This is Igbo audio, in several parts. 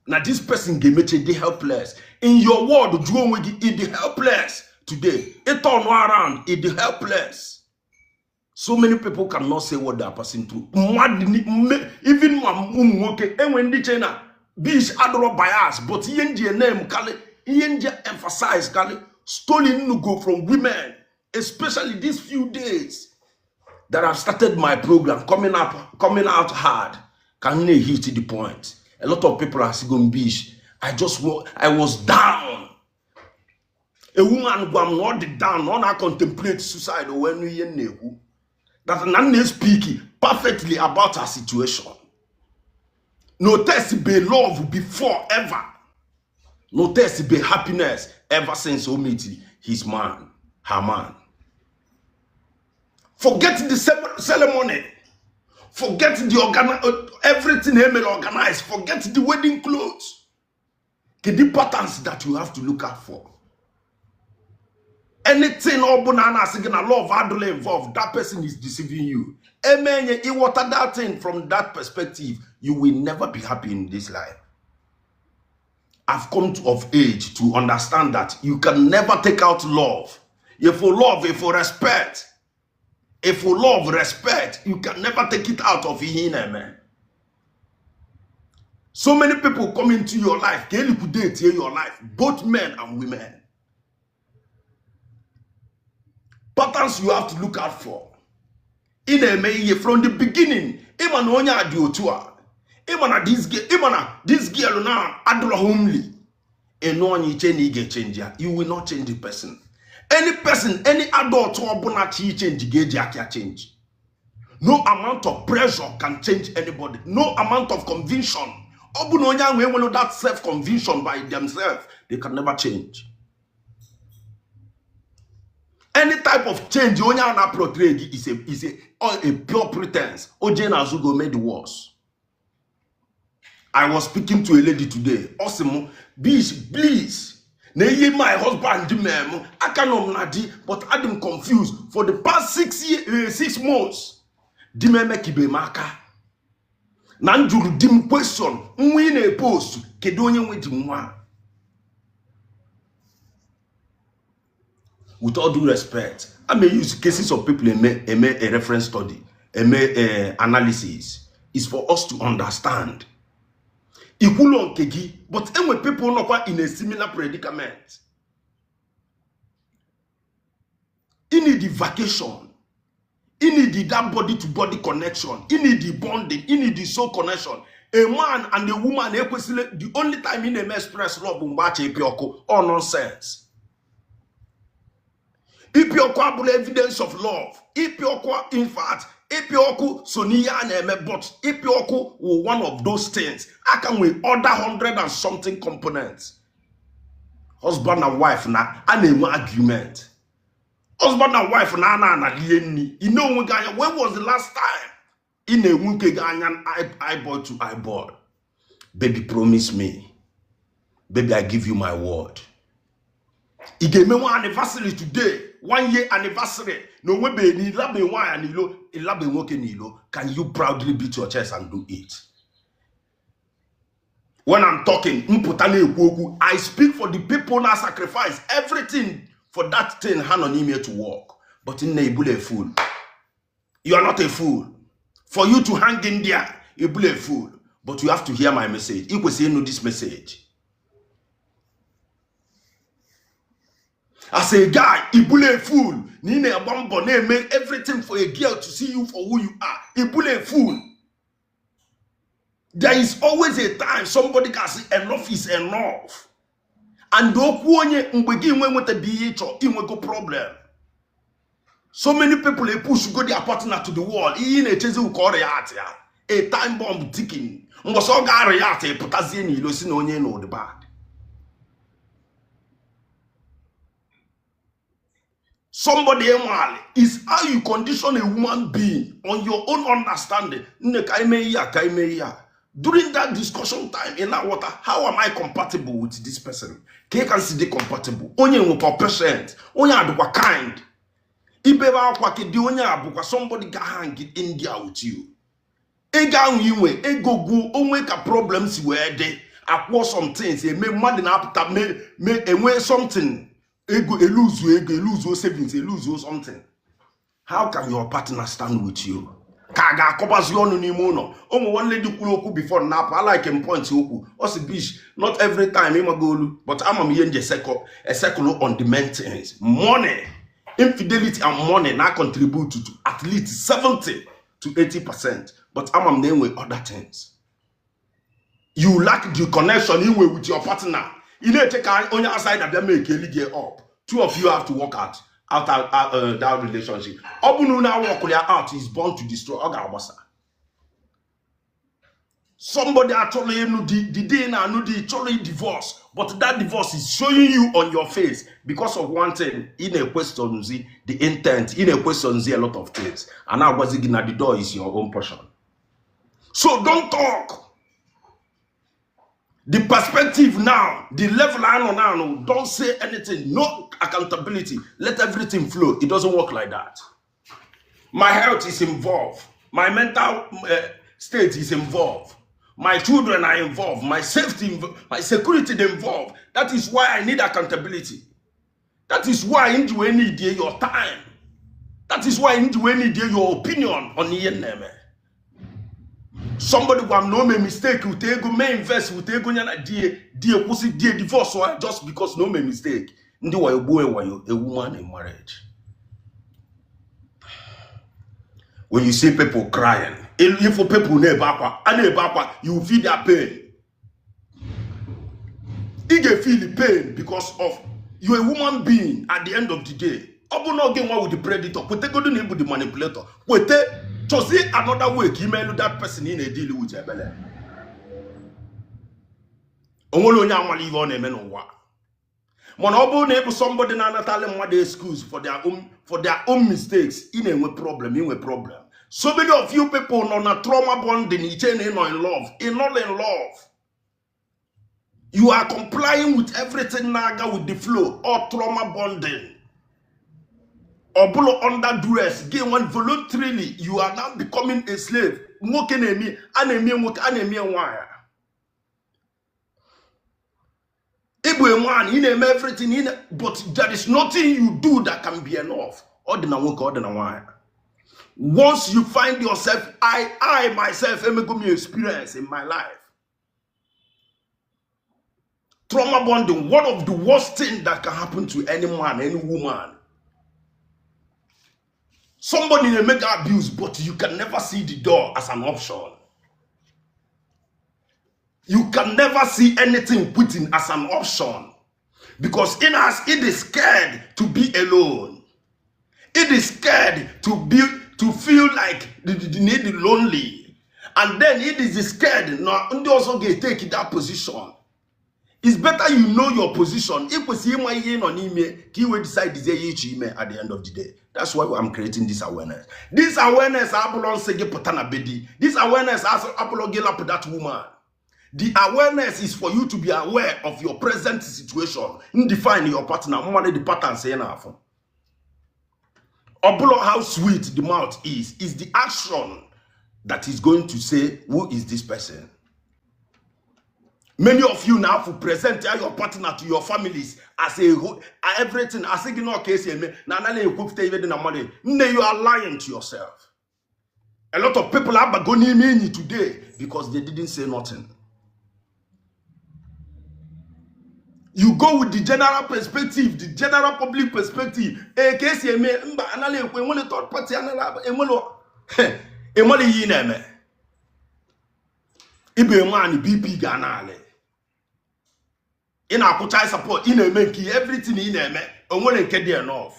Na this person ga-emeche dị helpless. In your word, jụọ onwe gị, ị dị helpless today? Ị turn around, ị dị helpless? So many people cannot say what they are passing through. Mmadụ even ma ụmụ nwoke enwe ndị che na bish adọrọ bias, but ihe nji name kalị, ihe nji emphasize kalị stolen go from women, especially these few days that I've started my program coming up, coming out hard. Can they hit the point? A lot of people are saying, "Bish, I was down." A woman gwa m na ọ dị down, na ọ na-contemplate suicide. O wee nụ ihe m na-ekwu, that na nna speak perfectly about her situation. No test be love before ever. No test be happiness ever since o meet his man, her man. Forget the ceremony. Forget the everything emere organize. Forget the wedding clothes. Kedu patterns that you have to look out for? Anything ọ bụla a na-asị gị na love adịla involved, that person is deceiving you. Emenye ịghọta that thing from that perspective, you will never be happy in this life. I've come to of age to understand that you can never take out love. If you love, if you respect, if you love, respect, you can never take it out of ihe ị na-eme. So many people come into your life ka liquidate your life, both men and women. Patterns you have to look out for. Ị na-eme ihe from the beginning, ịma na onye a dị otu a, ịma na this girl, ịma na this girl na adịrọ homely. Ịnụ onye iche na ị ga-echange ya, you will not change the person. Any person, any adult ọbụla chi change ga-eji aka change. No amount of pressure can change anybody. No amount of conviction. Ọ bụ na onye ahụ enwere that self conviction by themselves, they can never change. Any type of change onye ahụ na-portray gị is a pure pretense. O jee n'azụ go make the worse. I was speaking to a lady today. Ọ sị m, "Bish, please, na ihe my husband mee m, aka nọ m na di, but adị m confused for the past 6 months. Di m emekibe m aka na m jụrụ di m question, nwa ị na-epost, kedu onye nwe di nwa?" With all due respect, I may use cases of people eme a reference study, eme a analysis. It's for us to understand. Ikwulo nke gị, but enwe people nọkwa in a similar predicament. You need the vacation. You need the that body to body connection. You need the bonding. You need the soul connection. A man and a woman ekwesịrị, the only time ị na-eme express love bụ mgbe acha ịpị ọkụ. All nonsense. Ịpị ọkụ abụla evidence of love. Ịpị ọkụ, in fact, ịpị ọkụ so n'ihe a na-eme, but ịpị ọkụ wụ one of those things. Aka nwee other hundred and something components. Husband and wife na a na-enwe argument. Husband and wife na ana analie nri. Ị na onwe gị anya, when was the last time ị na-enwe nke gị anya eyeball to eyeball? "Baby, promise me. Baby, I give you my word." Ị ga-eme nwa anniversary today, one year anniversary, na onwebeghị na ịlabe nwaanyị n'ilo, ịlabe nwoke n'ilo. Can you proudly beat your chest and do it? When I'm talking, mpụta na-ekwu okwu, I speak for the people na sacrifice everything for that thing ha nọ n'ime to work. But nne, ibula a fool. You are not a fool. For you to hang in there, ibula a fool. But you have to hear my message. Ị kwesịrị ịnụ this message. As a guy, ibula a fool. Na ị na-agba mbọ na-eme everything for a girl to see you for who you are. Ibula a fool. There is always a time somebody can say enough is enough. And okwu onye mgbe gị nwe nwetabe ihe ịchọ, inwego problem. So many people e push go their partner to the wall. Ihe ị na-echezi ka ọ react ya. A time bomb ticking. Mgbọsọ ọ ga-react, pụtazie n'ilo si na onye nọ dị bad. Somebody enwale is how you condition a woman being on your own understanding. Nne, ka ime ihe a, ka ime ihe a. During that discussion time in that water, how am I compatible with this person? Ka ị ka si dị compatible? Onye nwekwa patient, onye adịkwa kind. Ibebe akwa kedu onye a bụkwa somebody ga hang in there with you. Ego ahụ inwe, ego gwụ onwe ka problem si wee dị. Akwụọ some things eme, mmadụ na-apụta me enwe something, ego eluzuo, ego eluzuo, savings eluzuo something. How can your partner stand with you ka a ga-akọbazi ọnụ n'ime ụlọ? Ụmụ nwanne dị kwuru okwu before napụ. I like him point okwu ọ sị, "Bish, not every time ịmago olu, but ama m ihe nje esekụlụ on the main things." Money, infidelity and money na contribute to at least 70 to 80%, but ama m na enwe other things. You lack the connection inwe with your partner. Ị na-eche ka onye outside abịa make eli gị up. Two of you have to work out that relationship. Ọ bụ na unu awọkụrụ ya out, is born to destroy. Ọ ga-agbasa. Somebody achọrọ ịnụ di, the day na anụ di chọrọ divorce, but that divorce is showing you on your face because of one thing. Ị na-equestionzi the intent, ị na-equestionzi a lot of things, a na-agwazi gị na the door is your own portion, so don't talk. The perspective now, the level I know now, no, don't say anything, no accountability, let everything flow. It doesn't work like that. My health is involved, my mental state is involved, my children are involved, my safety, my security is involved. That is why I need accountability. That is why I need your time. That is why I need your opinion on ihe na-eme. Somebody gwa m na o mee mistake with ego, mee invest with ego ya na die, die kwụsị, die divorce ya just because na o mee mistake. Ndị wayo gbuo wayo a woman in marriage. When you see people crying, if people na-ebe akwa, a na-ebe akwa, you feel their pain. Ị ga-feel the pain because of you a woman being. At the end of the day, ọ bụ na oge nwa with the predator, kwetegodu na ịbụ the manipulator, kwete, chọzie another way ka imelu that person ị na-edili with ebele. O nwere onye amala ihe ọ na-eme n'ụwa, mana ọ bụrụ na ị bụ somebody na-anatali mmadụ excuse for their own mistakes, ị na-enwe problem, inwe problem. So many of you people nọ na trauma bonding. Iche na ị nọ in love, ị nọ in love. You are complying with everything na-aga with the flow or trauma bonding. Ọ bụla under duress gị nwa, voluntarily you are now becoming a slave. Nwoke na-eme, a na-eme nwoke, a na-eme nwaanyị. Ịbụ nwaanyị, ị na-eme everything, but there is nothing you do that can be enough. Ọ dị na nwoke, ọ dị na nwaanyị. Once you find yourself, I myself emego m experience in my life trauma bonding, one of the worst thing that can happen to any man, any woman. Somebody may make abuse, but you can never see the door as an option. You can never see anything quitting as an option because in us it is scared to be alone. It is scared to feel like the need lonely, and then it is scared na ndị ọzọ ga-etake that position. It's better you know your position. Ị kwesịrị ịma ihe ị nọ n'ime ka ị wee decide ihe ịchọ ime at the end of the day. That's why I'm creating this awareness. This awareness abụlọ nsị gị pụta na be di. This awareness abụlọ gị lapụ that woman. The awareness is for you to be aware of your present situation. Define your partner, mmadụ, the patterns ị na-afụ. Ọ bụlọ how sweet the mouth is the action that is going to say who is this person. Many of you now present your partner to your families as a whole, everything asị gị na ọ ka esi eme na anaghị ekwupụta ihe dị na mmadụ nne. You are lying to yourself. A lot of people abago n'ime enyi today because they didn't say nothing. You go with the general perspective, the general public perspective. Ee, ka esi eme, mba, anaghị ekwe enwere third party, anaghị enwere enwere ihe ị na-eme. Ịbụ nwaanyị, BP ga na-alị, ị na-akwụ child support, ị na-eme nke everything ị na-eme, onwere nke dị enough.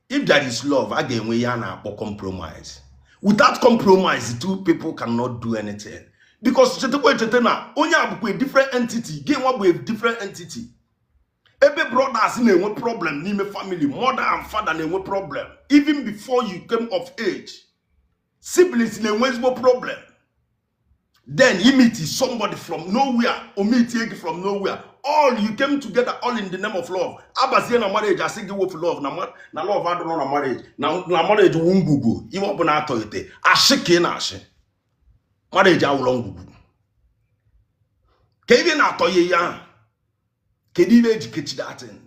If there is love, a ga-enwe ihe a na-akpọ compromise. Without compromise, two people cannot do anything, because chetakwa echeta na onye a bụkwa a different entity, gị nwa bụ a different entity. Ebe brothers na-enwe problem n'ime family, mother and father na-enwe problem even before you came of age, siblings na-enwe ezigbo problem, then you meet somebody from nowhere or meet gị from nowhere, all you came together, all in the name of love, abazie na marriage, asị gị wepụ love na love adịrọ na marriage, na marriage wu ngwugwu. Ihe ọ bụla atọghịte ashị ka ị na-ashị, marriage awụlọ ngwugwu. Ka ebe na-atọ ya ihe ahụ, kedu ibe eji kechi that thing?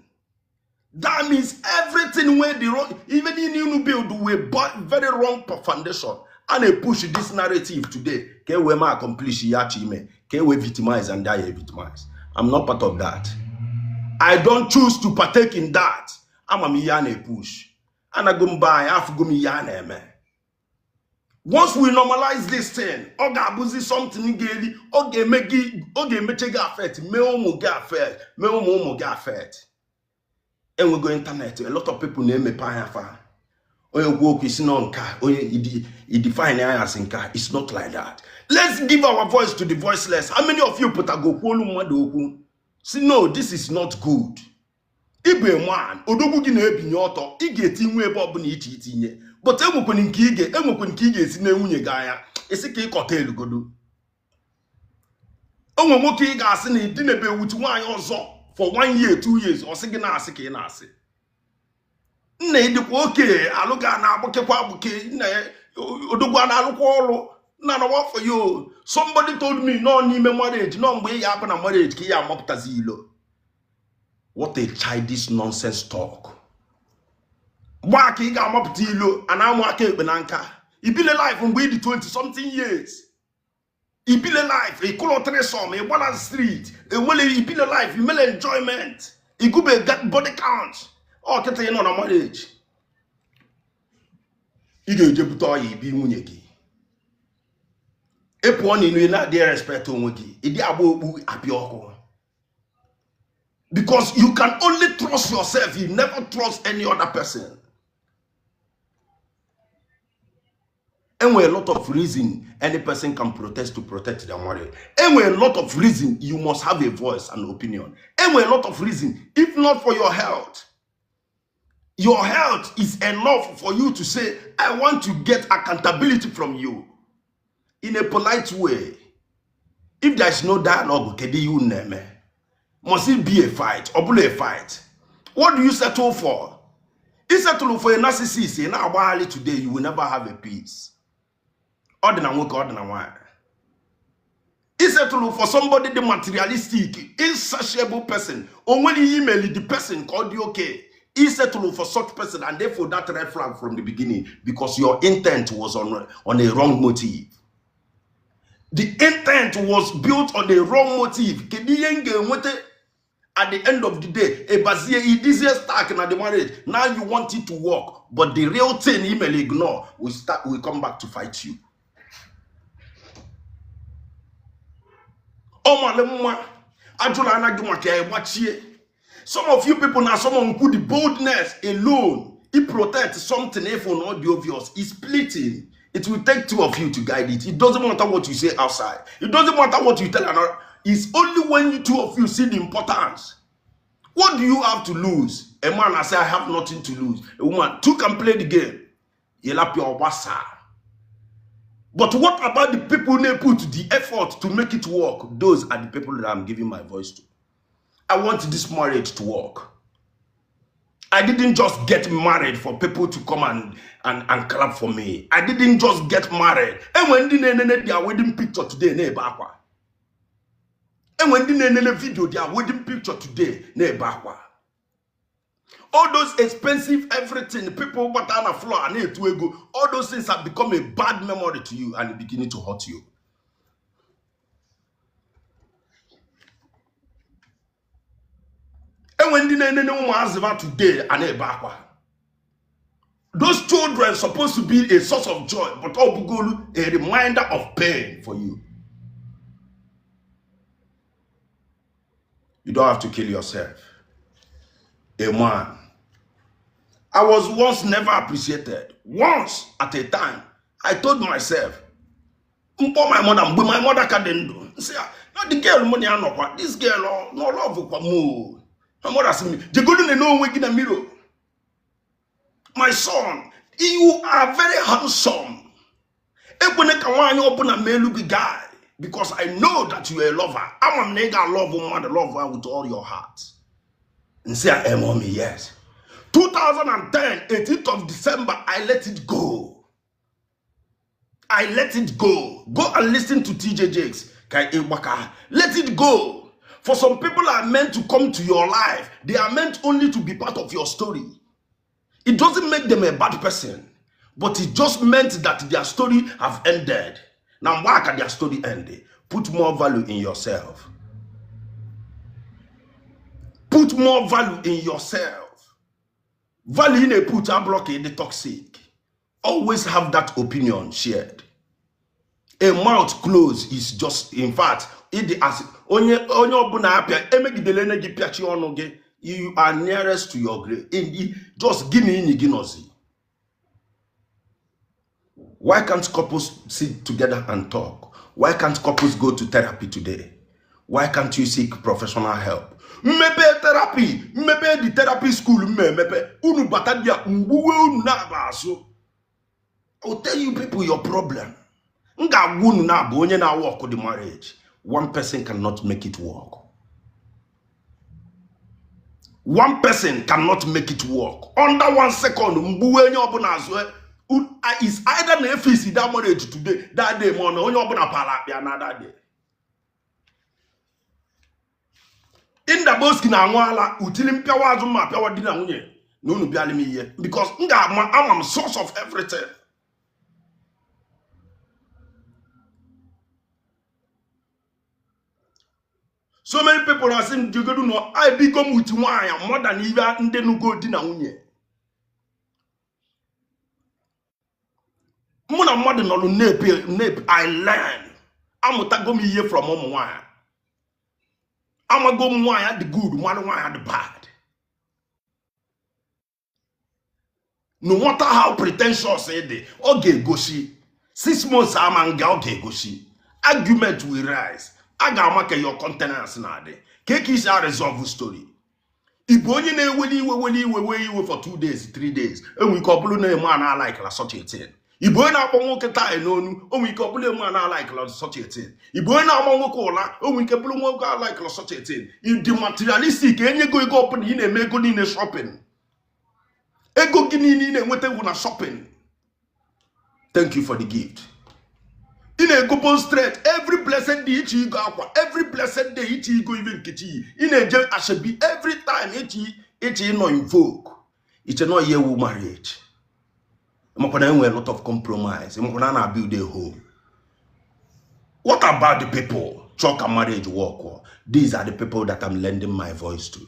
That means everything where the wrong, even in unu build we very wrong foundation and they push this narrative today ka e wee ma accomplish ya achọ ime, ka e wee victimize and die victimize. I'm not part of that. I don't choose to partake in that. Ama m ihe a na-epush, anago mba anyị, afụgo m ihe a na-eme. Once we normalize this thing, ọ ga-abụzi something ga-eri, ọ ga-eme gị, ọ ga-emeche gị affect, mee ụmụ gị affect, mee ụmụ ụmụ gị affect. Enwego internet, a lot of people na-emepe anya fa. Onye kwu okwu isi nọ nka, onye idefine anya asị nka. It's not like that. Let's give our voice to the voiceless. How many of you pụtago kwuolu mmadụ okwu si, "No, this is not good"? Ịbụ a man, odogwu gị na-ebinye ọtọ, ị ga-eti nwa ebe ọbụla iche itinye, but enwekwana nke ị ga enwekwana nke ị ga-esi na nwunye gị anya isi ka ịkọta elugodo. Onwe nwoke ị ga-asị na idinebe ewutu nwaanyị ọzọ for one year, 2 years, ọ sị gị na-asị ka ị na-asị nna ịdịkwa oke alụ ga na-agbakekwa agbake nna ya. Odogwu a na-alụkwa ọrụ nna na for you. Somebody told me nọ n'ime marriage, nọ mgbe ị ya abụ na marriage ka ị ya amapụtazi ilo. What a childish nonsense talk. Gbaa ka ị ga-amapụta ilo a na-amụ aka ekpe na nka. Ibile life mgbe ị dị 20 something years, ibile life ịkụlọ threesome, ịgbala street, enwele ibile life, imele enjoyment, igube body count. Ọ kịta ị nọ na marriage, ị ga-eje bute ọya ibi nwunye gị. Ị pụọ n'inu, ị na-adịghị respect onwe gị, ịdị agba okpu apịa ọkụ, because you can only trust yourself. You never trust any other person. Enwere a lot of reason any person can protest to protect their marriage. Enwere a lot of reason you must have a voice and opinion. Enwere a lot of reason. If not for your health, your health is enough for you to say, "I want to get accountability from you," in a polite way. If there is no dialogue, kedu ihe unu na-eme? Must it be a fight? Ọ bụla a fight, what do you settle for? You settle for a narcissist, ị na-agbagharị today, you will never have a peace. Ọ dị na nwoke, ọ dị na nwaanyị. Ị settle for somebody dị materialistic, insatiable person, o nwere ihe imeli the person ka ọ dị okay. Ị settle for such person, and therefore that red flag from the beginning, because your intent was on a wrong motive. The intent was built on a wrong motive. Kedu ihe m ga-enweta at the end of the day? Ebazie idizie stuck na the marriage. Now you want it to work, but the real thing email ignore will start, will come back to fight you. Ọ mara mma ajụla anaghị maka ya gbachie. Some of you people na some nkwu the boldness alone it protect something. If not the obvious is splitting, it will take two of you to guide it. It doesn't matter what you say outside, it doesn't matter what you tell another. It's only when you two of you see the importance. What do you have to lose? A man, I say, "I have nothing to lose." A woman, two can play the game. Yelapia ọgbasa. But what about the people who put the effort to make it work? Those are the people that I'm giving my voice to. I want this marriage to work. I didn't just get married for people to come and clap for me. I didn't just get married. Enwe ndị na-enene their wedding picture today na-ebe akwa. Enwe ndị na-enene video their wedding picture today na-ebe akwa. All those expensive everything, people gbata na floor a na-etu ego, all those things have become a bad memory to you and beginning to hurt you. Enwe ndị na-enene ụmụazị ha today a na-ebe akwa. Those children supposed to be a source of joy, but ọ bụgolu a reminder of pain for you. You don't have to kill yourself. A man, I was once never appreciated. Once at a time, I told myself, mkpọ my mother mgbe my mother ka dị ndụ, nsị ya na the girl mụ na ya nọkwa, this girl ọ no love kwa m o. My mother sị m, jegodu na onwe gị na mirror. My son, you are very handsome. Ekwene ka nwaanyị ọbụla ma elu gị guy, because I know that you are a lover. Ama m na ị ga-love mmadụ, love her with all your heart. Nsị ya, "Eh, mommy, yes." 2010, 18th of December, I let it go. I let it go. Go and listen to TJ Jakes. Ka ịgbaka. Let it go. For some people are meant to come to your life. They are meant only to be part of your story. It doesn't make them a bad person, but it just meant that their story have ended. Now, why can their story end? Put more value in yourself. Put more value in yourself. Value in a put a block in the toxic. Always have that opinion shared. A mouth closed is just, in fact, it as onye onye ọbụla apịa emegidele na gị pịachi ọnụ gị, you are nearest to your grave. Just gị na enyi gị nọzi. Why can't couples sit together and talk? Why can't couples go to therapy today? Why can't you seek professional help? Mmepe therapy, mmepe the therapy school mmepe unu bata dia mgbuwe unu na-aba azụ. I will tell you people your problem. M ga-agwa unu na-abụ onye na-work the marriage. One person cannot make it work. One person cannot make it work. Under 1 second, mgbuwe onye ọbụla azụ is either na efisi that marriage today, that day, ma ọ na onye ọbụla para akpịa na that day. Indaboski na-aṅụ ala utili mpịawa azụ ma apịawa di na nwunye na unu bịala m ihe because m ga-ama ama m source of everything. So many people are saying jigodu no I bigo m with nwaanyị more than ibe ndị nugo di na nwunye. Mụ na mmadụ nọrọ na-epe I learn. Amụtago m ihe from ụmụ nwaanyị. Amago m nwaanyị dị good, mmadụ nwaanyị dị bad. No matter how pretentious it is, ọ ga-egosi. 6 months ama nga ọ ga-egosi. Argument will rise. A ga-ama ka your countenance na-adị. Ka eke isi a resolve story. Ị bụ onye na-eweli iwe weli iwe wee iwe for 2 days, 3 days. Enwe ike ọ bụrụ na eme a na-alaikala such a thing. Ị bụ onye na-akpọ nwoke taị n'onu, onwe ike ọ bụrụ eme a na-alaikala such a thing. Ị bụ onye na-agba nwoke ụla, onwe ike bụrụ nwoke alaikala such a thing. Ị dị materialistic, enyego ego ọbụla ị na-eme ego niile shopping. Ego gị niile ị na-enweta egwu na shopping. Thank you for the gift. Ị na-ego bone straight every blessed day ichi igo akwa, every blessed day ichi igo ibe nkechi. Ị na-eje ashebi every time ichi ịnọ in vogue. Iche nọ ihe wu marriage. Makwa na enwe a lot of compromise. Makwa na na build a home. What about the people chọ ka marriage work? These are the people that I'm lending my voice to.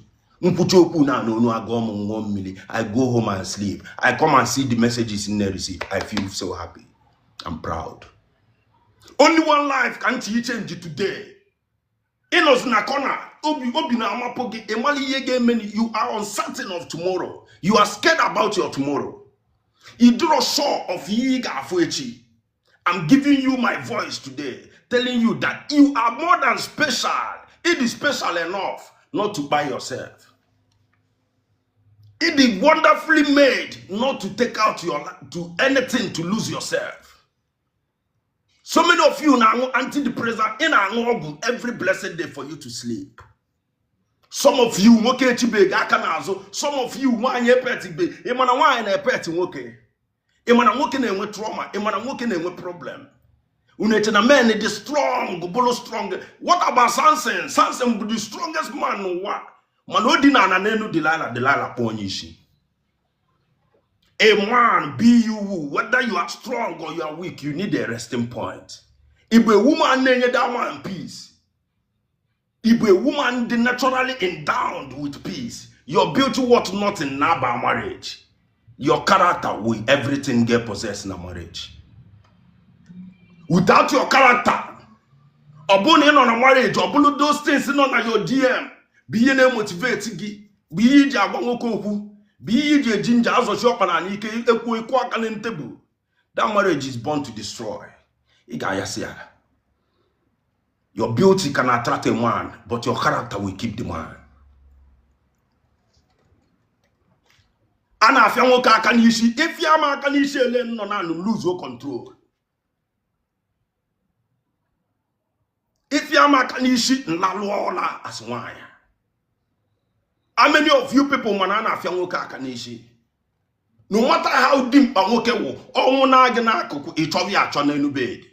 Nkwuchi okwu na n'onu agụọ m ṅụọ mmiri. I go home and sleep. I come and see the messages in the receive. I feel so happy. I'm proud. Only one life can change today. Ịnọzi na corner, obi na-amapụ gị, ịmala ihe ga-eme. You are uncertain of tomorrow. You are scared about your tomorrow. You draw sure of ihe ị ga-afụ echi. I'm giving you my voice today, telling you that you are more than special. It is special enough not to buy yourself. It is wonderfully made not to take out your to anything to lose yourself. So many of you now antidepressant in ọgwụ every blessed day for you to sleep. Some of you nwoke echibeghi aka n'azụ. Some of you nwaanyị epetibe. Ị mana nwaanyị na-epeti nwoke. Ị mana nwoke na-enwe trauma. Ị mana nwoke na-enwe problem. Unu eche na men dị strong, bụrụ strong. What about Samson? Samson bụ the strongest man n'ụwa. Mana o dina ana n'elu Delilah, Delilah kpọọ onye isi. A man, be you, whether you are strong or you are weak, you need a resting point. If a woman na-enye that man peace, if a woman dị naturally endowed with peace, your beauty worth nothing na about marriage. Your character will everything get possessed in a marriage. Without your character, ọ bụrụ na ị nọ na marriage, ọ bụrụ those things nọ na your DM, bụ ihe na-emotivate gị, bụ ihe iji agwa nwoke okwu, bụ ihe iji eji nje azọchi ọkpa na ike ekwu ekwu aka na tebụl. That marriage is born to destroy. Ị ga-ayasị ya. Your beauty can attract a man, but your character will keep the man. A na-afịa nwoke aka n'isi, ịfịa m aka n'isi ele nọ na lose control. Ịfịa m aka n'isi nlalụọla as nwaanyị. How many of you people mana a na-afịa nwoke aka n'isi? No matter how dimkpa nwoke wụ, ọnwụ na-agị n'akụkụ, ị chọrọ ya achọ n'elu bed.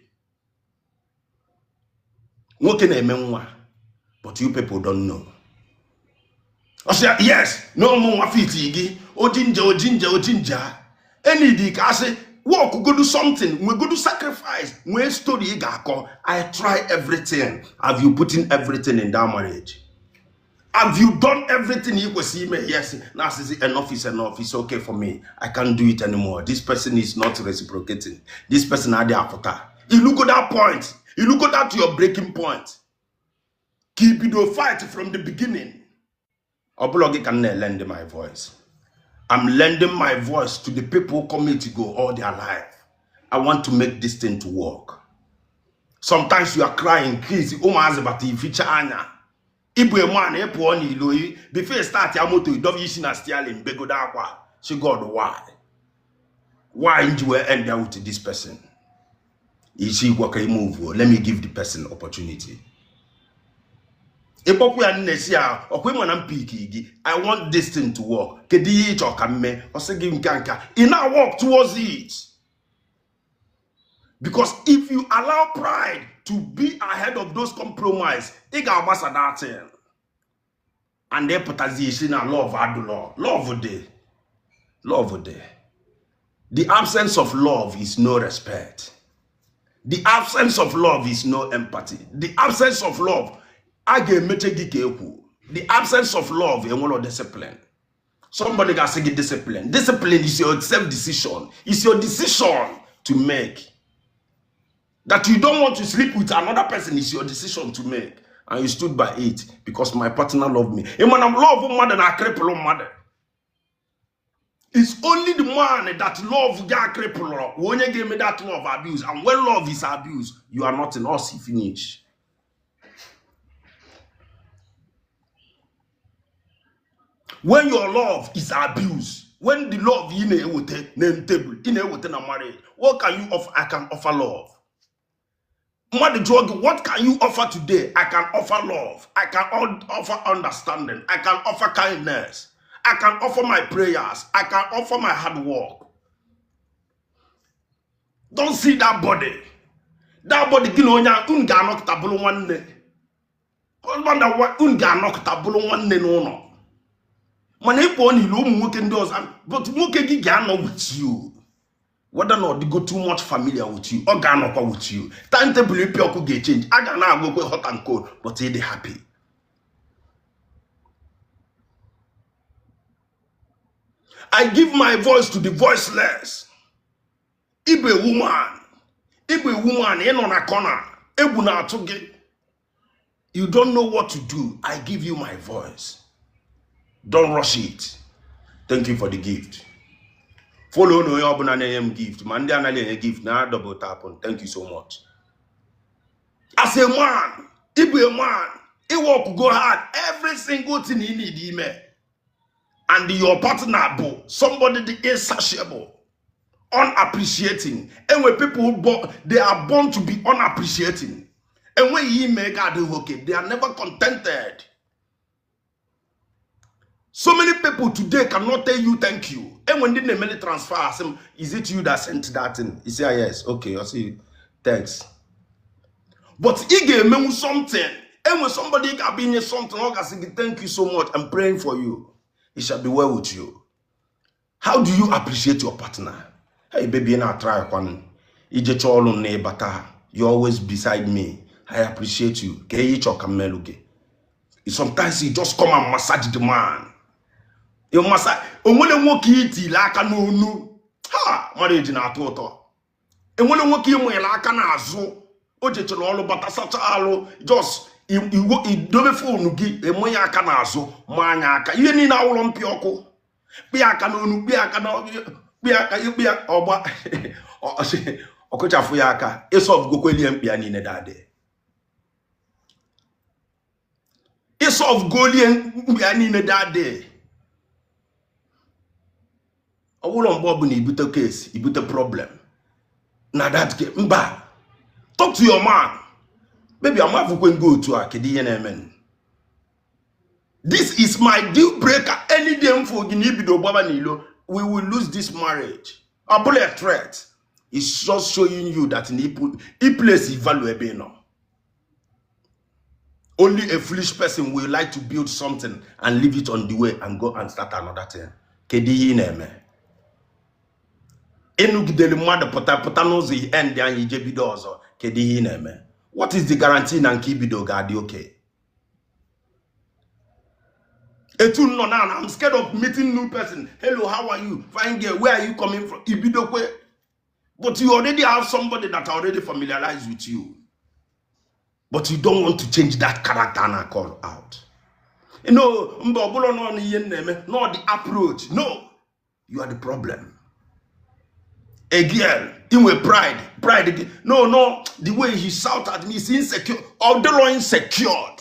Nwoke na-eme nwa, but you people don't know. Ọ sị ya, yes, na ụmụ nwa fit gị ojinja ojinja ojinja enidi ka asị work godu something, nwegodu sacrifice, nwee story ị ga-akọ. I try everything. Have you put in everything in that marriage? Have you done everything ị kwesịrị ime? Yes. Na asịsị enough is enough. It's okay for me, I can't do it anymore. This person is not reciprocating. This person adịghị apụta. Ilugo that point, ilugo that your breaking point, ka ibido fight from the beginning. Ọ bụla gị ka m na-elend my voice. I'm lending my voice to the people commit to go all their life. I want to make this thing to work. Sometimes you are crying, kids, ụmụazị bata ificha anya. Ịbụ a man, ị pụọ n'ilo, before start ya moto, idọba isi na steering, begodo akwa. Say, God, why? Why nji wee end up with this person? Isi igwa ka move, let me give the person opportunity. Ịkpọkwu ya nne si ya ọkwa ịma na mpiki gị. I want this thing to work. Kedu ihe ị chọrọ ka m mee? Ọ sị gị nka nka. Ị na work towards it, because if you allow pride to be ahead of those compromise, ị ga-agbasa that thing and ịpụtazi isi na love adụlọ. Love dị, love dị. The absence of love is no respect. The absence of love is no empathy. The absence of love, a ga-emeche gị ka ekwu. The absence of love, enwero discipline. Somebody ga-asị gị discipline. Discipline is your self decision. It's your decision to make that you don't want to sleep with another person. Is your decision to make, and you stood by it because my partner loved me. Ịma na love mmadụ na cripple mmadụ. It's only the man that love ga cripple onye ga-eme that love abuse. And when love is abused, you are nothing else, finish. When your love is abused, when the love ị na-eweta na table, ị na-eweta na marriage, what can you offer? I can offer love. Mmadụ jụọ gị, what can you offer today? I can offer love. I can offer understanding. I can offer kindness. I can offer my prayers. I can offer my hard work. Don't see that body, that body. Gị na onye a, unu ga-anọkọta bụrụ nwanne. Husband and wife, unu ga-anọkọta bụrụ nwanne n'ụlọ. Mana ịpụọ n'ilu, ụmụ nwoke ndị ọzọ, but nwoke gị ga-anọ with you, whether na ọ dịgo too much familiar with you, ọ ga-anọkwa with you. Timetable ịpịa ọkụ ga-echange, a ga na-agwakwe hot and cold, but ị dị happy. I give my voice to the voiceless. Ịbụ a woman, ịbụ a woman, ị nọ na corner, egwu na-atụ gị, you don't know what to do. I give you my voice. Don't rush it. Thank you for the gift. Follow na onye ọbụla na-enye m gift, ma ndị anaghị enye gift na double tap. Thank you so much. As a man, ịbụ a man, ị work go hard, every single thing you need ime, and your partner bụ somebody dị insatiable, unappreciating. Enwe people they are born to be unappreciating. Enweghị ime ga adịghị okay. They are never contented. So many people today cannot tell you thank you. And when they na-emeli transfer, ask him, is it you that sent that thing? He say, yes. Okay, I see, thanks. But ị ga-emenwu something, enwe somebody ga-abịa inye something, ọ ga-asị gị, thank you so much, I'm praying for you, it shall be well with you. How do you appreciate your partner? Hey baby, na try kwanụ ije chọọ ọrụ na ịbata, you always beside me, I appreciate you. Ka ihe ịchọ ka m melụ gị? Sometimes you just come and massage the man. You massage onwere nwoke itile aka n'onu ha, marriage na-atọ ụtọ. Enwere nwoke ịmụnyere aka n'azụ, o jechara ọrụ bata, sacha alụ, just idobe phone gị, emụnye aka n'azụ, ma anya aka, ihe niile awụrọ mpị ọkụ, kpịa aka n'onu, kpịa aka na kpịa aka, ịkpịa ọgba ọkụchafụ ya aka, ịsọfgokwelie mkpi ya niile dadị, ịsọfgolie mkpi ya niile dadị. Ọ bụrụ mgbe ọbụla ibute case, ibute problem na that case, mba, talk to your man. Baby, amafukwe ngo otu a, kedu ihe na-eme? This is my deal breaker. Any day m fụ gị na ibido gbaba n'ilo, we will lose this marriage. Ọ bụla a threat. It's just showing you that na i place value ebe ị nọ. Only a foolish person will like to build something and leave it on the way and go and start another thing. Kedu ihe ị na-eme? Ịnụgidere mmadụ pụta pụta n'ụzọ end anyị ije bido ọzọ. Kedu ihe ị na-eme? What is the guarantee na nke ibido ga-adị okay? Etu nọ now, I'm scared of meeting new person. Hello, how are you? Fine girl, where are you coming from? Ibidokwe. But you already have somebody that already familiarized with you. But you don't want to change that character and call out. No, mba ọbụla nọ n'ihe m na-eme, not the approach. No, you are the problem. A girl, inwe pride, pride. No, no, the way he shout at me is insecure. Ọ insecure.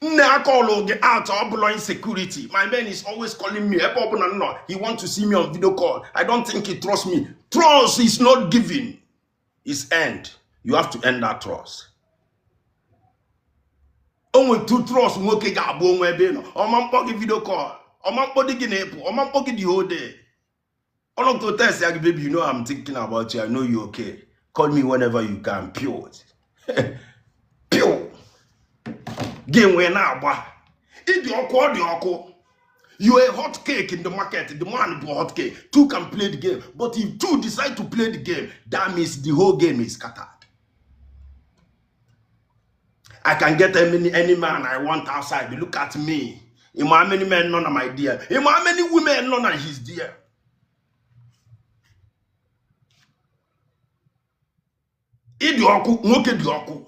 Nne akọlụ gị out ọ bụla insecurity. My man is always calling me. Ebe ọbụla m nọ, he want to see me on video call. I don't think he trusts me. Trust is not given. It's earned. You have to earn that trust. O nwetu trust nwoke ga-abụ onwe ebe ị nọ. Ọma mkpọ gị video call. Ọma mkpọ dị gị na-epụ. Ọma mkpọ gị the whole day. Ọnọdụ text ya gị, baby, you know I'm thinking about you. I know you okay. Call me whenever you can. Pure. Pure. Gị nwee na-agba. Ịdị ọkụ ọ dị ọkụ. You a hot cake in the market. The man bụ hot cake. Two can play the game. But if two decide to play the game, that means the whole game is scattered. I can get any man I want outside. Look at me. You know how many men nọ na my DM? You know how many women nọ na his DM? Ịdị ọkụ, nwoke dị ọkụ.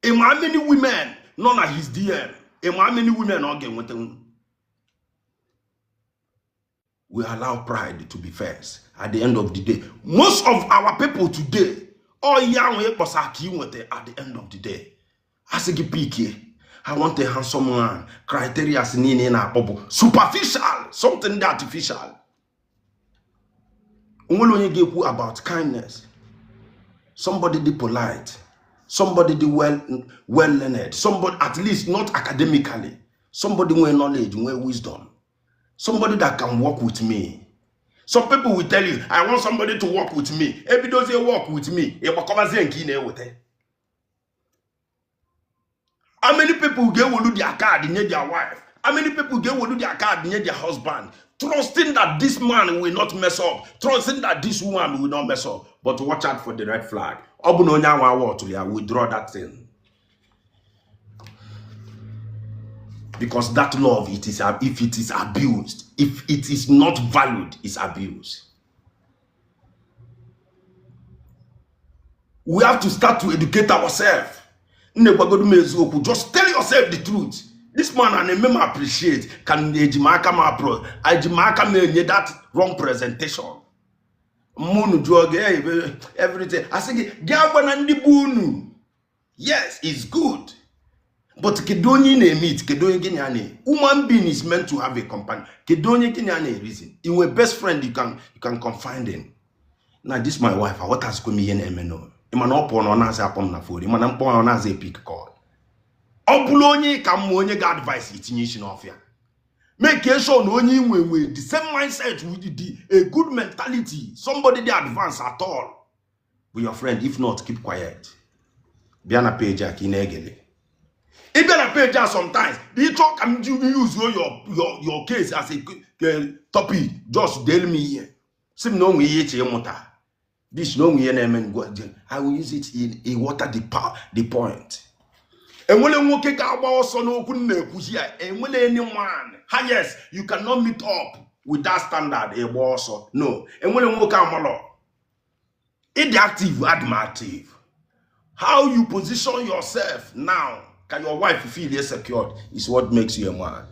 You know how many women nọ na his DM? You know how many women ọ ga-enweta? We allow pride to be first. At the end of the day, most of our people today, ọ ihe ahụ ịkpọsa ka ị nweta at the end of the day. Asị gị pikie, I want a handsome man. Criteria niile ị na-akpọ bụ superficial, something dị artificial. Onwere onye ga-ekwu about kindness, somebody dị polite, somebody dị well learned, somebody at least not academically, somebody nwee knowledge, nwee wisdom, somebody that can work with me. Some people will tell you, I want somebody to work with me. Ebidozie work with me, ịgbakọbazie nke ị na-eweta. How many people ga-ewelu their card nye their wife? How many people ga-ewelu their card nye their husband? Trusting that this man will not mess up. Trusting that this woman will not mess up. But watch out for the red flag. Ọ bụ na onye ahụ awa ọtụrụ ya, withdraw that thing. Because that love, it is if it is abused, if it is not valued, it's abuse. We have to start to educate ourselves. Nne gwagodu m eziokwu, just tell yourself the truth. This man and eme m appreciate ka m eji m aka m apro eji m aka m enye that wrong presentation. Mụ jụọ gị, hey, everything. Asị gị gị agwa na ndị bụ unu. Yes, it's good. But kedu onye ị na-emeet? Kedu onye gị na ya na human being is meant to have a companion. Kedu onye gị na ya na-reason? Inwe best friend you can confide in. Na this my wife, aghọtazikwa m ihe na-eme no. Ị ma na ọ pụọ na ọ na-aza akpọ m na phone, ị ma na mkpọ ọ na-aza epick call. Ọ bụrụ onye ka mma onye ga-advice itinye isi n'ọfịa. Make sure na onye inwe nwe the same mindset with the a good mentality, somebody dey advance at all. Be your friend, if not, keep quiet. Bịa na page a ka ị na-egele. Ị bịa na page a sometimes, ị chọọ ka m ji use your case as a topic, just deel m ihe. Sị m na onwe ihe iche ịmụta. This na onwe ihe na-eme ngwa. I will use it in a water the power, the point. Enwele nwoke ga-agba ọsọ n'okwu m na-ekwuzi ya. Enwele any man. Ha yes, you cannot meet up with that standard ịgba ọsọ. No, enwele nwoke amalọ. Ịdị active, adị m active. How you position yourself now, can your wife feel secured is what makes you a man.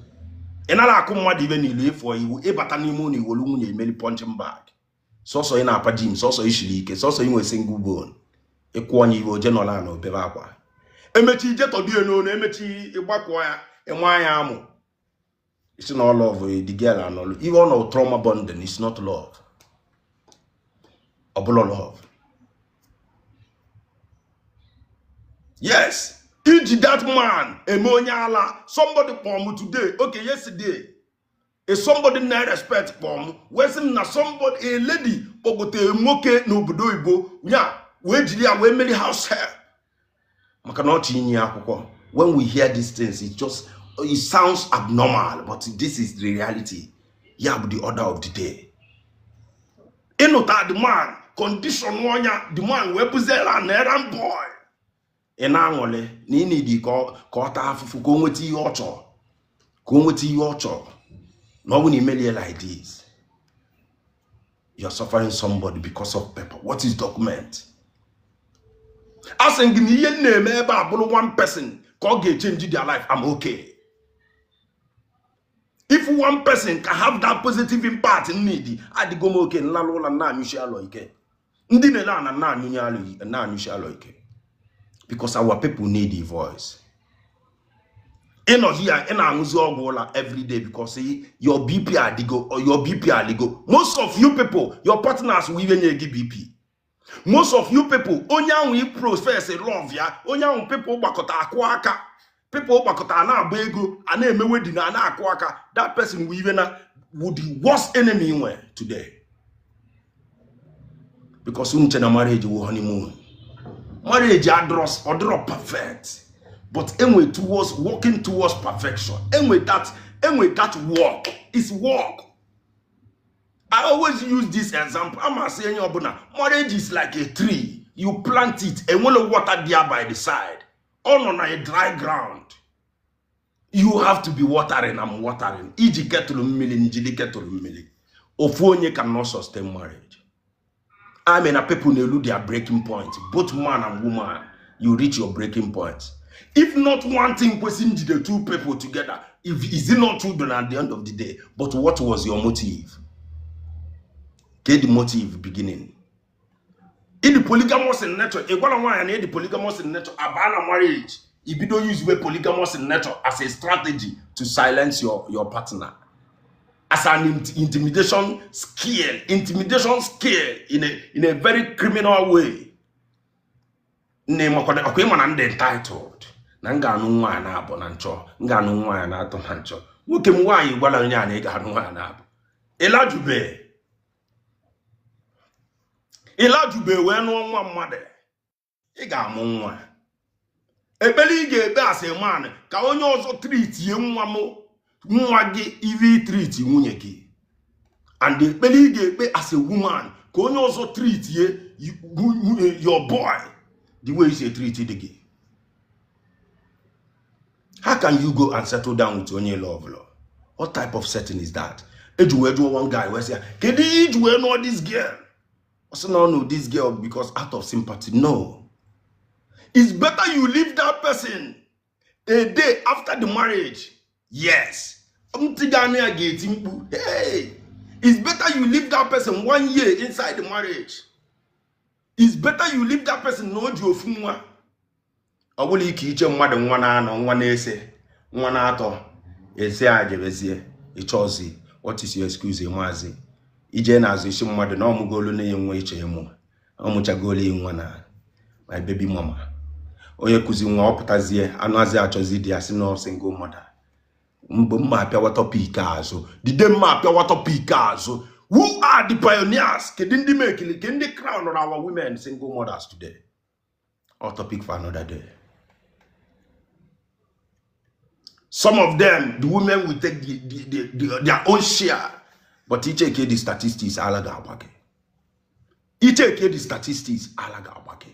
Ị nara akụ mmadụ ibe n'ilu ịfọ iwu ịbata n'ime ụlọ iwolu nwunye emeli punching bag. Sọsọ ị na-apa gym, sọsọ ishiri ike, sọsọ inwe single bone. Ịkwụ onye iwe oje nọ na obebe akwa. Emechi ije tọdụ ya n'onu, emechi ịgbakọ ya, ịnwa ya amụ. It's not love, the girl anọlụ. Ihe ọ nọ trauma bonding is not love. Ọ bụla love. Yes, iji that man eme onye ala. Somebody kpọọ m today, okay, yesterday. A somebody na respect kpọọ m wee sị m na somebody, a lady kpọgote nwoke n'obodo oyibo nya. Wee jiri ya wee meri house help maka na ọ chọ inye ya akwụkwọ. When we hear these things, it just, it sounds abnormal, but this is the reality. Ya bụ the order of the day. Ịnụta the man, condition ọnya the man wee bụziela na errand boy. Ị na-aṅụrị na ị need ka ọ taa afụfụ ka o nweta ihe ọ chọrọ, ka o nweta ihe ọ chọrọ. Na ọ bụ na imelie like this, you are suffering somebody because of paper. What is document? A sị gị na ihe m na-eme ebe a bụrụ one person ka ọ ga-echange their life, I'm okay. If one person can have that positive impact in need, adịgo m okay. Nlalụ ụlọ na-anyụshi alọ ike, ndị na-ele ana na-anyụshi alọ ike, because our people need a voice. Ịnọ here, ị na-aṅụzi ọgwụ ụla every day because your BP adịgo or your BP adịgo. Most of you people, your partners will even nye gị BP. Most of you people, onye ahụ i profess love ya, onye ahụ people gbakọta akụ aka, people gbakọta na-agba ego, a na-eme wedding, a na-akụ aka, that person will even na will the worst enemy nwe today, because unu che na marriage wụ honeymoon. Marriage adịrọ, ọdịrọ perfect, but enwe towards working towards perfection. Enwe that work is work. I always use this example. I'm asị onye ọbụla, marriage is like a tree. You plant it, enwere water there by the side, ọ nọ na a dry ground. You have to be watering and watering. Iji ketụlụ mmiri, njili ketụlụ mmiri. Ofu onye cannot sustain marriage. I mean, people na-elu their breaking point. Both man and woman, you reach your breaking point. If not one thing kwesị njide two people together, if is it not children at the end of the day? But what was your motive? Get the motive beginning. In the polygamous in nature, ị gwara nwaanyị na ịdị polygamous in nature, abaa na marriage, ibido use we polygamous in nature as a strategy to silence your partner, as an intimidation skill, intimidation skill in a very criminal way. Nne, ọkwa ịma na ndị entitled na m ga-anụ nwaanyị na-abụ na nchọ, m ga-anụ nwaanyị na-atọ na nchọ. Nwoke m, nwaanyị gwara onye a na ị ga-anụ nwaanyị na-abụ, ịlajube, ịlajube wee nụọ nwa mmadụ, ị ga-amụ nwa. Ekpere ị ga-ekpe as a man, ka onye ọzọ treatie nwa m, nwa gị, ive treat nwunye gị. And ekpere ị ga-ekpe as a woman, ka onye ọzọ treatie your boy the way you say treat dị gị. How can you go and settle down with onye love law? What type of setting is that? Eji wee jụọ one guy, wee sị ya, kedu ihe iji wee nụọ this girl? Ọ sị na ọ nụ this girl because out of sympathy. No, it's better you leave that person a day after the marriage. Yes, ntị ga anụ ya ga-eti mkpu. Hey, it's better you leave that person one year inside the marriage. It's better you leave that person na o ji ofu nwa. Ọ bụla ike iche mmadụ nwa na-anọ, nwa na-ese, nwa na-atọ ese a jebezie ịchọzi. What is your excuse, maazị? Ije na-azụ isi mmadụ na ọmụgolu na nwa iche ịmụ, ọmụchagolu nwa na my baby mama. Onye kụzi nwa, ọ pụtazie anụazị achọzi di ya, sị na single mother. Mgbe mma apịawa topic azụ, dide mma apịawa topic azụ. Who are the pioneers? Kedu ndị mekili, kedu ndị crown our women single mothers today? All topic for another day. Some of them, the women will take their own share, but icheke the statistics, ala ga-agba gị. Icheke the statistics, ala ga-agba gị.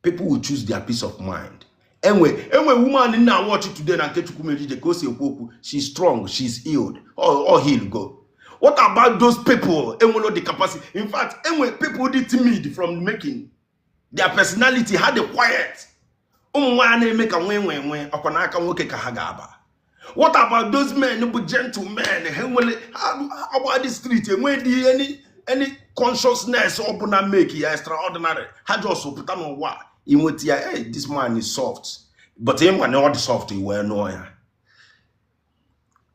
People will choose their peace of mind. Enwe woman na watch today na nke Chukwumerije ka o si ekwu okwu. She's strong, she's healed or heal go. What about those people enwelo the capacity? In fact, enwe people dị timid from making their personality, ha dị quiet. Ụmụ nwaanyị na-eme ka nwee nwee nwee ọkwa n'aka nwoke ka ha ga-aba. What about those men bụ gentlemen? Ha nwere agba the street, enwe dị any consciousness ọbụla make ya extraordinary. Ha just pụta n'ụwa, inweta ya, "Hey, this man is soft," but ịma na ọ dị soft, iwee nụọ ya.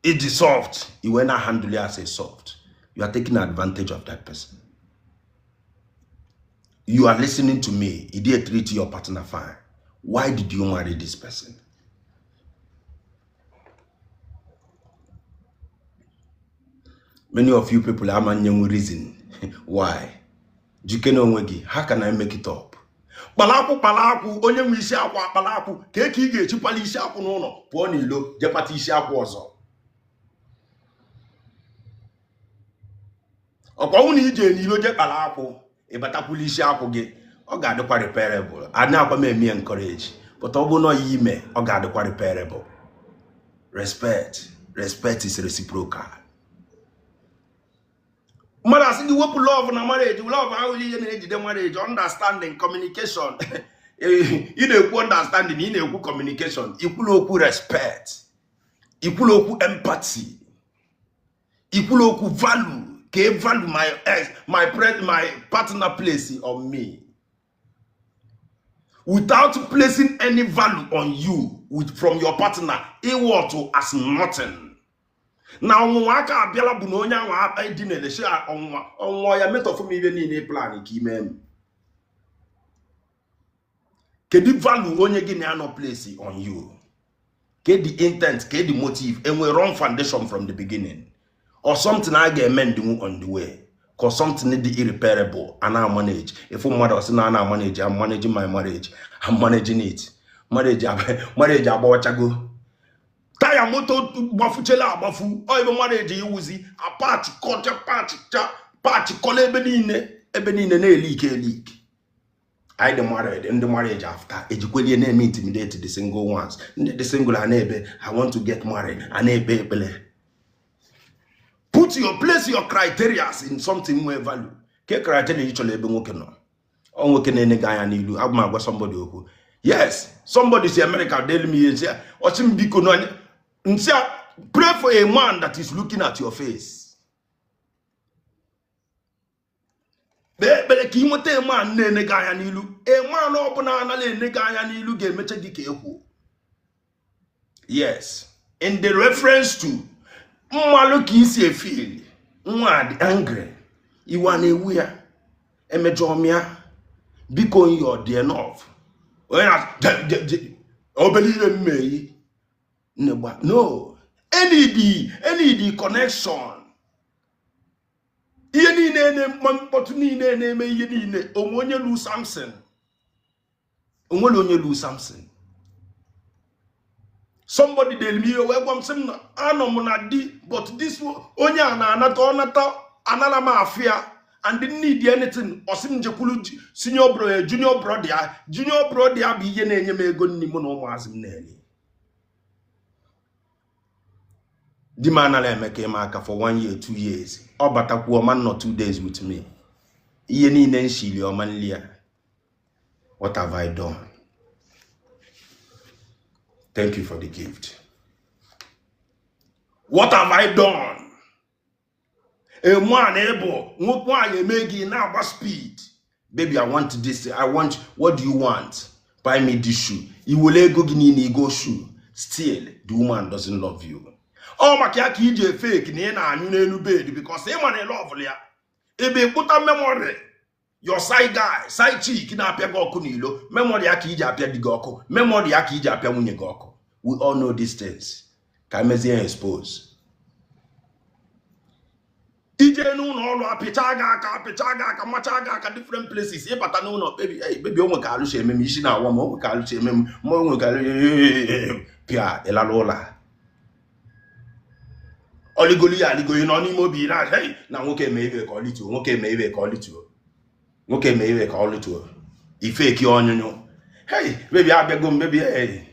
Ịdị soft, iwee na handle ya as a soft. You are taking advantage of that person. You are listening to me. You did treat your partner fine. Why did you marry this person? Many of you people ama nyenwu reason why. Jikene onwe gị. How can I make it up? Kpala akwụ, kpala akwụ, onye nwe isi akwụ akpala akwụ ka eke ị ga-echikwala isi akwụ n'ụlọ pụọ n'ilo jee kpata isi akwụ ọzọ. Ọkwa nwụ na ije n'ilo jee kpala akwụ, ịbatakwula isi akwụ gị, ọ ga-adịkwa repairable. A na-akwa m eme encourage, but ọ bụrụ na ọ ime, ọ ga-adịkwa repairable. Respect, respect is reciprocal. Mmadụ asị gị wepụ love na marriage. Love ahụghị ihe na-ejide marriage. Understanding, communication. Ị na-ekwu understanding, ị na-ekwu communication, ikwulu okwu respect, ikwulu okwu empathy, ikwulu okwu value. Ka e value my ex, my pre, my partner place on me without placing any value on you with from your partner, ịwọtụ as nothing. Na ọnwụnwa aka abịala bụ na onye ahụ akpa dị na-elechi ọnwụnwa ọnwụnwa ya metọfụ m ibe niile plan ka ime m. Kedu value onye gị na-anọ place on you? Kedu intent? Kedu motive? Enwe wrong foundation from the beginning or something a ga-eme ndinwu on the way, ka something dị irreparable a na-amanage. Ifu mmadụ ọsị na a na-amanage, I'm managing my marriage, I'm managing it. Marriage, marriage agbawachago taya moto gbafuchela agbafu. Ọ ebe marriage iwuzi apatch kọcha patch cha patch kọla ebe niile, ebe niile na-eleak eleak. Anyị dị married, ndị marriage after ejikwelie na-eme intimidate the single ones. Ndị dị single a na-ebe, "I want to get married," a na-ekpe ekpele. Put your place, your criteria in something nwee value. Ke criteria ị chọrọ ebe nwoke nọ? Ọ nwoke na-ene gị anya n'ilu. Agwa m agwa somebody okwu. Yes, somebody si America delu m ihe nsị ọchị m, biko n'anya nsị a, pray for a man that is looking at your face. Kpee ekpere ka ị nweta a man na-ene gị anya n'ilu. A man ọbụla anaghị ene gị anya n'ilu ga-emecha gị ka ekwu. Yes, in the reference to mmalụ ka isi efeel, nwa dị angry, iwe a na-ewu ya, emejọ m ya, biko yo dị enough. Onye na obere ihe mmeyi nnegba no any connection, ihe niile na-eme mkpọtụ niile na-eme ihe niile. Onwe onye lu Samson, onwere onye lu Samson. Somebody dere m ihe wee gwa m sị m na anọ m na di, but this onye a na-anata ọ nata anara m afịa and need anything, ọ sị m jekwuru senior brother, junior brother ya. Junior brother ya bụ ihe na-enye m ego nri mụ na ụmụazị m na-eri. Di m anara eme ka ịma aka for 1 year, 2 years. Ọ batakwu ọma nọ 2 days with me, ihe niile nshiri ọma nli ya. What have I done? Thank you for the gift. What have I done? A man able nwoke nwaanyị eme gị na-agba speed. Baby, I want this, I want. What do you want? Buy me this shoe. I were ego gị niile igo shoe, still the woman doesn't love you. Ọ maka ya ka iji fake na ị na-anyụ n'elu bed because ị ma na love ya. Ebe ịkpụta memory your side guy, side chick na-apịa gị ọkụ n'ilo, memory ya ka iji apịa di gị ọkụ, memory ya ka iji apịa nwunye gị ọkụ. We all know these things. Ka emezie expose. Ije n'ụlọ ọrụ apịcha gị aka, apịcha gị aka, macha gị aka different places. Ịbata n'ụlọ, baby, hey baby, onwe ka alụchi eme m, isi na-awa m, onwe ka alụchi eme m, ma onwe ka pịa ịlala ụlọ ọligoli ya aligoli nọ n'ime obi na hey na nwoke eme ibe ka ọ lituo, nwoke eme ibe ka ọ lituo, nwoke eme ibe ka ọ lituo, ifeki ọnyụnyụ, hey baby, abịago m, baby, hey.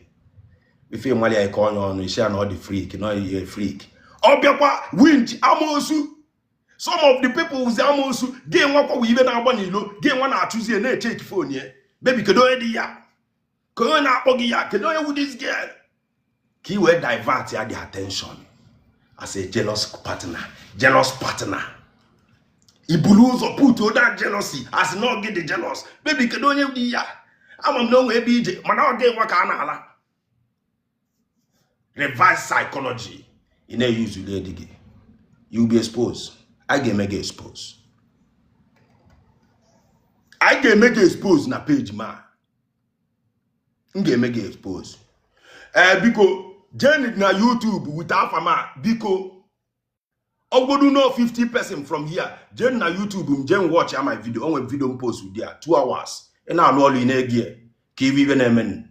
Ife nwale ya ka ọnya ọnụ isi ya na ọ dị freak na ihe freak. Ọ bịakwa winch amoosu. Some of the people wụzi amoosu gị nwakwa ibe na-agba n'ilo gị nwa na-achụzie na-echeki phone ya. Baby, kedu onye dị ya? Kedu onye na-akpọ gị ya? Kedu onye wu this girl? Ka i wee divert ya the attention as a jealous partner. Jealous partner, ibulu ụzọ put that jealousy as na ọ gị dị jealous. Baby, kedu onye dị ya? Ama m na onwe ebe ije mana ọ gị nwa ka a na-ala. Reverse psychology ị na-eyuzuli di gị, you be exposed. A ga-eme gị expose, a ga-eme gị expose na page ma m ga-eme gị expose. Ee, biko jee na YouTube with afa ma biko ọgwụgodu no 50 person from here. Jee na YouTube m, jee watch ya my video. O nwere video m post there 2 hours. Ị na-alụ ọlụ, ị na-ege ya ka ive ive na-eme.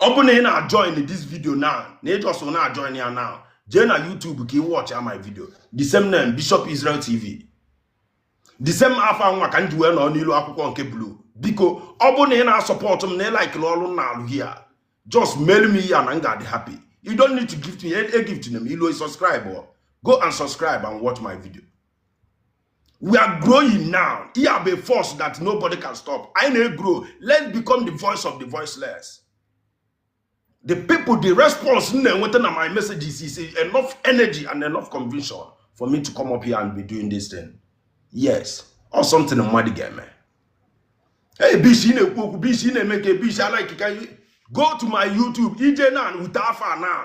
Ọ bụ na ị na-join this video now, na ị just na-join ya now, jee na YouTube ka ị watch ya my video, the same name, Bishop Israel TV, the same afa nwa ka m ji wee nọ n'ilu akwụkwọ nke blue. Biko, ọ bụ na ị na-asupport m na ị likere ọrụ m na-alụ here, just mail me ya na m ga-adị happy. You don't need to gift me a gift m ilu. Subscribe or go and subscribe and watch my video. We are growing now. Here be a force that nobody can stop. I na grow. Let's become the voice of the voiceless, the people. The response m na-enweta na my messages is enough energy and enough conviction for me to come up here and be doing this thing. Yes, or something mmadụ ga-eme. Hey, Bish, ị na-ekwu okwu. Bish, ị na-eme ka Bish, I like ka go to my YouTube, ije now with afa now,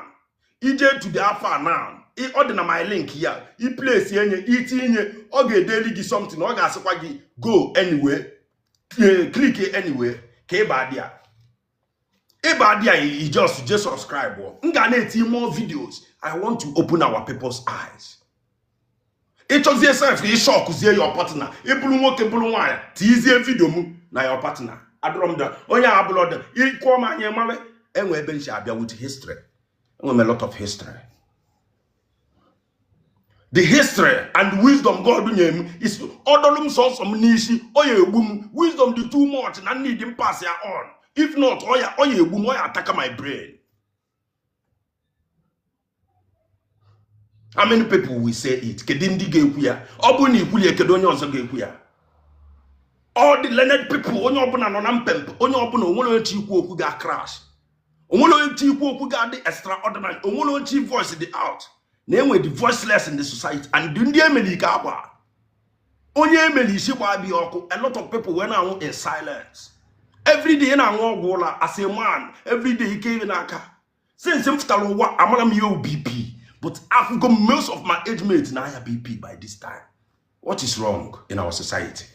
ije to the afa now. Ọ dị na my link ya. I place enye itinye, ọ ga-edeli gị something, ọ ga-asịkwa gị go anyway, click anyway ka ịba dị ya, ịba dị ya. You just je subscribe. M ga na-eti more videos. I want to open our people's eyes. Ịchọzie sef ịshockzie your partner, ịbụrụ nwoke, bụrụ nwaanyị, tizie video m na your partner. Adọrọ m da onye a abụrụ ọdụ ịkụọ m anya mara enwe ebe nsi abịa with history. Enwe m a lot of history. The history and wisdom God nye m is ọdọlụ m sọsọ m n'isi, ọ ya egbu m. Wisdom dị too much na need m pass ya on. If not, ọ ya egbu m, ọ ya ataka my brain. How many people will say it? Kedu ndị ga-ekwu ya? Ọ bụrụ na ikwuli, kedu onye ọzọ ga-ekwu ya? All the learned people, onye ọbụla nọ na mpempe, onye ọbụla onwere onye chi ikwu okwu ga-crash, onwere onye chi ikwu okwu ga-adị extraordinary, onwere onye chi voice dị out na enwe the voiceless in the society and ndị emeli ike agba onye emeli isi gbaa bịa ọkụ. A lot of people wee na-anwụ in silence every day. Ị na-aṅụ ọgwụ ụla as a man every day, ike iri n'aka. Since m fụtara ụwa, amara m ihe BP, but afụgo most of my age mates na-aya BP by this time. What is wrong in our society?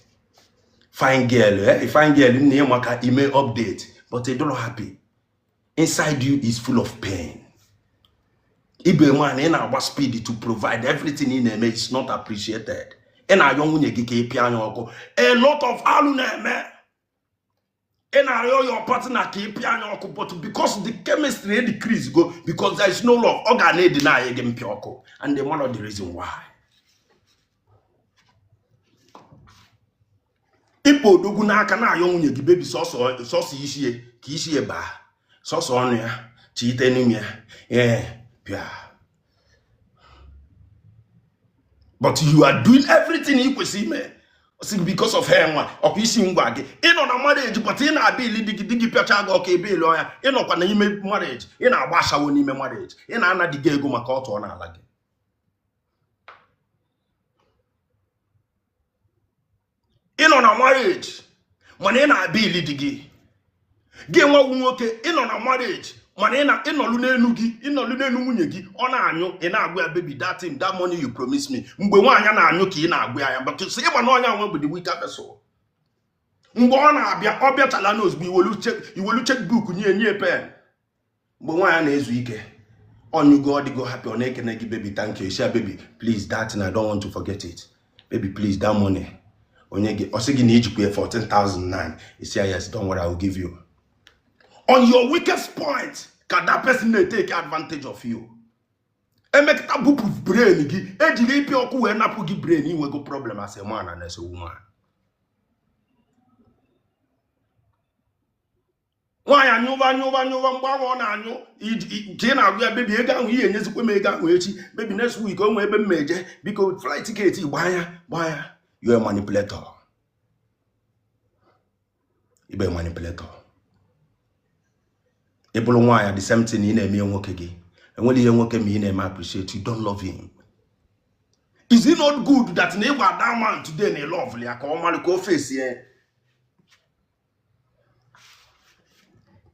Fine girl, eh? Fine girl nna ya maka ime update, but they don't happy. Inside you is full of pain. Ibe nwaanyị, ị na-agba speed to provide everything ị na-eme is not appreciated. Ị na-ayọ nwunye gị ka ị pịa anya ọkụ. A lot of alụ na-eme. Ị na-arịọ your partner ka ị pịa anya ọkụ, but because the chemistry decrease go, because there is no love, ọ ga na-edi na gị mpịa ọkụ and the one of the reason why ịkpọ odogwu n'aka na-ayọ nwunye gị, baby, sọsọ sọsọ isi ya ka isi ya baa, sọsọ ọnụ ya chite n'ime ya, ee, pịa. But you are doing everything ị kwesịrị ime sị because of her nwa ọkwa isi ngwa gị. Ị nọ na marriage, but ị na-abịa ili di gị, di gị pịacha gị ọka ebe ilu ya. Ị nọkwa n'ime marriage, ị na-agba ashawo n'ime marriage, ị na-ana di gị ego maka ọ tụọ n'ala gị. Ị nọ na marriage, mana ị na-abịa ili di gị. Gị nwawu nwoke, ị nọ na marriage, mana ị na ịnọlụ n'elu gị, ịnọlụ n'elu nwunye gị, ọ na-anyụ, ị na-agwa ya, "Baby, that thing, that money you promise me." Mgbe nwaanyị na-anyụ ka ị na-agwa ya, but sị ịgba na ọnya nwe bụ the weaker vessel. Mgbe ọ na-abịa, ọ bịachala na ozugbo iwelu checkbook nye nye pen. Mgbe nwaanyị na-ezu ike, ọnyụgo, ọ dịgo happy, ọ na-ekene gị, "Baby, thank you." Isi, "Baby, please, that thing, I don't want to forget it. Baby, please, that money." Onye gị, ọ sị gị na ijikwa ya 14,009. Isi ya, "Yes, don't worry, I will give you." On your weakest point ka that person na-take advantage of you. Emekata bupụ brain gị, ejiri ịpịa ọkụ wee napụ gị brain, inwego problem as a man and as a woman. Nwaanyị anyụva, anyụva, anyụva. Mgbe ahụ ọ na-anyụ ka ị na-agụ ya, "Baby, ego ahụ ihe enyezikwa m, ego ahụ echi. Baby, next week o nwee ebe m ma eje, biko, flight ticket." Gbaa ya, gbaa ya. You are a manipulator. Ịbụ a manipulator. Ị bụrụ nwaanyị, the same thing ị na-eme nwoke gị. Enwere ihe nwoke ma ị na-eme appreciate, you don't love him. Is it not good that na ịgwa that man today na love ya ka ọ mara ka o face ya?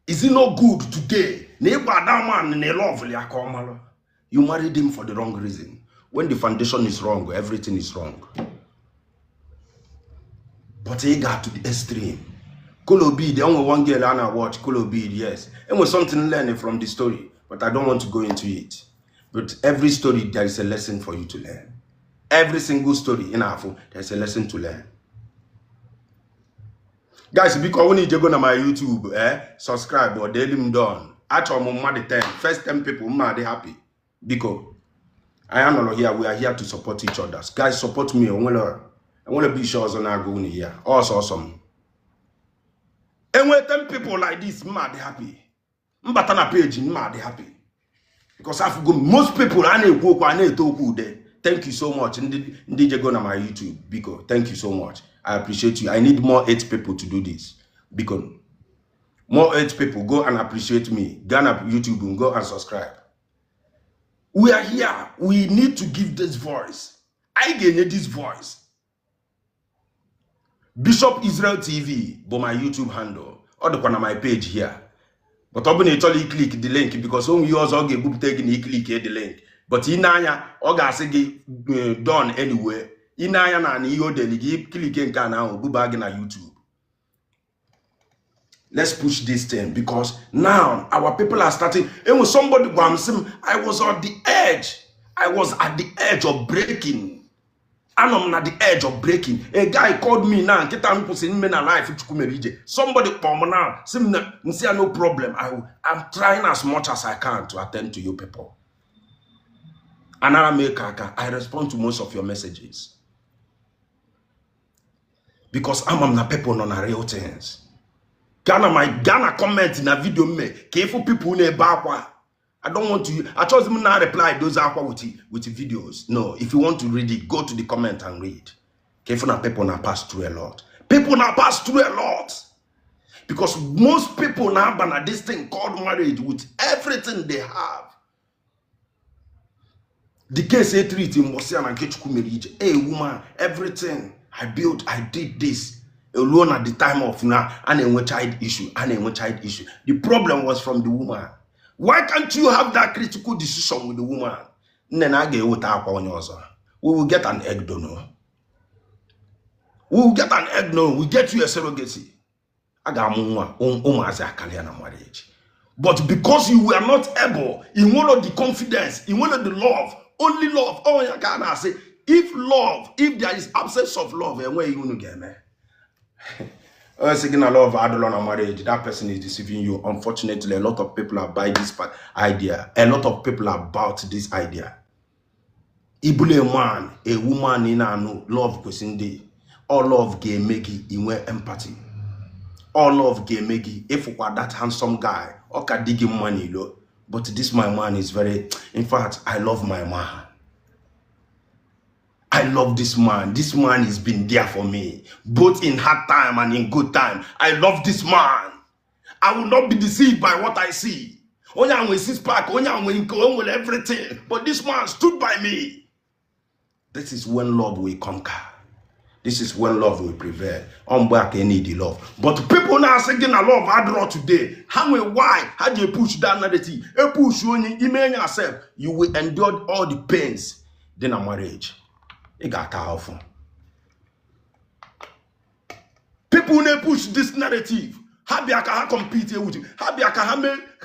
Is it not good today na ịgwa that man na love ya ka ọ mara? You married him for the wrong reason. When the foundation is wrong, everything is wrong. But he got to the extreme. Kolobid, only one girl I watch Kolobid, yes. And was something learning from the story, but I don't want to go into it. But every story, there is a lesson for you to learn. Every single story in Afo, there's a lesson to learn. Guys, biko, ọ bụrụ na ijego na my YouTube, subscribe or daily m done. Achọrọ m mmadụ 10, first 10 people, mma adị happy. Biko, anyị anọrọ here, we are here to support each other. Guys, support me. Enwere bish ọzọ na-agụ unu here ọsọ ọsọ m enwe 10 people like this, mma adị happy. Mbata na page, mma adị happy, because afụgo m most people a na-ekwu okwu, a na-eto okwu ude. Thank you so much, ndị jego na my YouTube. Biko, thank you so much, I appreciate you. I need more eight people to do this. Biko, more eight people, go and appreciate me. Go na YouTube and go and subscribe. We are here, we need to give this voice. Anyị ga-enye this voice. Bishop Israel TV bụ my YouTube handle. Ọ dịkwa na my page here, but ọ bụ na ị chọrọ iclick the link, because o nwe ihe ọzọ ọ ga-ebupụta gị na iclick the link. But ị na-anya, ọ ga-asị gị done anyway. Ị na-anya na ihe o deli gị, click nke a na ahụ buba gị na YouTube. Let's push this thing, because now our people are starting. And when somebody gwara m sị m, I was on the edge, I was at the edge of breaking. Anọ m na the edge of breaking. A guy called me now. Nkịta m kwụsịrị ime na life Chukwu mere ije. Somebody kpọọ m now, sị m na nsị ya, no problem. I'm trying as much as I can to attend to you people. Anara m eke aka. I respond to most of your messages because ama m na people nọ na real things. Gaa na my, gaa na comment na video mme ka ịfụ people na-ebe akwa. I don't want to, achọghịzi m na reply those akwa with videos. No, if you want to read it, go to the comment and read. Ka ịfụ na people na pass through a lot. People na pass through a lot because most people na-aba na this thing called marriage with everything they have. The case e treat mbọsị ya na nke Chukwu mere ije, a woman, everything I built, I did this. Eruo na the time of na a na-enwe child issue, a na-enwe child issue, the problem was from the woman. Why can't you have that critical decision with the woman? Nne na a ga-eweta akwa onye ọzọ. We will get an egg donor, we will get an egg donor, we get you a surrogacy. A ga-amụ nwa, ụmụazị akarịa na marriage. But because you were not able, ị nwere the confidence, ị nwere the love, only love. Ọ ya ka a na-asị, if love, if there is absence of love, enweghị ihe unu ga-eme. Onye sị gị na love adịrọ na marriage, that person is deceiving you. Unfortunately, a lot of people are buy this idea. A lot of people are about this idea. Ibulu a man, a woman ị na-anụ, love kwesịrị ndị all love ga-eme gị inwe empathy. All love ga-eme gị ịfụkwa that handsome guy, ọ ka dị gị mma n'ilo. But this my man is very, in fact, I love my man. I love this man. This man has been there for me, both in hard time and in good time. I love this man. I will not be deceived by what I see. Onye a nwe six pack, onye a nwe nke, o nwere everything. But this man stood by me. This is when love will conquer. This is when love will prevail. Ọ mgbe a ka ị need love. But people na-asị gị na love adịrọ today. Ha nwe why ha ji push that narrative. E push onye ime enye accept. You will endure all the pains dị na marriage. Ị ga-ata ahụhụ. People na-push this narrative. Ha bịa ka ha compete with you. Ha bịa ka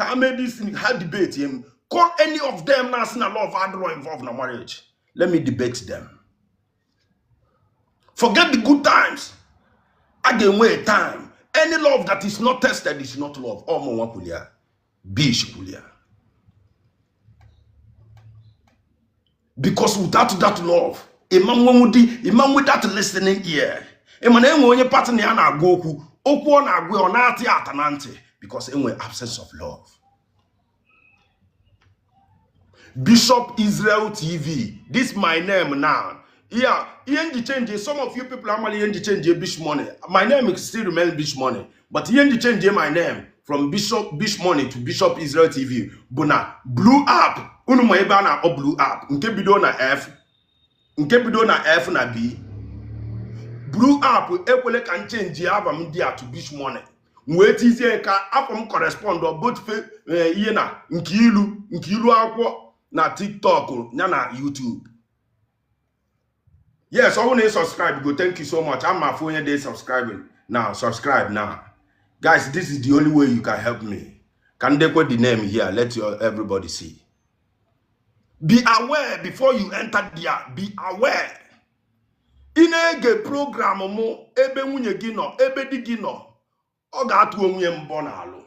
ha mee this thing, ha debate him. Call any of them na-asị na love adịrọ involved na marriage. Let me debate them. Forget the good times. A ga-enwe a time. Any love that is not tested is not love. Ọ mụ nwa kwuru ya. Bish kwuru ya. Because without that love, ịma nwenwu di, ịma nwe that listening ear. Ịma na enwe onye partner ya na-agwa okwu, okwu ọ na-agwa ya, ọ na-atị ata na ntị because enwe absence of love. Bishop Israel TV, this my name now. Yeah, ihe nji change, some of you people amala ihe nji change Bish Money. My name is still remain Bish Money, but ihe nji change my name from Bishop Bish Money to Bishop Israel TV bụ na Blue App. Unu ma ebe a na-akpọ Blue App nke bido na F, nke bido na F na B. Blue App ekwele ka m change afa m ndị a to Bish Money. M wee tizie ka afọ m correspond both ihe na nke ilu akwụkwọ na TikTok ya na YouTube. Yes, ọ bụrụ na ị subscribe go, thank you so much. I'm afụ onye dị subscribing now. Subscribe now, guys. This is the only way you can help me. Ka ndekwe the name here, let your everybody see. Be aware before you enter there. Be aware. Ị na-ege program mụ ebe nwunye gị nọ, ebe di gị nọ. Ọ ga-atụ onwe ya mbọ n'alụ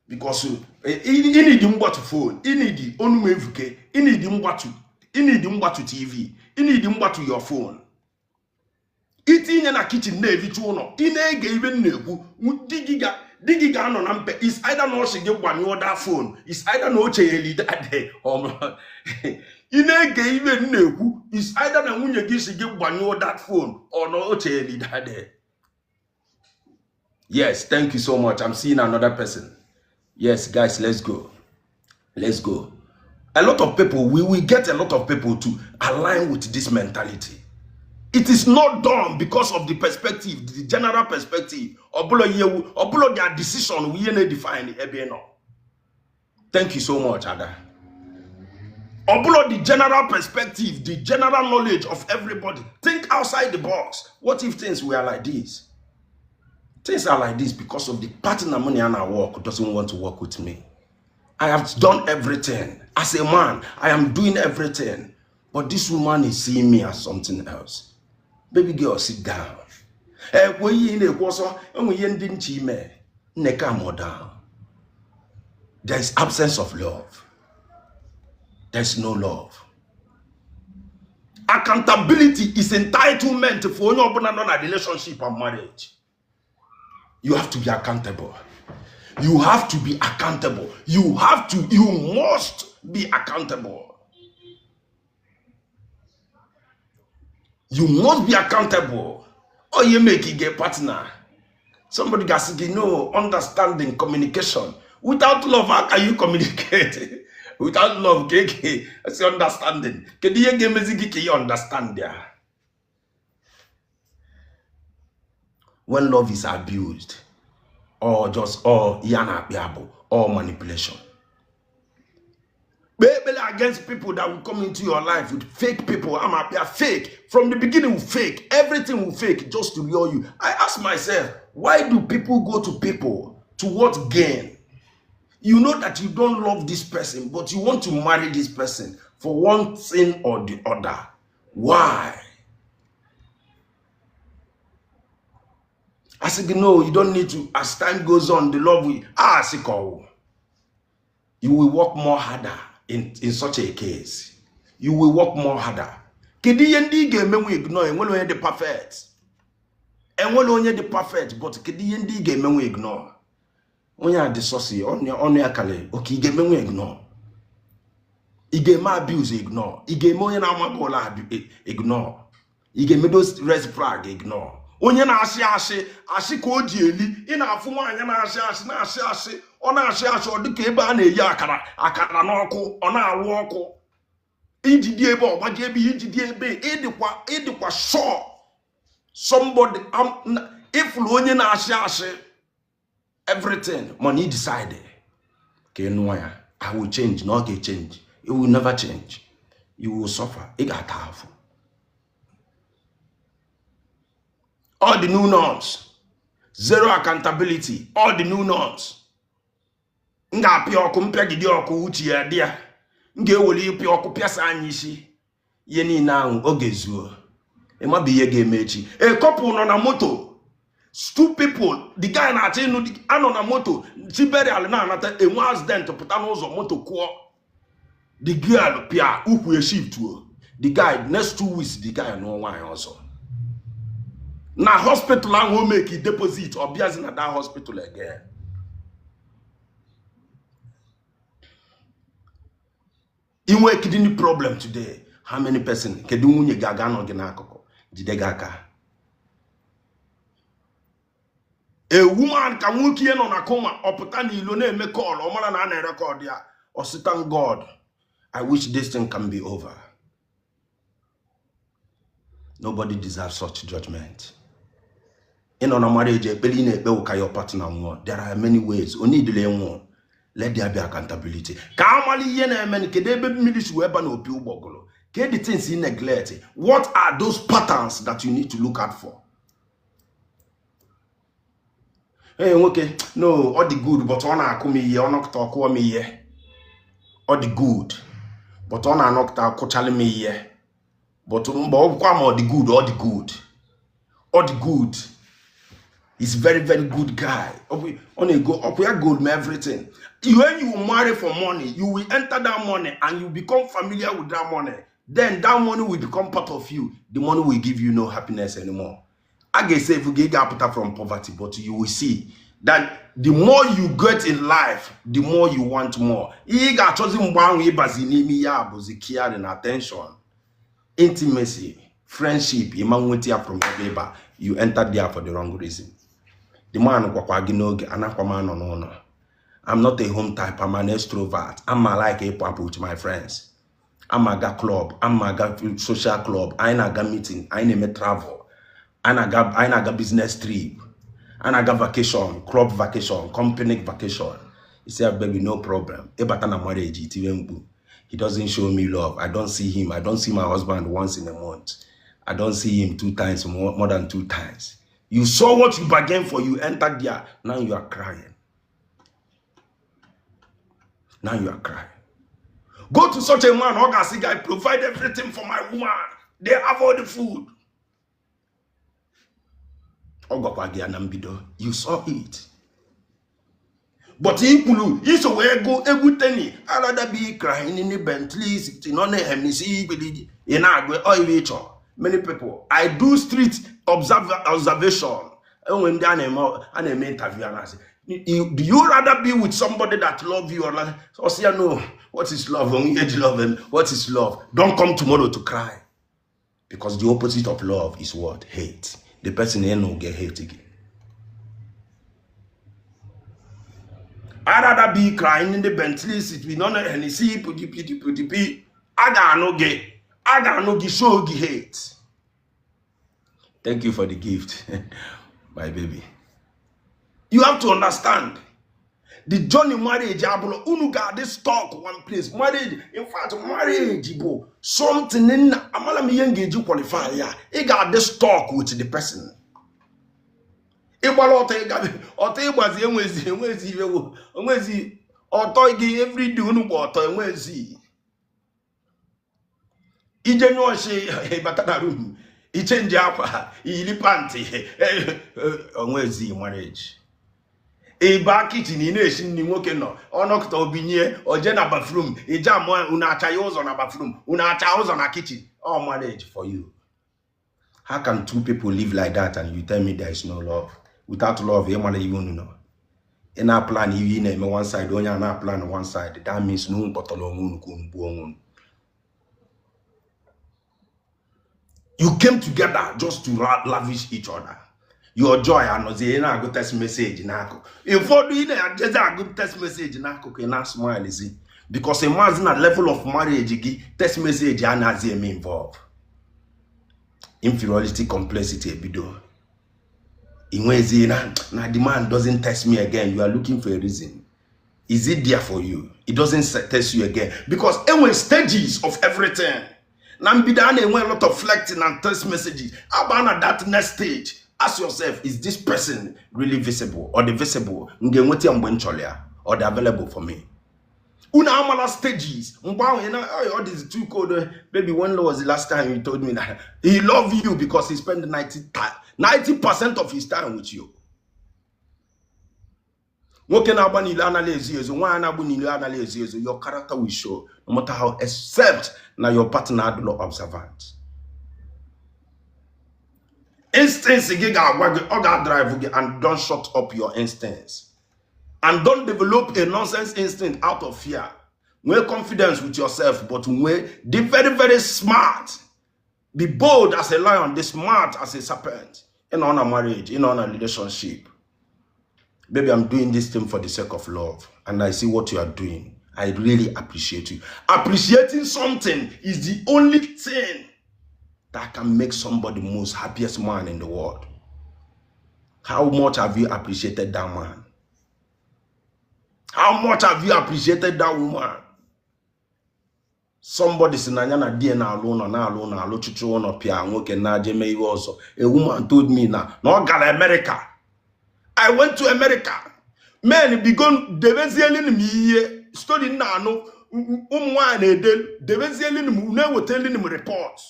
because ị need mgbatu phone, ị need onumevuke, ị need mgbatu, ị need mgbatu TV, ị need mgbatu your phone. Itinye na kitchen na-evicha ụlọ, ị na-ege ibe m na-ekwu. Di gị ga-anọ na mpe. Is either na ọ sị gị gbanyụọ that phone, is either na o chegheli that day. Ị na-ege ibe m na-ekwu, is either na nwunye gị si gị gbanyụọ that phone or na o chegheli that day. Yes, thank you so much. I'm seeing another person. Yes, guys, let's go, let's go. A lot of people, we will get a lot of people to align with this mentality. It is not done because of the perspective, the general perspective. Ọbụla ihe ọbụla their decision ihe na-edefine ebe ị nọ. Thank you so much, Ada. Ọbụla the general perspective, the general knowledge of everybody. Think outside the box. What if things were like this? Things are like this because of the partner money and I work doesn't want to work with me. I have done everything. As a man, I am doing everything. But this woman is seeing me as something else. Baby girl, sit down. Ekwe ihe ị na-ekwu ọsọ, enwe ihe ndị nche ime. Nne, calm down. There is absence of love. There is no love. Accountability is entitlement for onye ọbụla nọ na relationship and marriage. You have to be accountable. You have to be accountable. You have to, you must be accountable. You must be accountable. Or you make you get partner. Somebody got to know understanding, communication. Without love, how can you communicate? Without love, keke, that's understanding. Kedu ihe ga-emezi gị ka you understand ya? When love is abused, or just or ya na-akpị abụ, or manipulation. Kpee ekpere against people that will come into your life with fake people. I'm a fake. From the beginning, will fake. Everything will fake just to lure you. I ask myself, why do people go to people? To what gain? You know that you don't love this person, but you want to marry this person for one thing or the other. Why? I said, no, you don't need to. As time goes on, the love will ask. You will work more harder in such a case. You will work more harder. Kedu ihe ndị ị ga-emenwu ignore? Enwere onye dị perfect. Enwere onye dị perfect, but kedu ihe ndị ị ga-emenwu ignore? Onye a dị sọsị, ọnụ ya kalị, oke ị ga-emenwu ignore. Ị ga-eme abuse ignore. Ị ga-eme onye na-amaghị ụlọ ignore. Ị ga-eme those red flag ignore. Onye na-asị asị asị ka o ji eli, ị na-afụ nwaanyị na-asị asị na-asị asị, ọ na-asị asị, ọ dịka ebe a na-eyi akara akara n'ọkụ, ọ na-arụ ọkụ. Iji dị ebe ọgbaji ebe, iji dị ebe ịdịkwa sure somebody ịfụrụ onye na-asị asị everything, mana ị decide ka ị nụọ ya. I will change, na ọ ga-echange. It will never change. You will suffer. Ị ga-ata afụ. All the new norms, zero accountability, all the new norms. M ga-apịa ọkụ, mpịagide ọkụ, uche ya dị ya. M ga-eweli ịpịa ọkụ pịasa anyị isi. Ihe niile ahụ oge zuo. Ịmabụ ihe ga-eme echi. A couple nọ na moto. Two people, the guy na-achọ ịnụ anọ na moto, chi burial na-anata, enwe accident pụta n'ụzọ, moto kụọ. The girl pịa ukwu eshiftuo. The guy, next 2 weeks, the guy nụọ nwaanyị ọzọ. Na hospital ahụ o make deposit, ọ bịazi na that hospital again. Inwe kidney problem today, how many person, kedu nwunye gị aga anọ gị n'akụkụ jide gị aka? A woman ka nwoke ihe nọ na coma, ọ pụta n'ilo na-eme call, ọ mara na a na-erekọd ya. Ọ sị, thank God, I wish this thing can be over. Nobody deserves such judgment. Ị nọ na marriage, ekpere ị na-ekpe wụ ka your partner nwụọ. There are many ways. Onye idile nwụọ. Let there be accountability. Ka amala ihe na-eme, kedu ebe mmiri si wee ba n'opi ụgbọgụrụ? Kedu the things you neglect? What are those patterns that you need to look out for? Ee, nwoke, no, ọ dị good, but ọ na-akụ m ihe, ọ nọkọta ọkụọ m ihe. Ọ dị good, but ọ na-anọkọta akụchalị m ihe. But mgbe ọ bụkwa ma ọ dị good, ọ dị good. Ọ dị good. He's very, very good guy. Ọ na-ego ọkwa ya gold me everything. When you marry for money, you will enter that money and you become familiar with that money. Then that money will become part of you. The money will give you no happiness anymore. A ga-esave gị, ị ga-apụta from poverty, but you will see that the more you get in life, the more you want more. Ihe ị ga-achọzi mgbe ahụ ịbazi n'ime ya bụzi caring, attention, intimacy, friendship. Ịma nweta ya from ebe ịba. You enter there for the wrong reason. The man gwakwa gị n'oge, anakwa m anọ n'ụlọ. I'm not a home type. I'm an extrovert. I'm a like ịpụ apụ with my friends. I'm aga club, I'm aga social club, anyị na-aga meeting, anyị na-eme travel, anyị na-aga business trip, anyị na-aga vacation, club vacation, company vacation. He said, "Baby, no problem." Ịbata na marriage, itiwe mkpu, "He doesn't show me love. I don't see him. I don't see my husband once in a month. I don't see him two times, more than two times." You saw what you bargained for. You entered there. Now you are crying. Now you are crying. Go to such a man, ọ ga-asị gị, "I provide everything for my woman. They have all the food." Ọ gwakwa gị ya na mbido. You saw it, but ikwulu iso wee gụ egwu teni "I'd rather be crying in the Bentley sitting on a Hennessy." Ị na-agụ ọ iwe ị chọrọ. Many people, I do street observation. Enwe ndị a na-eme interview, a na-asị, "Do you rather be with somebody that love you or not?" Ọ sị ya, "No. What is love? Onwe ihe ji love him. What is love?" Don't come tomorrow to cry, because the opposite of love is what? Hate. The person ị nụ ga-hate gị. "I'd rather be crying in the Bentley seat with none Hennessy pudi pudi pudi pi." A ga-anụ gị, a ga-anụ gị, show gị hate. Thank you for the gift, my baby. You have to understand the journey. Marriage abụrụ unu ga-adị stuck one place. Marriage, in fact, marriage bụ something nna amala m ihe m ga-eji qualify ya. Ị ga-adị stuck with the person. Ịgbara ọtọ, ịga ọtọ, ịgbazi enwezi iwe onwezi ọtọ gị everyday unu gba ọtọ, enwezi ije nyụọ nsị, ịbata na room, ichange akwa, iyiri pant, onwezi marriage. Ịba kitchen, ị na-esi nri, nwoke nọ ọnọkụta obinye oje na bathroom, ije amụọ unu acha ya ụzọ na bathroom, unu acha ụzọ na kitchen. All marriage for you. How can two people live like that and you tell me there is no love? Without love, ị mara ihe unu nọ. Ị na-aplan ihe ị na-eme one side, onye a na-aplan one side. That means na unu kpọtara onwe unu ka unu gbuo onwe unu. You came together just to lavish each other your joy. Anọzie ị na-agụ text message n'akụkụ. Ụfọdụ ị na-ejezi agụ text message n'akụkụ, ị na-smilezi because ịmazi na level of marriage gị, text message a na-azị eme involve inferiority complexity ebido. Inwezi na the man doesn't text me again. You are looking for a reason. Is it there for you? It doesn't text you again because enwe stages of everything. Na mbido a na-enwe a lot of flirting and text messages. Aba na that next stage, ask yourself, is this person really visible or the visible m ga-enweta ya mgbe m chọrọ ya or the available for me? Unu amala stages mgbe ahụ ị na oh, all this too cold. Baby, when was the last time you told me that he love you? Because he spent 90% of his time with you. Nwoke na-agba n'ile anaghị ezo ezo, nwaanyị na-agba n'ile anaghị ezo ezo. Your character will show no matter how, except na your partner adịlọ observant. Instincts gị ga-agwa gị, ọ ga-drive gị, and don't shut up your instincts and don't develop a nonsense instinct out of fear. Nwee confidence with yourself, but nwee be very, very smart. Be bold as a lion, be smart as a serpent. In on a marriage, in on a relationship, "Baby, I'm doing this thing for the sake of love, and I see what you are doing. I really appreciate you." Appreciating something is the only thing that can make somebody most happiest man in the world. How much have you appreciated that man? How much have you appreciated that woman? Somebody si na ya na di ya na-alụ ụlọ, na-alụ ụlọ, alụchụchụ ụlọ, pịa nwoke na-aje mee ihe ọzọ. A woman told me na ọ gara America. "I went to America. Men bigo debezielin m ihe story m na-anụ ụmụ nwaanyị na-ede, debezielin m, na-ewetelin m report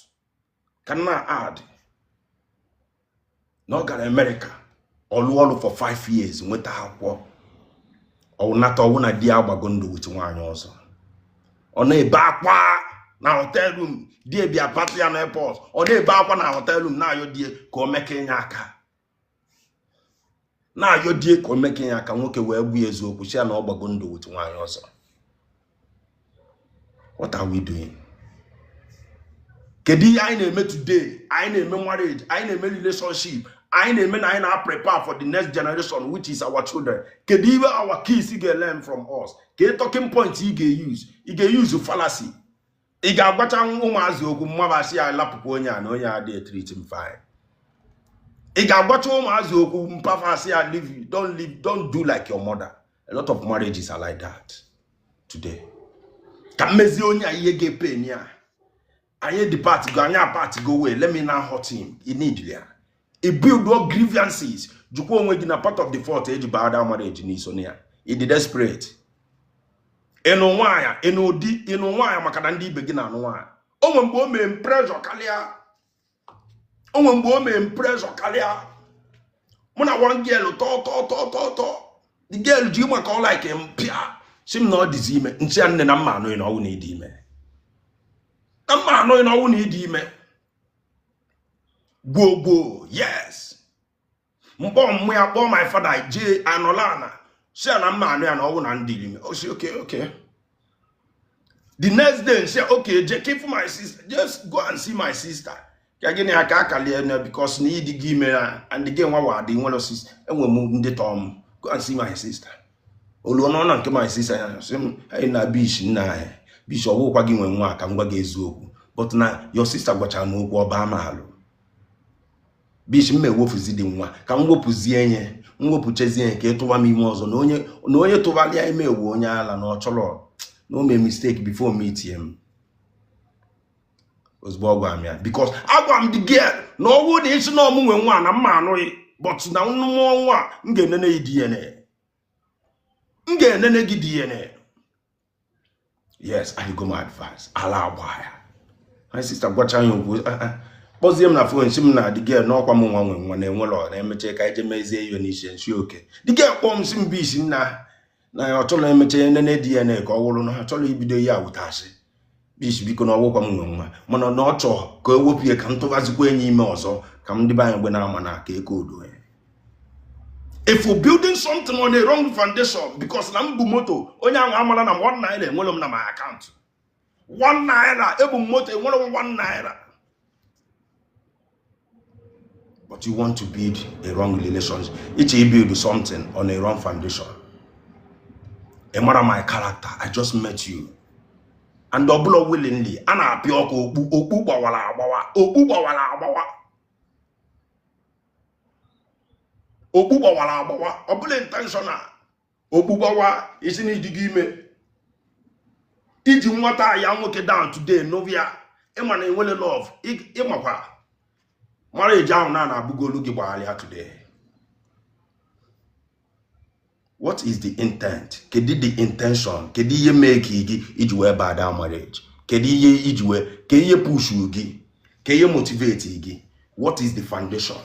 ka m na add." Na ọ gara America. Ọlụ ọlụ for 5 years, nweta akwụkwọ, ọnata ọwụ na di ya agbago ndụ with nwaanyị ọzọ. Ọ na-ebe akwa na hotel room. Di bịa pati ya na airport, ọ na-ebe akwa na hotel room, na-ayọ die ka o meke nye aka, na-ayọ die ka o meke nye aka. Nwoke wee gwa ya eziokwu, si ya na ọ gbago ndụ with nwaanyị ọzọ. What are we doing? Kedu ihe anyị na-eme today? Anyị na-eme marriage, anyị na-eme relationship, anyị na-eme na anyị na-prepare for the next generation, which is our children. Kedu ihe our kids ga-learn from us? Kedu talking point ị ga-use? Ị ga-use fallacy? Ị ga-agwacha ụmụazị okwu mmabasị ya lapụkwa onye a na onye a dị treat him fine? Ị ga-agwacha ụmụazị okwu mpafasị ya leave, don't live, don't do like your mother? A lot of marriages are like that today. Ka mmezie onye a ihe ga-epe ya, anyị depart go, anyị apart go way, let me now hurt him. You need ya i build up grievances. Jụkwa onwe gị na part of the fault eji baa that marriage n'iso na ya. Ị dị desperate ịnụ nwaanyị, ịnụ di, ịnụ nwaanyị maka na ndị ibe gị na-anụ nwaanyị. O nwe mgbe o mee m pressure karịa, o nwe mgbe o mee m pressure karịa. Mụ na one girl tọọ tọọ tọọ tọọ tọọ. The girl ji maka ọ like m pịa si m na ọ dịzi ime. Nsị ya, nne, na mma anụghị na ọwụ na ịdị ime, na mma anụghị na ọwụ na ịdị ime. Gboo gboo, yes. Mkpọ mmụ ya, kpọọ my father, jee anọla ana, si ya na mma anụ ya na ọwụ na ndị ime. O si okay. The next day, nsị ya, okay, jee keep my sister, just go and see my sister, ka gịnị aka akalie na because na ịdị gị ime na and gị nwa wa adị nwere sister, enwe m ndị tọọ m. Go and see my sister. Oluo n'ọnọ nke my sister ya, sị m, anyị na bish, nna anyị bish, ọwụkwa gị nwe nwa, ka m gwa gị eziokwu, but na your sister gwachara m okwu ọba m alụ. Bish, m ewofuzi dị nwa, ka m wepụzie nye, m wepụchazie nke ịtụba m ime ọzọ, na onye tụbalịa ime ewu onye ala na ọ chọrọ na o mee mistake before me tie m. Ozugbo ọ gwara m ya, because agwa m the girl na ọwụ na isi na ọmụ nwe nwa na mma anụghị, but na mmụọ nwa m ga-enene gị DNA, m ga-enene gị DNA. Yes, I go my advice ala agba ya. My sister gwacha ya okwu, "Ah, ah." Kpọzie m na phone, si m na the girl n'ọkwa m nwa nwe nwa na enwere ọ na-emeche ka anyị jee mezie ihe n'isi nsi oke. The girl kpọọ m, si m bisi nna na ọ chọrọ emeche nene DNA ka ọ wụrụ na ọ chọrọ ibido ihe awụtasị. Bish, biko, na ọgwụkwa m nwe nwa, mana na ọ chọọ ka e wepụ ya, ka m tụbazikwa enyi ime ọzọ, ka m dịbe anyị mgbe na-ama na ka eke odo ya. If you're building something on a wrong foundation, because na m bụ moto onye ahụ amara na ₦1 enwere m na my account, ₦1 ebu m moto, enwere m ₦1, but you want to build a wrong relationship, iche build something on a wrong foundation. Ị mara my character, I just met you, and ọbụla willingly a na-apịa ọkụ, okpu okpu gbawara agbawa, okpu gbawara agbawa, okpu gbawara agbawa, ọbụla intentional okpu gbawa isi na ịdịgo ime iji nwata ya nwoke down today novia. Ịma na enwele love, ịmakwa marriage ahụ na na-abụgolu gị gbagharịa today. What is the intent? Kedu the intention? Kedu ihe mee ka gị iji wee baa that marriage? Kedu ihe iji wee ka ihe push gị, ka ihe motivate gị? What is the foundation?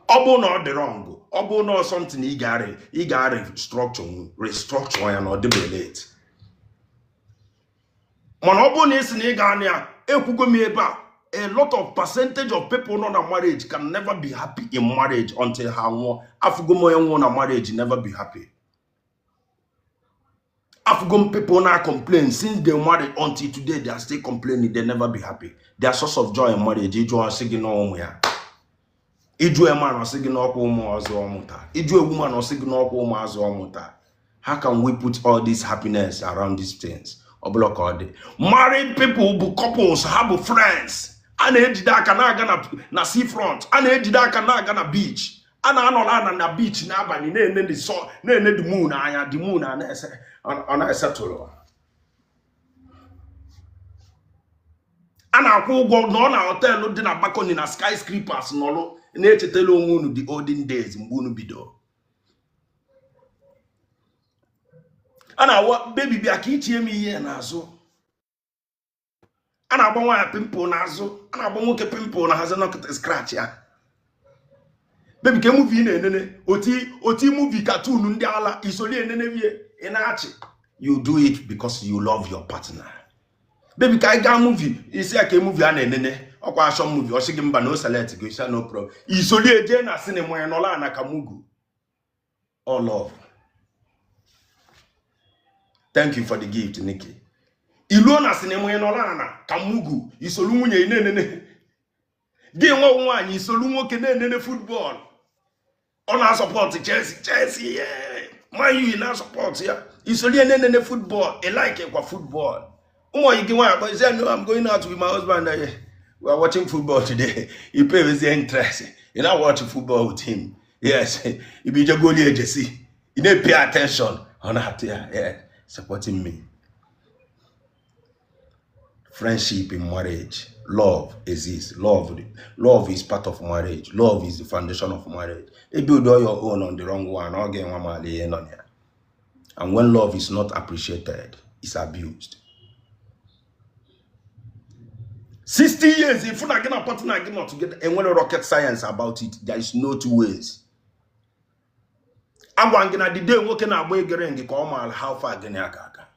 Ọ bụrụ na ọ dị wrong, ọ bụrụ na ọ something ị ga restructure ya na ọ dịbe late. Mana ọ bụrụ na ị sị na ị ga-anụ ya, ekwugo m ebe a, a lot of percentage of people nọ na marriage can never be happy in marriage until ha nwụọ. Afụgo m onye nwụọ na marriage never be happy. Afụgo m people na complain since they married until today, they are still complaining. They never be happy. Their source of joy in marriage, ịjụ asị gị na ụmụ ya, ịjụ ema na ọsị gị n'ọkwa ụmụ ọzọ ọmụta, ịjụ ewu ma na ọsị gị n'ọkwa ụmụazụ ọmụta. How can we put all this happiness around these things? Ọ bụla ka ọ dị, married people bụ couples, ha bụ friends. A na-ejide aka na-aga na seafront, a na-ejide aka na-aga na beach, a na-anọrọ ana na beach n'abalị na-ene the sun, na-ene the moon anya, the moon a na-ese, ọ na-esetụrụ. A na-akwụ ụgwọ nọ na hotel dị na balcony na skyscrapers, nọrụ na-echetala onwe unu the olden days mgbe unu bido. A na-awa baby, bịa ka ichie m ihe n'azụ. A na-agba nwaanyị pimple n'azụ, a na-agba nwoke pimple n'azụ, nọkịta scratch ya. Baby, ke movie ị na-enene? Oti movie cartoon ndị ala isoli enene vie ị na-achị. You do it because you love your partner. Baby, ka anyị gaa movie, isi ya ka movie a na-enene ọkwa action movie, ọ sị gị mba na o select gị, isi ya no problem. Isoli eje na cinema ya nọla ana ka mugu. All love. Thank you for the gift, Nikki. Iluo na cinema ya nọla ana ka mugu, isolu nwunye ị na-enene. Gị nwa nwaanyị isolu nwoke na-enene football. Ọ na-asọpọtụ Chelsea, Chelsea, yeah. Man U na-asọpọtụ ya. Isolu ya na-enene football, ị like kwa football. Ụmụ oyi gị nwaanyị akpọ isi, no, I'm going out with my husband. We are watching football today. You pay with interest. You not watch football with him. Yes. You be just goalie agency. You need pay attention. Ọ na-atụ ya, yeah, supporting me. Friendship in marriage. Love exists. Love is part of marriage. Love is the foundation of marriage. You build all your own on the wrong one. Ọ ga-enwe mala ihe nọ na ya. And when love is not appreciated, it's abused. 60 years, if you not partner gị not together, enwere rocket science about it. There is no two ways. Agwa gị na the day nwoke na-agba egere gị ka ọ maara how far gị na aka aka.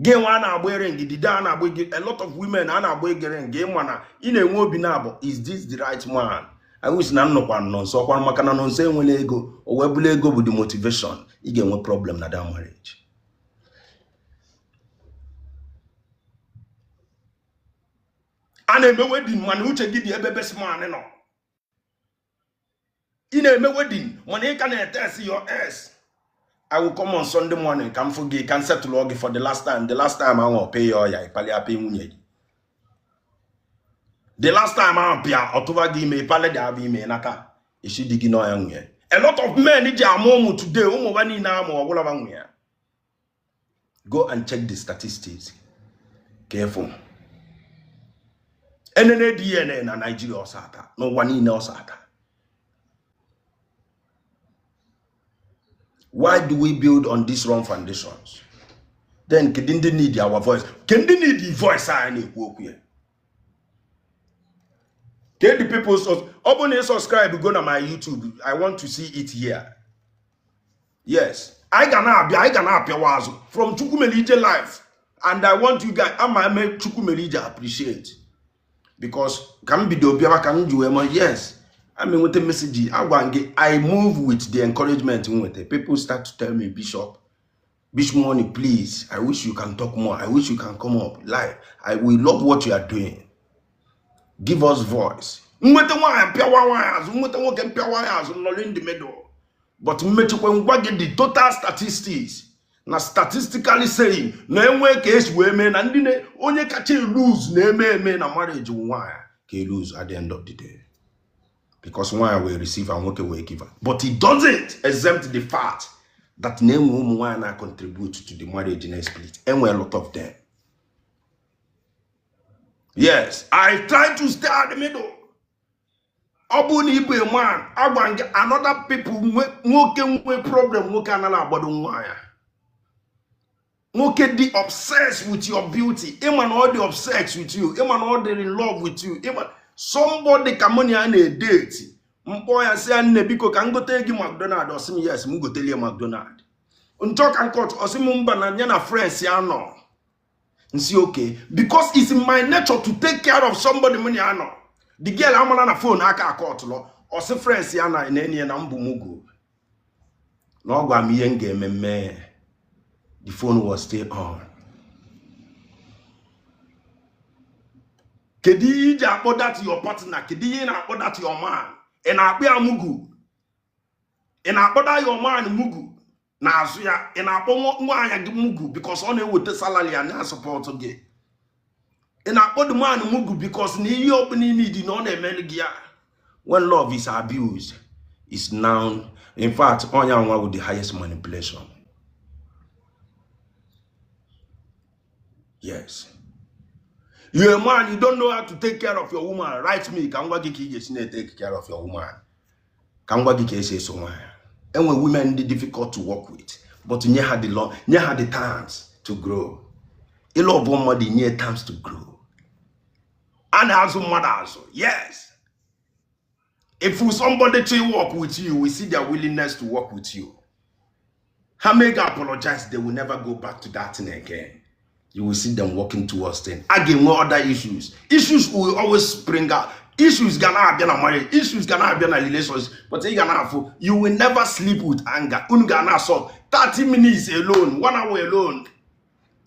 Gị nwa a na-agba ere gị, the day a na-agba gị, a lot of women a na-agba egere gị, ịma na ị na-enwe obi na-abụ, is this the right man? I wish na nnọkwa nọ nso ọkwa maka na nọ nso enwere ego, o wee bụrụ ego bụ the motivation, ị ga-enwe problem na that marriage. A na-eme wedding mana uche gị dị ebe best man nọ. Ị na-eme wedding mana ị ka na-etest your ex. I will come on Sunday morning ka m fụ gị ka m settle gị for the last time. The last time ahụ pay ya ọya ịkpali apị nwunye gị. The last time ahụ pịa ọtụba gị ime ịkpali dị abụ ime nata isi dị gị n'ọya nwunye. A lot of men ji amụ ụmụ today, ụmụ ba niile amụ ọbụla ba nwunye. Go and check the statistics. Careful. Enene DNA na Nigeria ọsọ ata n'ụwa niile ọsọ ata. Why do we build on these wrong foundations? Then kedu ndị need our voice? Kedu ndị need the voice anyị na-ekwu okwu ya? Kedu the people ọ bụrụ na ị subscribe go na my YouTube, I want to see it here. Yes, anyị ga na-abịa, anyị ga na-apịawa azụ from Chukwumelije life, and I want you guys, ama eme Chukwumelije appreciate because ka m bido bịawa ka m ji wee ma yes, I'm enweta message agwa gị, I move with the encouragement m nweta. People start to tell me, Bishop, Bishop Money, please, I wish you can talk more. I wish you can come up live. I will love what you are doing. Give us voice. Nweta nwaanyị mpịawa nwaanyị azụ, nweta nwoke mpịawa nwaanyị azụ nọrọ in the middle. But mmechikwa ngwa gị the total statistics na statistically saying na enwe ka esi wee mee na ndị onye kacha lose na-eme eme na marriage nwaanyị ka lose at the end of the day. Because nwaanyị will receive and nwoke will give. But it doesn't exempt the fact that na-enwe ụmụ nwaanyị na contribute to the marriage na split. Enwe a lot of them. Yes, I try to stay at the middle. Ọ bụrụ na ịbụ a man, agwa gị another people nwoke nwe problem, nwoke anaghị agbado nwaanyị. Nwoke dị obsessed with your beauty. Ịma na ọ dị obsessed with you. Ịma na ọ dị in love with you. Ịma somebody ka mụ na ya na-edeti. Mkpọ ya sị ya nne biko ka m gote gị McDonald, ọ sị m yes, m gotelie McDonald. Nchọ ka nkọt, ọ sị m mba na ya na friends ya nọ. Nsi okay, because it's in my nature to take care of somebody mụ na ya nọ. The girl amala na phone aka akọtụlọ, ọ sị friends ya na na-enye na mbụ mugu. Na ọ gwa m ihe m ga-eme mee. The phone was still on. Kedu ihe iji akpọ that your partner? Kedu ihe ị na-akpọ that your man? Ị na-akpọ ya mugu? Ị na-akpọ that your man mugu? N'azụ ya, ị na-akpọ nwaanyị gị mugu because ọ na-eweta salary ya na-asọpọtụ gị. Ị na-akpọ the man mugu because na ihe ọbụla ị need na ọ na-emelu gị ya. When love is abused, it's now, in fact, onye anwa with the highest manipulation. Yes. You're a man, you don't know how to take care of your woman. Write me, ka m gwa gị ka ị ga-esi na-take care of your woman. Ka m gwa gị ka esi eso nwaanyị. Enwe women dị difficult to work with, but nye ha the law, nye ha the times to grow. Ịlụ ọbụ mmadụ nye times to grow. A na-azụ mmadụ azụ. Yes. If somebody to work with you, we see their willingness to work with you. Ha may apologize, they will never go back to that thing again. You will see them working towards things. Again, what other issues? Issues will always spring up. Issues gonna be na marriage, issues gonna be na relations, but you gonna you will never sleep with anger. Unu gonna solve 30 minutes alone, 1 hour alone.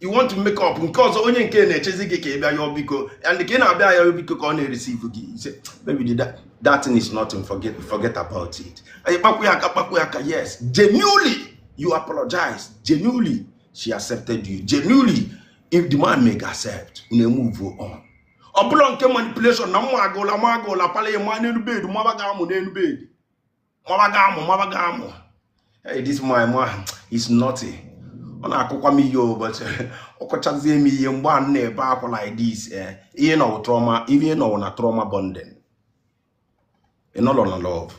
You want to make up nke ọzọ onye nke na-echezi gị ka ị bịa yọọ biko, and ka ị na-abịa yọọ biko ka ọ na-ereceive gị. You say, "Baby, that thing is nothing, forget about it." Anyị kpakwu ya aka, kpakwu ya aka. Yes, genuinely you apologize, genuinely she accepted you, genuinely if the man may accept, unu move on. Ọ bụla nke manipulation na mma agụla ma agụla pala ya ma n'elu bed, maba ga amụ n'elu bed, maba ga amụ, maba ga amụ. Hey, this my man is naughty. Ọ na-akụkwa m ihe ụbọchị ọ kọchazie m ihe mgbe a m na-ebe akwa like this. Ihe nọ trauma, ihe nọ na trauma bonding. Ị nọrọ na love,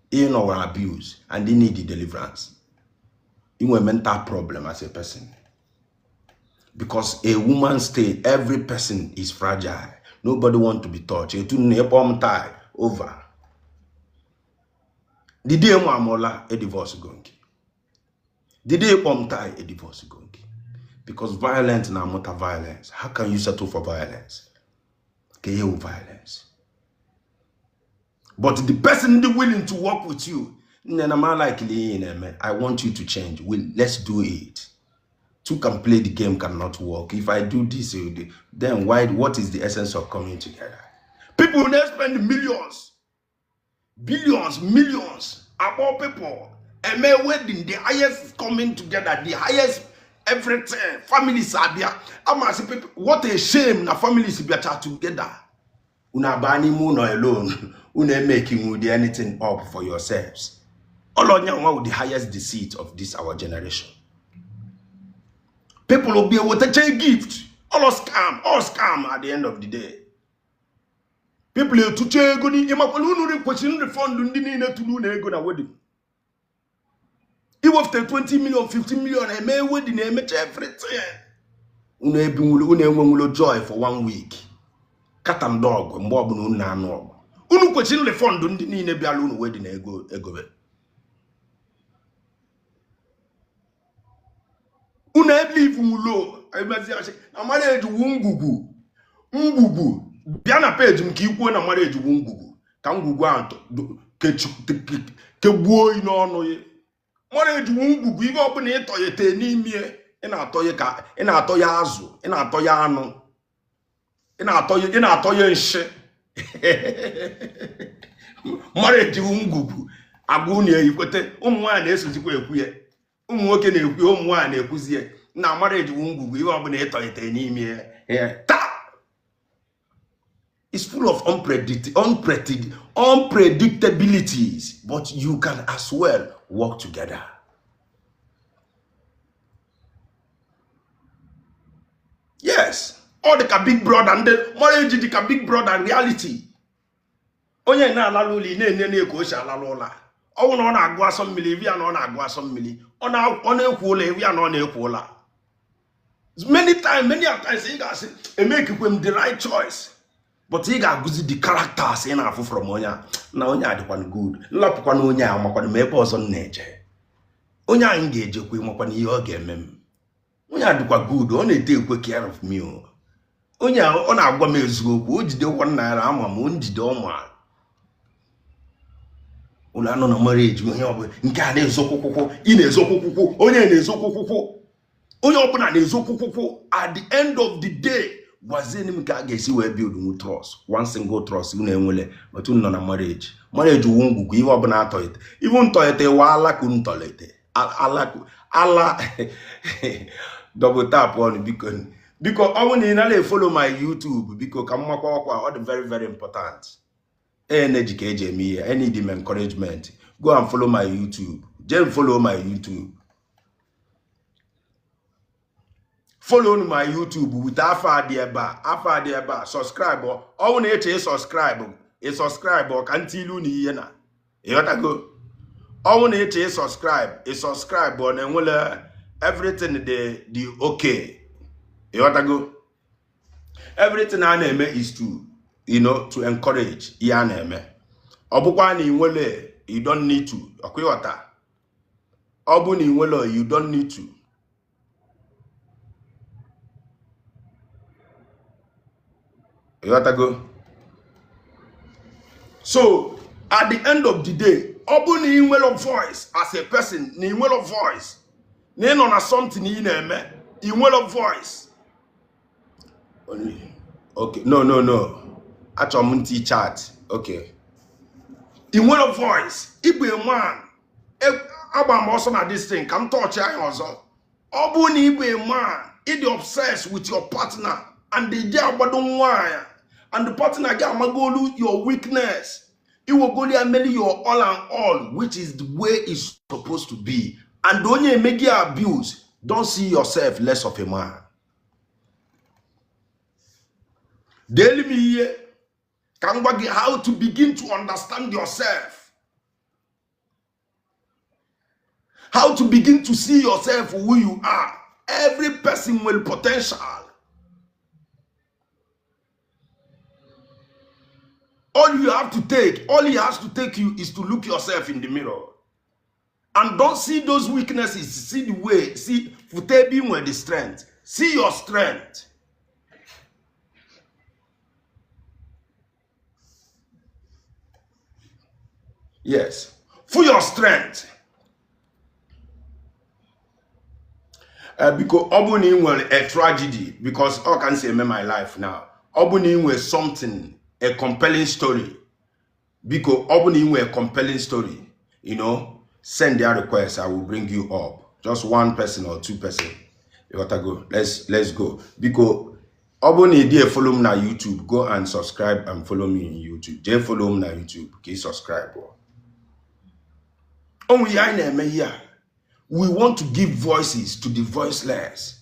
ihe nọ na abuse, and you need the deliverance. Inwe mental problem as a person, because a woman state, every person is fragile. Nobody want to be touched. Etu na ịkpọ m tie over the day nwa amụla a divorce go nke the day ịkpọ m tie a divorce go nke, because violence na-amụta violence. How can you settle for violence? Ka ihe wụ violence. But the person dị willing to work with you, nne na ma like ihe ị na-eme, I want you to change. Well, let's do it. Two can play the game cannot work. If I do this, you do, then why? What is the essence of coming together? People now spend millions, billions, millions about people eme wedding, the highest coming together, the highest everything. Families abịa amasị people. What a shame na families bịacha together, unu abaa n'ime ụlọ alone, unu emaking with anything up for yourselves. Ọlọnya nwa with the highest deceit of this our generation. People will be wetacha gift, all scam, all scam. At the end of the day, people etucha ego ni ịmakwala unu kwesịrị refund ndị niile tụrụ unu ego na wedding. Iwefute 20 million, 15 million, eme wedding, emecha everything, unu ebinwulu, unu enwenwulo joy for one week. Cat and dog. Mgbe ọbụla unu na-anụ ọgụ, unu kwesịrị refund ndị niile bịara unu wedding ego egobe. Unu elive nwulo emezi asị na marriage wu ngwugwu ngwugwu. Bịa na peji m ka i kwuo na marriage wu ngwugwu, ka ngwugwu ahụ kegbuo oyi n'ọnụ ya. Marriage wu ngwugwu. Ihe ọbụla ịtọghete n'ime, ị na-atọ ya ka ị na-atọ ya azụ, ị na-atọ ya anụ, ị na-atọ ya nshi. Marriage wu ngwugwu. Agwa unu eyikwete, ụmụ nwaanyị na-esozikwa ekwu ya, ụmụ nwoke na-ekwu ya, ụmụ nwaanyị na-ekwuzi ya na marriage wu ngwugwu. Ihe ọbụla ịtọghete n'ime ya taa is full of unpredictabilities, but you can as well work together. Yes, ọ dị ka Big Brother. Ndị marriage dị ka Big Brother reality. Onye na-alalụ ụlọ, ị na-enene ka o si alalụ ụlọ. Ọ bụ na ọ na-agụ asọ mmiri, evi ya na ọ na-agụ asọ mmiri. Ọ na-ekwu ụlọ, evi ya na ọ na-ekwu ụlọ. Many times, many a times, ị ga-asị emekikwe m the right choice, but ị ga-agụzi the characters ị na-afụ from onye a na onye a dịkwana good. Nlapụkwana onye a, makwana m ebe ọzọ m na-eje. Onye anyị ga-ejekwa, makwana ihe ọ ga-eme m. Onye a dịkwa good, ọ na-ete ekwe care of me o. Onye a ọ na-agwa m eziokwu. O jide ₦1 ama m o njide ọma ụlọ anọ na marriage. Onye ọbụla nke a na-ezo kwụkwụkwụ, ị na-ezo kwụkwụkwụ, onye na-ezo kwụkwụkwụ, onye ọbụla na-ezo kwụkwụkwụ. At the end of the day, gwazienụ m ka a ga-esi wee build nwu trust, one single trust unu enwele otu unu nọ na marriage. Marriage wu ngwugwu. Ihe ọbụla atọghịte iwu ntọghịte wa alaku ntọlete alaku ala. Double tap ọnụ, biko, biko. Ọ bụrụ na ị nara efollow my YouTube, biko, ka m makwa ọkwa. Ọ dị very very important. Energy ka eji eme ihe. I need m encouragement. Go and follow my YouTube. Jee follow my YouTube, follow my YouTube with afa dị ebe a, afa dị ebe a. Subscribe. Ọ bụrụ na eche subscribe, ị subscribe ọ ka ntị ilu na ihe na ịghọtago. Ọ bụrụ na eche subscribe, ị subscribe, ọ na-enwele everything dị dị okay. Ịghọtago? Everything a na-eme is to you know to encourage ihe a na-eme. Ọ bụkwa na ị nwere, you don't need to. Ọkwa ịghọta? Ọ bụ na ị nwere, you don't need to. Ịghọtago? So at the end of the day, ọ bụ na ị nwere voice as a person, na ị nwere voice, na ị nọ na something ị na-eme, ị nwere voice. Okay, no, no, no. Achọrọ m ntị chat. Okay. Ị nwere voice, ị bụ a man. Agba m ọsọ na this thing ka m tọọchị anya ọzọ. Ọ bụ na ị bụ a man, ị dị obsessed with your partner and ị agbado nwaanyị and the partner gị amagolu your weakness. Iwegolu ya meli your all and all, which is the way it's supposed to be. And onye eme gị abuse, don't see yourself less of a man. Deeli m ihe ka m gwa gị how to begin to understand yourself. How to begin to see yourself who you are. Every person with potential. All you have to take, all he has to take you is to look yourself in the mirror. And don't see those weaknesses. See the way, see futebi nwere the strength. See your strength. Yes. For your strength. Because ọ bụ na ị nwere a tragedy, because all can say my life now. Ọ bụ na ị nwere something, a compelling story. Because ọ bụ na ị nwere a compelling story, send their request, I will bring you up. Just one person or two person. You gotta go. Let's go. Because ọ bụ na ị dị follow m na YouTube, go and subscribe and follow me in YouTube. Jee follow m na YouTube ka ị subscribe. Onwe ihe anyị na-eme here. We want to give voices to the voiceless.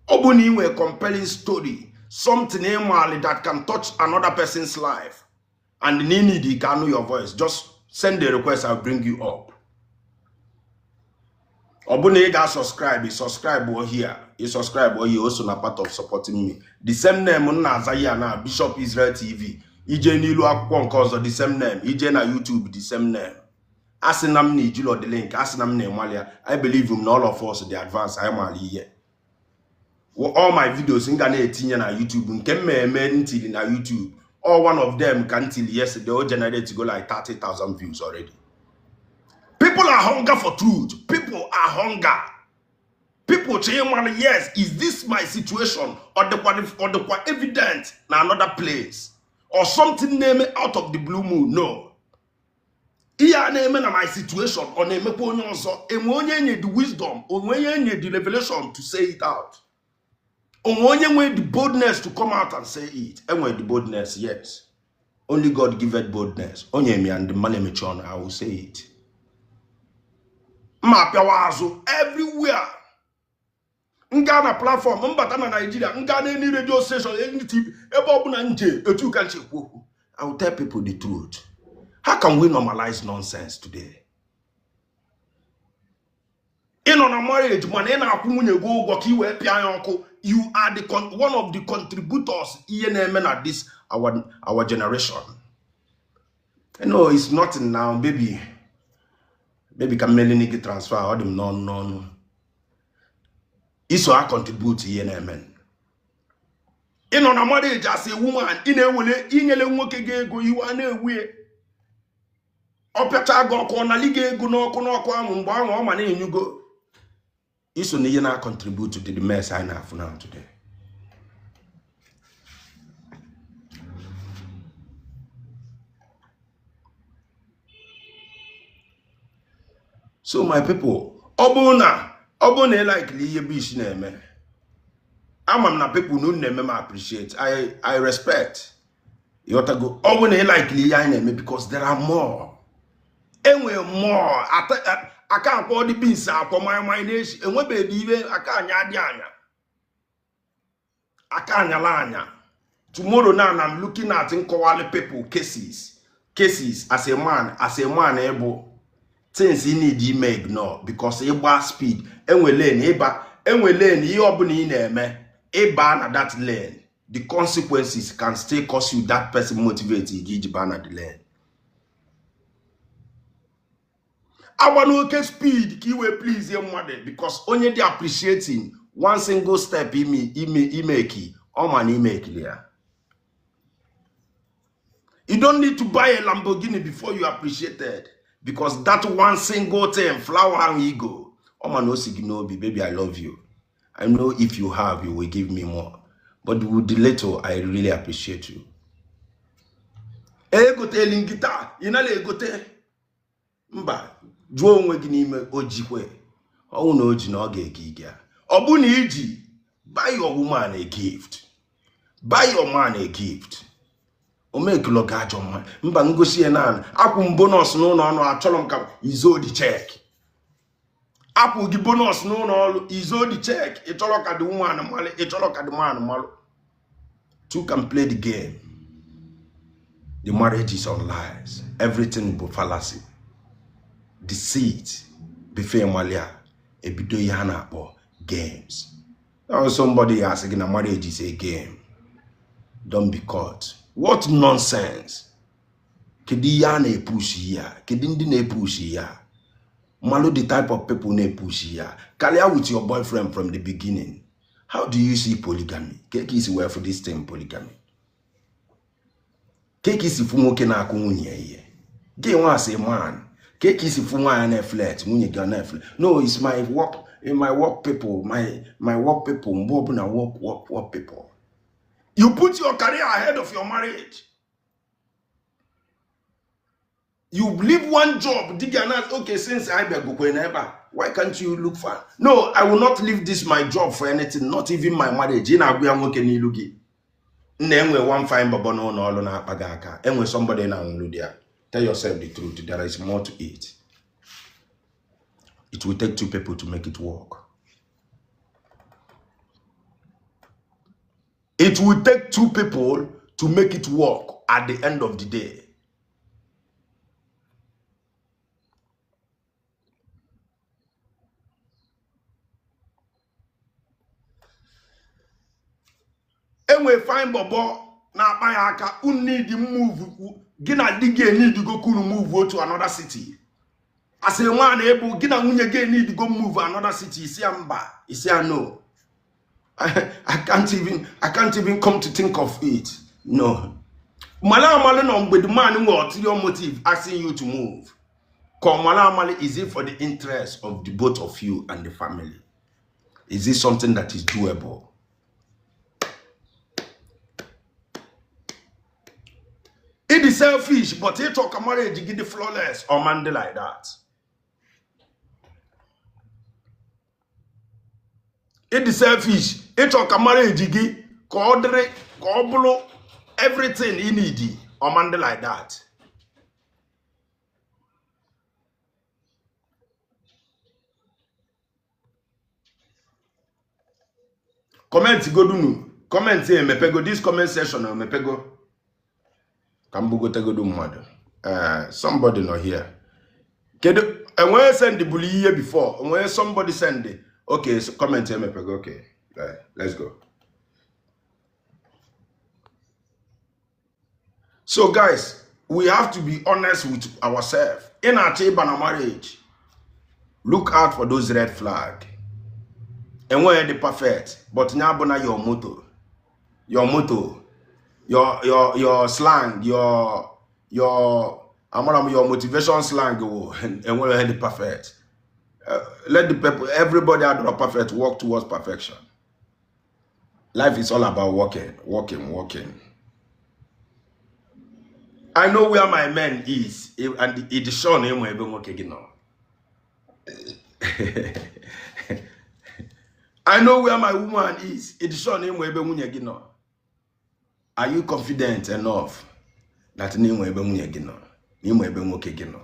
Ọ bụ na ị nwere compelling story, something ịmali that can touch another person's life, and you need ka anụ your voice, just send the request, I'll bring you up. Ọ bụ na ị ga-subscribe, subscribe or here, ị subscribe or here, also na part of supporting me. The same name m na-aza ya na Bishop Israel TV. Ije n'ilu akwụkwọ nke ọzọ, the same name. Ije na YouTube, the same name. Asị na m na ijilo the link, asị na m na-emali ya. I believe m na all of us dị advance, anyị maara ihe. All my videos m ga na-etinye na YouTube, nke m eme ntili na YouTube, all one of them ka ntili yesterday, o generate go like 30,000 views already. People are hunger for truth. People are hunger. People say, man, yes, is this my situation or the evident na another place or something name out of the blue moon? No. Ihe a na-eme na my situation ọ na-emekwa onye ọzọ. Enwe onye enye the wisdom, onwe onye enye the revelation to say it out. Onwe onye nwe the boldness to come out and say it. Enwe the boldness, yes. Only God giveth boldness. Onye emi and the man emechi ọnụ, I will say it. Mma apịawa azụ everywhere. Nga na platform, mbata na Nigeria, nga na any radio station, any TV, ebe ọbụla nje, etu ka nche ekwu okwu. I will tell people the truth. How can we normalize nonsense today? Ị nọ na marriage mana ị na-akwụ nwunye gị ụgwọ ka ị wee pịa ya ọkụ. You are the one of the contributors ihe na-eme na this our generation. No, it's nothing now, baby. Baby ka mmeli gị transfer, ọ dị m n'ọnụ n'ọnụ. Iso a contribute ihe na-eme. Ị nọ na marriage as a woman, ị na-ewele inyere nwoke gị ego, iwe a na-ewu ya. Ọ pịacha gị ọkụ, ọ nali gị ego n'ọkụ n'ọkụ ahụ mgbe ahụ ọ ma na-enyugo. Iso na ihe na-contribute to the mess anyị na-afụ now today. So my people, ọ bụrụ na ị like ihe Bish na-eme, ama m na people na unu na-eme m appreciate. I respect. Ịghọtago? Ọ bụrụ na ị like ihe anyị na-eme, because there are more. Enwe more. Aka akwọ dị beans akwọ manya na-eshi. Enwebeghị ibe aka anya dị anya. Aka anyala anya. Tomorrow now I'm looking at nkọwali people cases. Cases as a man able things you need ime ignore because ịgba speed. Enwe lane ịba, enwe lane ihe ọbụla ị na-eme, ịba na that lane, the consequences can still cause you that person motivate gị iji baa na the lane. Agba n'oke speed ka iwe please mmadụ, because onye dị appreciating one single step ime ime imeki ọ ma na imekili ya. You don't need to buy a Lamborghini before you appreciate it, because that one single thing, flower and ego, ọ ma na o si gị n'obi. Baby, I love you. I know if you have, you will give me more, but with the little, I really appreciate you. Egoteli nkịta ị nala egote mba. Jụọ onwe gị n'ime o jikwe ọnwụ na o ji na ọ ga-ege ige a. Ọ bụ na iji buy your woman a gift, buy your man a gift, omekilo ga ajọ mma mba ngosi ya naanị akwụ m bonus n'ụlọ ọrụ, achọrọ m ka izo the check. Akwụ gị bonus n'ụlọ ọrụ, izo the check. Ị chọrọ ka the woman malụ, ị chọrọ ka the man malụ. Two can play the game. The marriage is on lies, everything bụ fallacy, deceit. Before malia ebido ihe a na-akpọ games. Now somebody asị gị na marriage is a game, don't be caught. What nonsense! Kedu ihe a na-epush ya? Kedu ndị na-epush ya? Malụ the type of people na-epush ya. Karịa with your boyfriend from the beginning. How do you see polygamy? Ka isi wee for this thing, polygamy? Ka isi fụ nwoke na-akụ nwunye ya ihe gị nwa asị man? Ka isi fụ nwaanyị na-eflirt, nwunye gị na-eflirt? No, it's my work, in my work people, my work people. Mgbe ọbụla work, work, work people. You put your career ahead of your marriage. You leave one job di gị na okay, since I bịagokwe n'ebe a, why can't you look for? No, I will not leave this my job for anything, not even my marriage. Ị na-agwa ya nwoke n'ilu gị nna enwe one fine bọbọ n'ụlọ ọrụ na-akpa gị aka, enwe somebody na nwụrụ di ya. Tell yourself the truth. There is more to it. It will take two people to make it work. It will take two people to make it work at the end of the day. Enwe fine bọbọ na-akpa ya aka, unu need move. Gị na di gị need go kunu move to another city. Asị nwa na ebu gị na nwunye gị need go move another city, isi ya mba, isi ya no. I can't even come to think of it. No. Mala amali no mgbe the man nwe ulterior motive asking you to move. Ka mala amali, is it for the interest of the both of you and the family? Is it something that is doable? It is selfish, but it talk marriage get the flawless or man like that. It is selfish. It talk marriage gị ka ọ dịrị ka ọ bụrụ everything you need or man like that. Comment godunu, comment emepego this comment section emepego ka m bugotegodu mmadụ. Somebody nọ here. Kedu enwee send bụrụ ihe before enwee somebody send? Okay, so comment emepego. Okay, let's go. So guys, we have to be honest with ourselves. Ị na-achọ ịba na marriage, look out for those red flag. Enweghị dị perfect, but nya bụ na your motto, your motto, your slang, your amara m, your motivation slang wụ enweghị dị perfect. Let the people, everybody adọrọ perfect, work towards perfection. Life is all about working, working, working. I know where my man is, and it is sure na enwe ebe nwoke gị nọ. I know where my woman is. It is sure na enwe ebe nwunye gị nọ. Are you confident enough that na enwe ebe nwunye gị nọ, na enwe ebe nwoke gị nọ?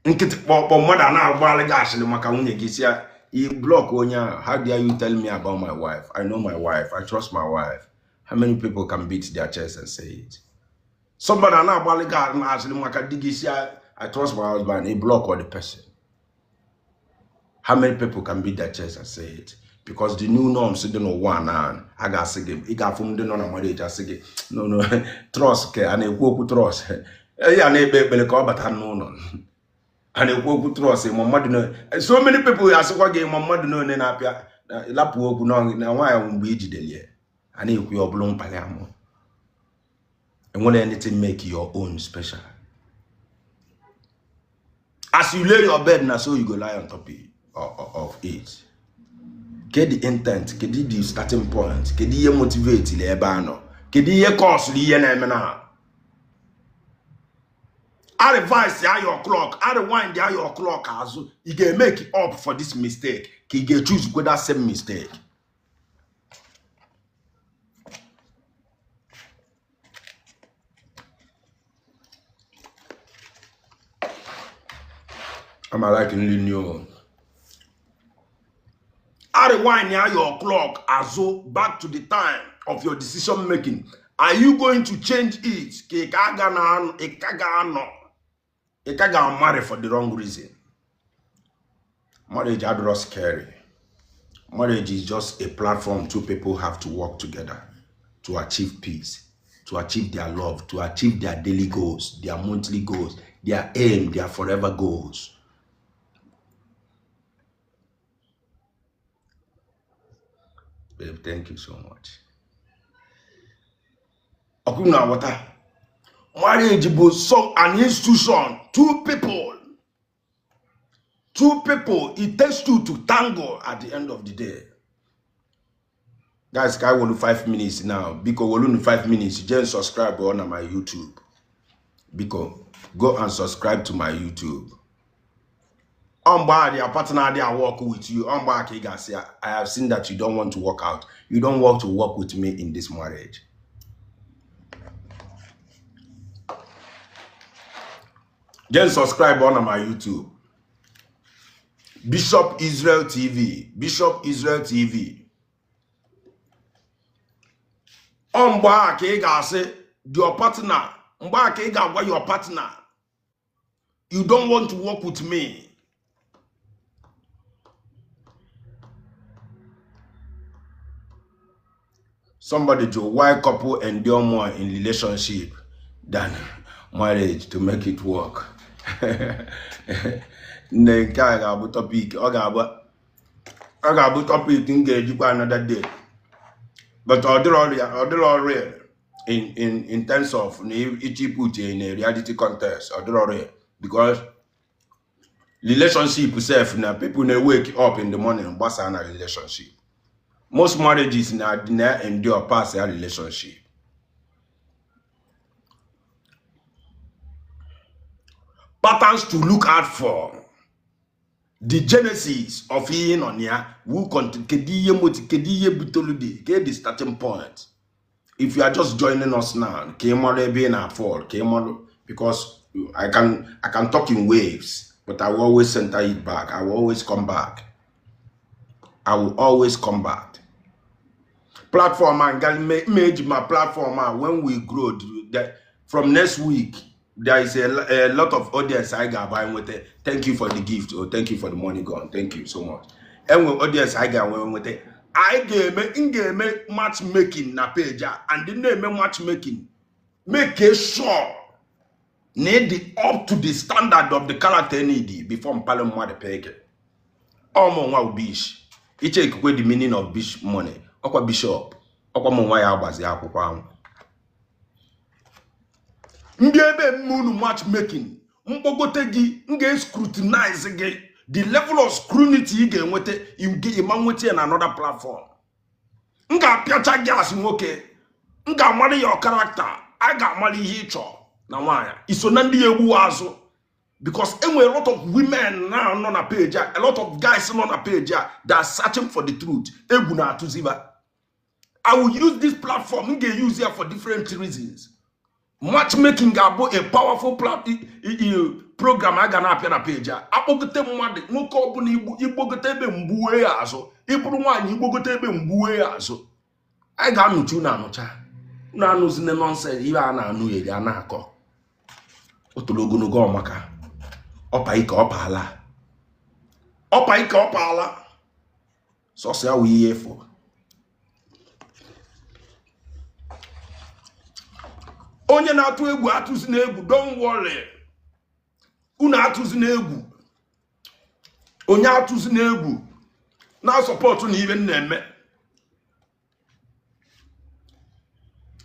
Nkịtị kpọkpọ mmadụ a na-agbalị gị asịrị maka nwunye gị, si ya i block onye ahụ. How dare you tell me about my wife? I know my wife. I trust my wife. How many people can beat their chest and say it? Somebody a na-agbalị gị asịrị maka di gị, si ya I trust my husband, i block all the person. How many people can beat their chest and say it? Because the new norms dị n'ụwa na a ga-asị gị, ị ga-afụ ndị nọ na marriage asị gị no, no, trust, ka a na-ekwu okwu trust. Ya na-ekpe ekpere ka ọ bata n'ụlọ. A na-ekwu okwu trust ma mmadụ na so many people asịkwa gị ma mmadụ na one na-apịa lapụ okwu na nwaanyị mgbe ijidelie a na-ekwu ya ọ bụrụ mkpali amụ. Enwere anything make your own special. As you lay your bed na so you go lie on top of it. Kedu the intent? Kedu the starting point? Kedu ihe motivate ebe a nọ? Kedu ihe cause ihe na-eme na? I revise ya your clock, I rewind ya your clock azụ. Ị ga-emake up for this mistake ka ị ga-choose kwe that same mistake. I'm like nri nri o. I rewind ya your clock azụ back to the time of your decision making. Are you going to change it? Ka ị ka ga na ị ka ga-anọ ị ka ga-marry for the wrong reason. Marriage adịrọ scary. Marriage is just a platform two people have to work together to achieve peace, to achieve their love, to achieve their daily goals, their monthly goals, their aim, their forever goals. Babe, thank you so much. Ọkụ na water. Marriage bụ so an institution, two people. Two people, it takes two to tango at the end of the day. Guys, ka I wolu 5 minutes now. Biko wolunu 5 minutes. Just subscribe on my YouTube. Biko, go and subscribe to my YouTube. Ọ mgbe a their partner dey work with you. Ọ mgbe a ka ị ga-asị ya, I have seen that you don't want to work out. You don't want to work with me in this marriage. Just subscribe on my YouTube. Bishop Israel TV. Bishop Israel TV. Ọ mgbe a ka ị ga-asị your partner, mgbe a ka ị ga-agwa your partner, you don't want to work with me. Somebody to why couple endure more in relationship than marriage to make it work. Nne nke a ga-abụ topic ọ ga-abụ topic m ga-ejikwa another day. But ọ dịrọ real in terms of na ichi put in a reality contest. Ọ dịrọ real because relationship sef na people na wake up in the morning gbasa na relationship. Most marriages na endure past their relationship. Patterns to look out for. The genesis of ihe nọ na ya will continue. Kedu ihe moti kedu ihe butolu dị kedu the starting point. If you are just joining us now, ka ị mara ebe ị na-fall, ka ị mara, because I can talk in waves, but I will always center it back. I will always come back. I will always come back. Platform and made my platform when we grow from next week, there is a lot of audience I got buying with it. Thank you for the gift or thank you for the money gone. Thank you so much. And when audience I got with it, I game matchmaking na page and the name matchmaking. Make sure need the up to the standard of the character need before mpalo mmadụ pege. Ọmụ nwa bish. Iche ekwe the meaning of bish money. Ọkwa bishop. Ọkwa mụ nwa ya agbazi akwụkwọ ahụ. Ndị ebe mme unu matchmaking, mkpọgote gị, m ga-scrutinize gị. The level of scrutiny ị ga-enweta, ịma nweta ya na another platform. M ga-apịacha gị asị nwoke. M ga-amara your character. A ga-amara ihe ị chọrọ na nwaanyị. Iso na ndị ya egbuwa azụ. Because enwere a lot of women now nọ na page a, a lot of guys nọ na page a that are searching for the truth. Egwu na-atụziba. I will use this platform. M ga-use ya for different reasons. Matchmaking ga-abụ a powerful program a ga na-apịa na page a. Akpọgote mmadụ nwoke ọbụla igbogote ebe mgbuwe ya azụ. Ịbụrụ nwaanyị igbogote ebe mgbuwe ya azụ. Anyị ga-anụcha unu anụcha. Unu anụzine nonsense ihe a na-anụ eri a na-akọ. O toro ogologo ọmaka. Ọpa ike ọpaala. Ọpa ike ọpaala. Sọsọ ya wụ ihe efu. Onye na-atụ egwu atụzina egwu, don't worry. Unu atụzina egwu. Onye atụzina egwu na-support na ibe m na-eme.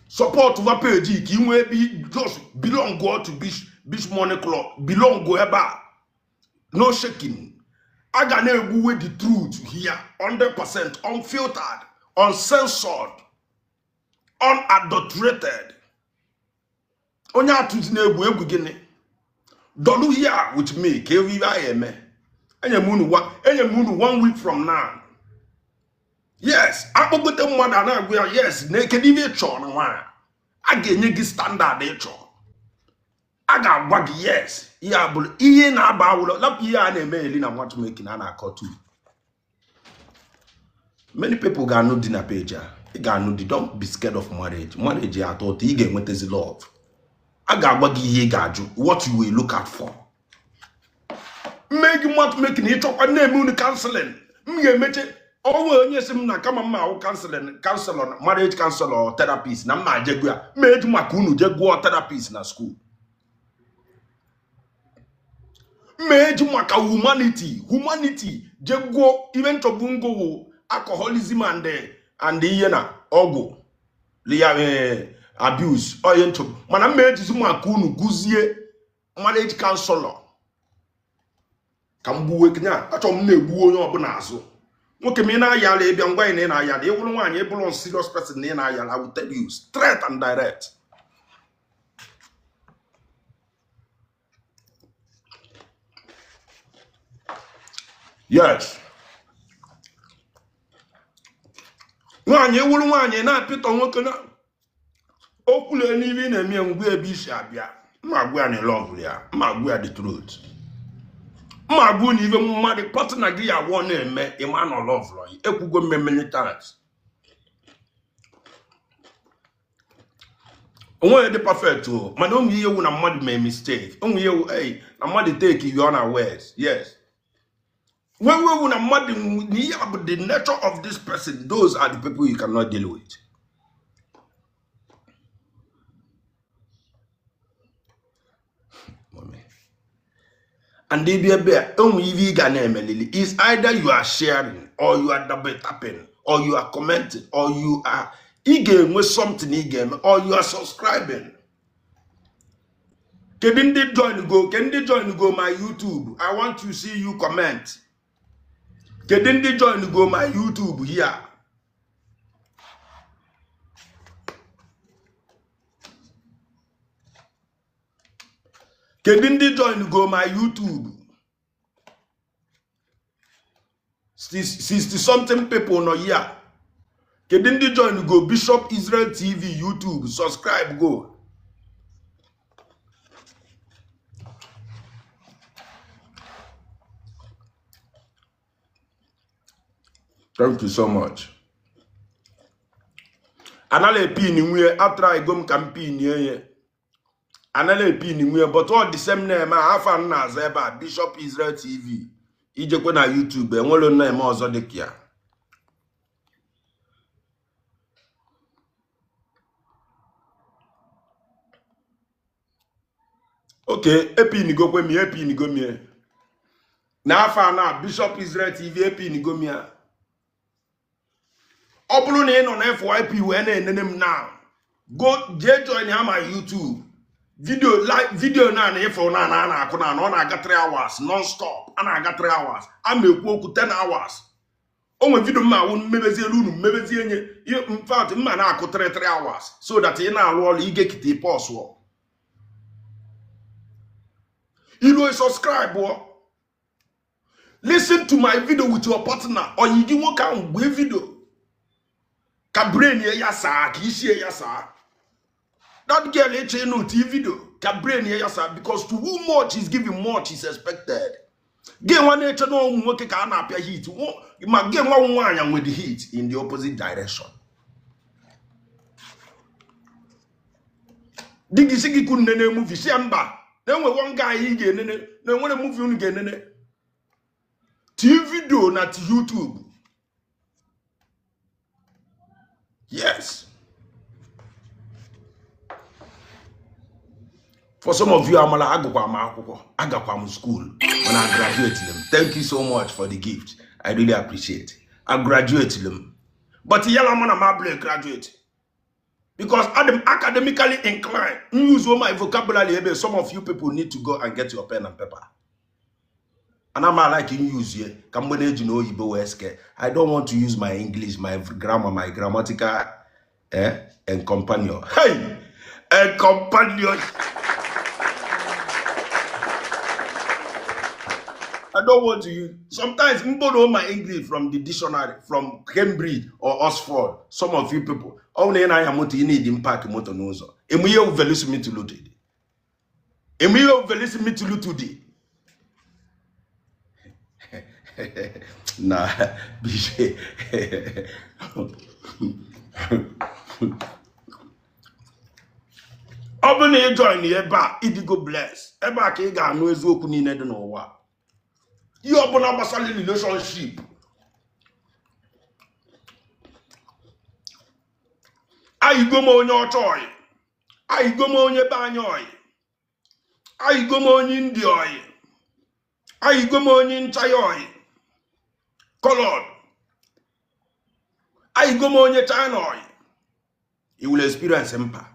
Support va page ka ị nwee ebe just belong to Bish Money Club, belong ebe a, no shaking. A ga na-egbuwe the truth here 100% unfiltered, uncensored, unadulterated. Onye atụzina egwu, egwu gịnị? Dọlụ here with me ka ewu ibe anyị eme. Enye m unu 1 week from now. Yes, akpọgote mmadụ a na-agwa ya yes na kedu ibe ị chọrọ na nwaanyị a ga-enye gị standard ị chọrọ. A ga-agwa gị yes, ihe a bụrụ ihe na-aba awụlọ lapụ ihe a na-eme eli na matchmaking a na-akọ tu. Many people ga-anụ di na page a. Ị ga-anụ di, don't be scared of marriage. Marriage ya atọ ụtọ, ị ga-enwetazi love. A ga-agwa gị ihe ị ga-ajụ, what you will look out for. Mmee gị matchmaking, ịchọkwa na-eme unu counseling. M ga-emeche onwe onye si m na kama mma awụ counseling, counselor, marriage counselor, therapist na mma jegwu ya. Mma eji maka unu je gụọ therapist na school. Mma eji maka humanity je gụọ ibe nchọgbu ngụwụ alcoholism and ihe na ọgwụ ya abuse onye nchọgbu. Mana mma ejizi maka unu gụzie marriage counselor ka m gbuwe nya. Achọrọ m na-egbu onye ọbụla azụ. Nwoke m ị na-ayala ịbịa ngwa ị na ị na-ayala, ị wụrụ nwaanyị ị bụrụ serious person na ị na-ayala, I will tell you straight and direct. Yes, nwaanyị ewuru nwaanyị na-apịtọ nwoke na okwule n'ibe ị na-eme ngwa ebe isi abịa. Mma agwa ya na love ya, mma agwa ya the truth, mma agwa na ibe mmadụ partner gị ya awọ na-eme ịma na love ya. Ekwugo mme many times, onweghị dị perfect o, mana onwe ihe wu na mmadụ mee mistake, onwe ihe wu ei na mmadụ take you on words. Yes, when we na mmadụ na ihe bụ the nature of this person, those are the people you cannot deal with. And if you be onwe ife ị ga na-emelili is either you are sharing or you are double tapping or you are commenting or you are ị ga-enwe something ị ga-eme or you are subscribing. Kedu ndị join go? Kedu ndị join go my YouTube? I want to see you comment. Kedu ndị join go my YouTube here? Kedu ndị join go my YouTube? 60 something people nọ here. Kedu ndị join go Bishop Israel TV YouTube? Subscribe go. Thank you so much. Anala epin nwunye atry go m ka m pinie ya. Anala epin nwunye but all the same name afa m na-aza ebe a Bishop Israel TV. Ijekwe na YouTube enwere nna eme ọzọ dịka ya. Okay, epinigo kwe mi, epinigo mi. N'afọ a na Bishop Israel TV epinigo mi ya. Ọ bụrụ na ị nọ na FYP wee na-enene m now, go jee join ya ma YouTube. Video live video na na ịfụ na na na-akụ na ọ na-aga 3 hours non-stop. A na-aga 3 hours. A ma-ekwu okwu 10 hours. O nwe video mma awụ mmebezi elu unu mmebezi enye. In fact, mma na-akụ 3 hours so that ị na-alụ ọrụ ige kite pọsụọ. Ilu subscribe o. Listen to my video with your partner. Oyi gị nwoke ahụ gbee video. Ka brain ya saa, ka isi ya saa. That girl eche ịnụ ti video ka brain ya saa, because to who much is given, much is expected. Gị nwa na-eche na ụmụ nwoke ka a na-apịa hit, ma gị nwa nwaanyị nwe the hit in the opposite direction. Di gị si gị kwu nnene movie, si ya mba na enwe one guy ị ga-enene na enwere movie unu ga-enene. Ti video na ti YouTube. Yes. For some of you amala, agụkwa m akwụkwọ, agakwa m school, mana I graduate m. Thank you so much for the gift, I really appreciate. I graduate m, but yala mana m abụrụ a graduate because I'm academically inclined. Use all my vocabulary ebe some of you people need to go and get your pen and paper. And I'm like use here ka mgbe na-eji na oyibo wee ske. I don't want to use my English, my grammar, my grammatical and companion. Hey, and companion. I don't want to use. Sometimes I borrow my English from the dictionary, from Cambridge or Oxford. Some of you people, only na anya moto, you need impact moto n'ụzọ. Emu ihe velocity. Emu ihe velocity dị. Na BJ. Ọ bụ na ị join ebe a, ịdịgo bless. Ebe a ka ị ga-anụ eziokwu niile dị n'ụwa. Ihe ọbụla gbasara relationship. Ayigo m onye ọcha ọyị. Ayigo m onye be anyị ọyị. Ayigo m onye ndị ọyị. Ayigo m onye nchaya ọyị. Colored. Ayigo m onye China ọyị. You will experience mpa.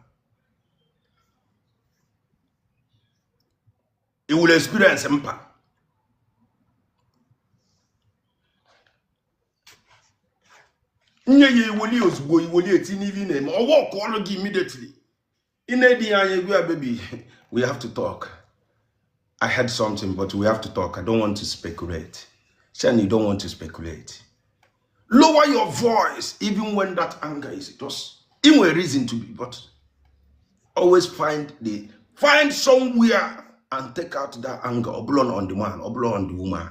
You will experience mpa. Nye ya iweli ozugbo, iweli eti n'ihe ị na-eme. Ọwa ọkụ ọrụ gị immediately. Ị na-edi ya anya egwu ya, baby, we have to talk. I heard something, but we have to talk. I don't want to speculate. Shan, you don't want to speculate. Lower your voice, even when that anger is just in a reason to be, but always find somewhere and take out that anger, oblong on the man, oblong on the woman.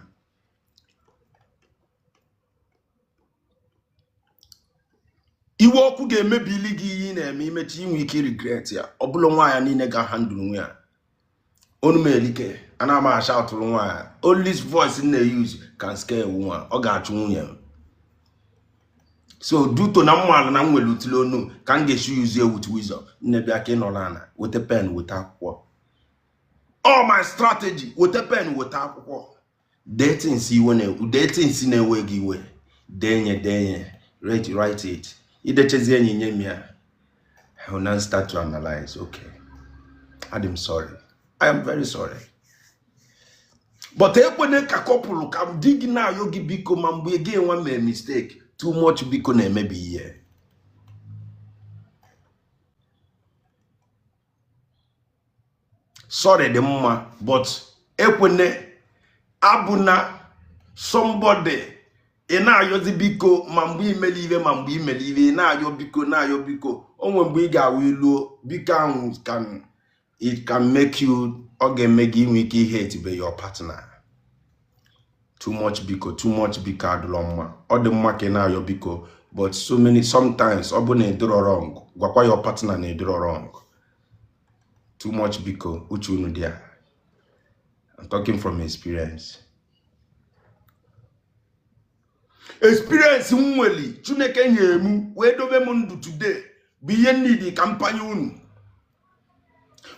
Iwe ọkụ ga-emebili gị ihe ị na-eme, imechi inwe ike regret ya. Ọ bụla nwaanyị niile ga-handle nwe ya. Onu m elike, ana m acha atụrụ nwaanyị. Only voice m na-use can scare a woman. Ọ ga-achụ nwunye m. So due to na mma na m nwere utile onu ka m ga-esi use with wisdom. Nne bịa ka ị nọrọ ana, weta pen, weta akwụkwọ. All my strategy, weta pen, weta akwụkwọ. Dee things iwe na dee things na-ewe gị iwe. Denye denye, write it. Idechezie enyi nye m ya. I will now start to analyze. Okay, I'm sorry. I am very sorry. But ekwene ka couple ka di gị na-ayọ gị biko ma mgbe gị enwe mee mistake. Too much biko na-emebi ihe. Sorry dị mma, but ekwene abụna somebody ị na-ayọzi biko ma mgbe imeli iwe, ma mgbe imeli iwe ị na-ayọ biko, na-ayọ biko. O nwere mgbe ị ga-awụ iluo biko ahụ can it can make you, ọ ga-eme gị inwe ike ihe etibe your partner. Too much biko, too much biko adịlọ mma. Ọ dị mma ka ị na-ayọ biko, but so many sometimes ọ bụ na ịdịrọ wrong, gwakwa your partner na ịdịrọ wrong. Too much biko, uche unu dị ya. I'm talking from experience. Experience m nweli Chineke nyere m wee dobe m ndụ today bụ ihe nnidi ka mpanye unu.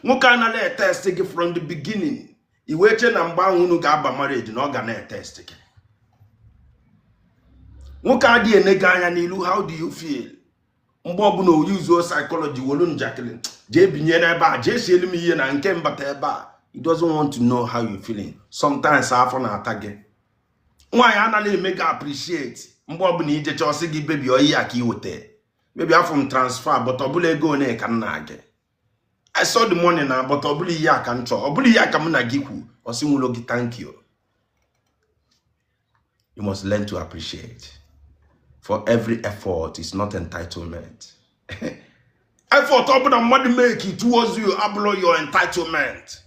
Nwoke anaghị etest gị from the beginning. I wee che na mgbe ahụ unu ga-aba marriage na ọ ga na-etest gị. Nwoke adịghị ene gị anya n'ilu, how do you feel? Mgbe ọbụla o yuzuo psychology wolu njakịrị jee binye n'ebe a, jee sielu m ihe na nke mbata ebe a. He doesn't want to know how you feeling. Sometimes afọ na-ata gị. Nwaanyị anaghị eme gị appreciate mgbe ọbụla ijecha ọsị gị baby ọ ihe a ka ị weta. Baby afọ m transfer, but ọ bụla ego one ka m na-agị. I saw the money na, but ọ bụla ihe a ka m chọọ, ọ bụla ihe a ka m na gị kwu, ọ sị nwụrụ gị thank you. You must learn to appreciate. For every effort is not entitlement. Effort ọ bụla mmadụ make towards you abụrụ your entitlement.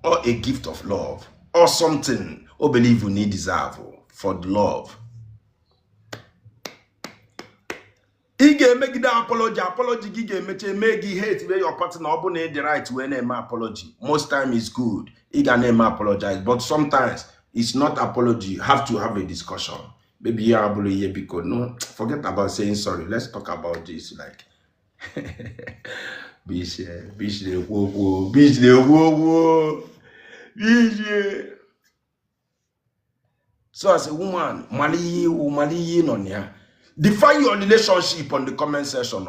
Or a gift of love. Or something o believe you need deserve for the love. Ị ga-emegide apology, apology gị ga-emecha eme gị hate where your partner ọ bụ na ị dị right wee na-eme apology. Most time is good. Ị ga na-eme apologize, but sometimes it's not apology. You have to have a discussion. Maybe ihe abụrụ ihe biko. No, forget about saying sorry. Let's talk about this. Like, Bish bish na-ekwu okwu, bish na-ekwu okwu, bish. So as a woman, mara ihe iwu, mara ihe ị nọ na ya. Define your relationship on the comment section.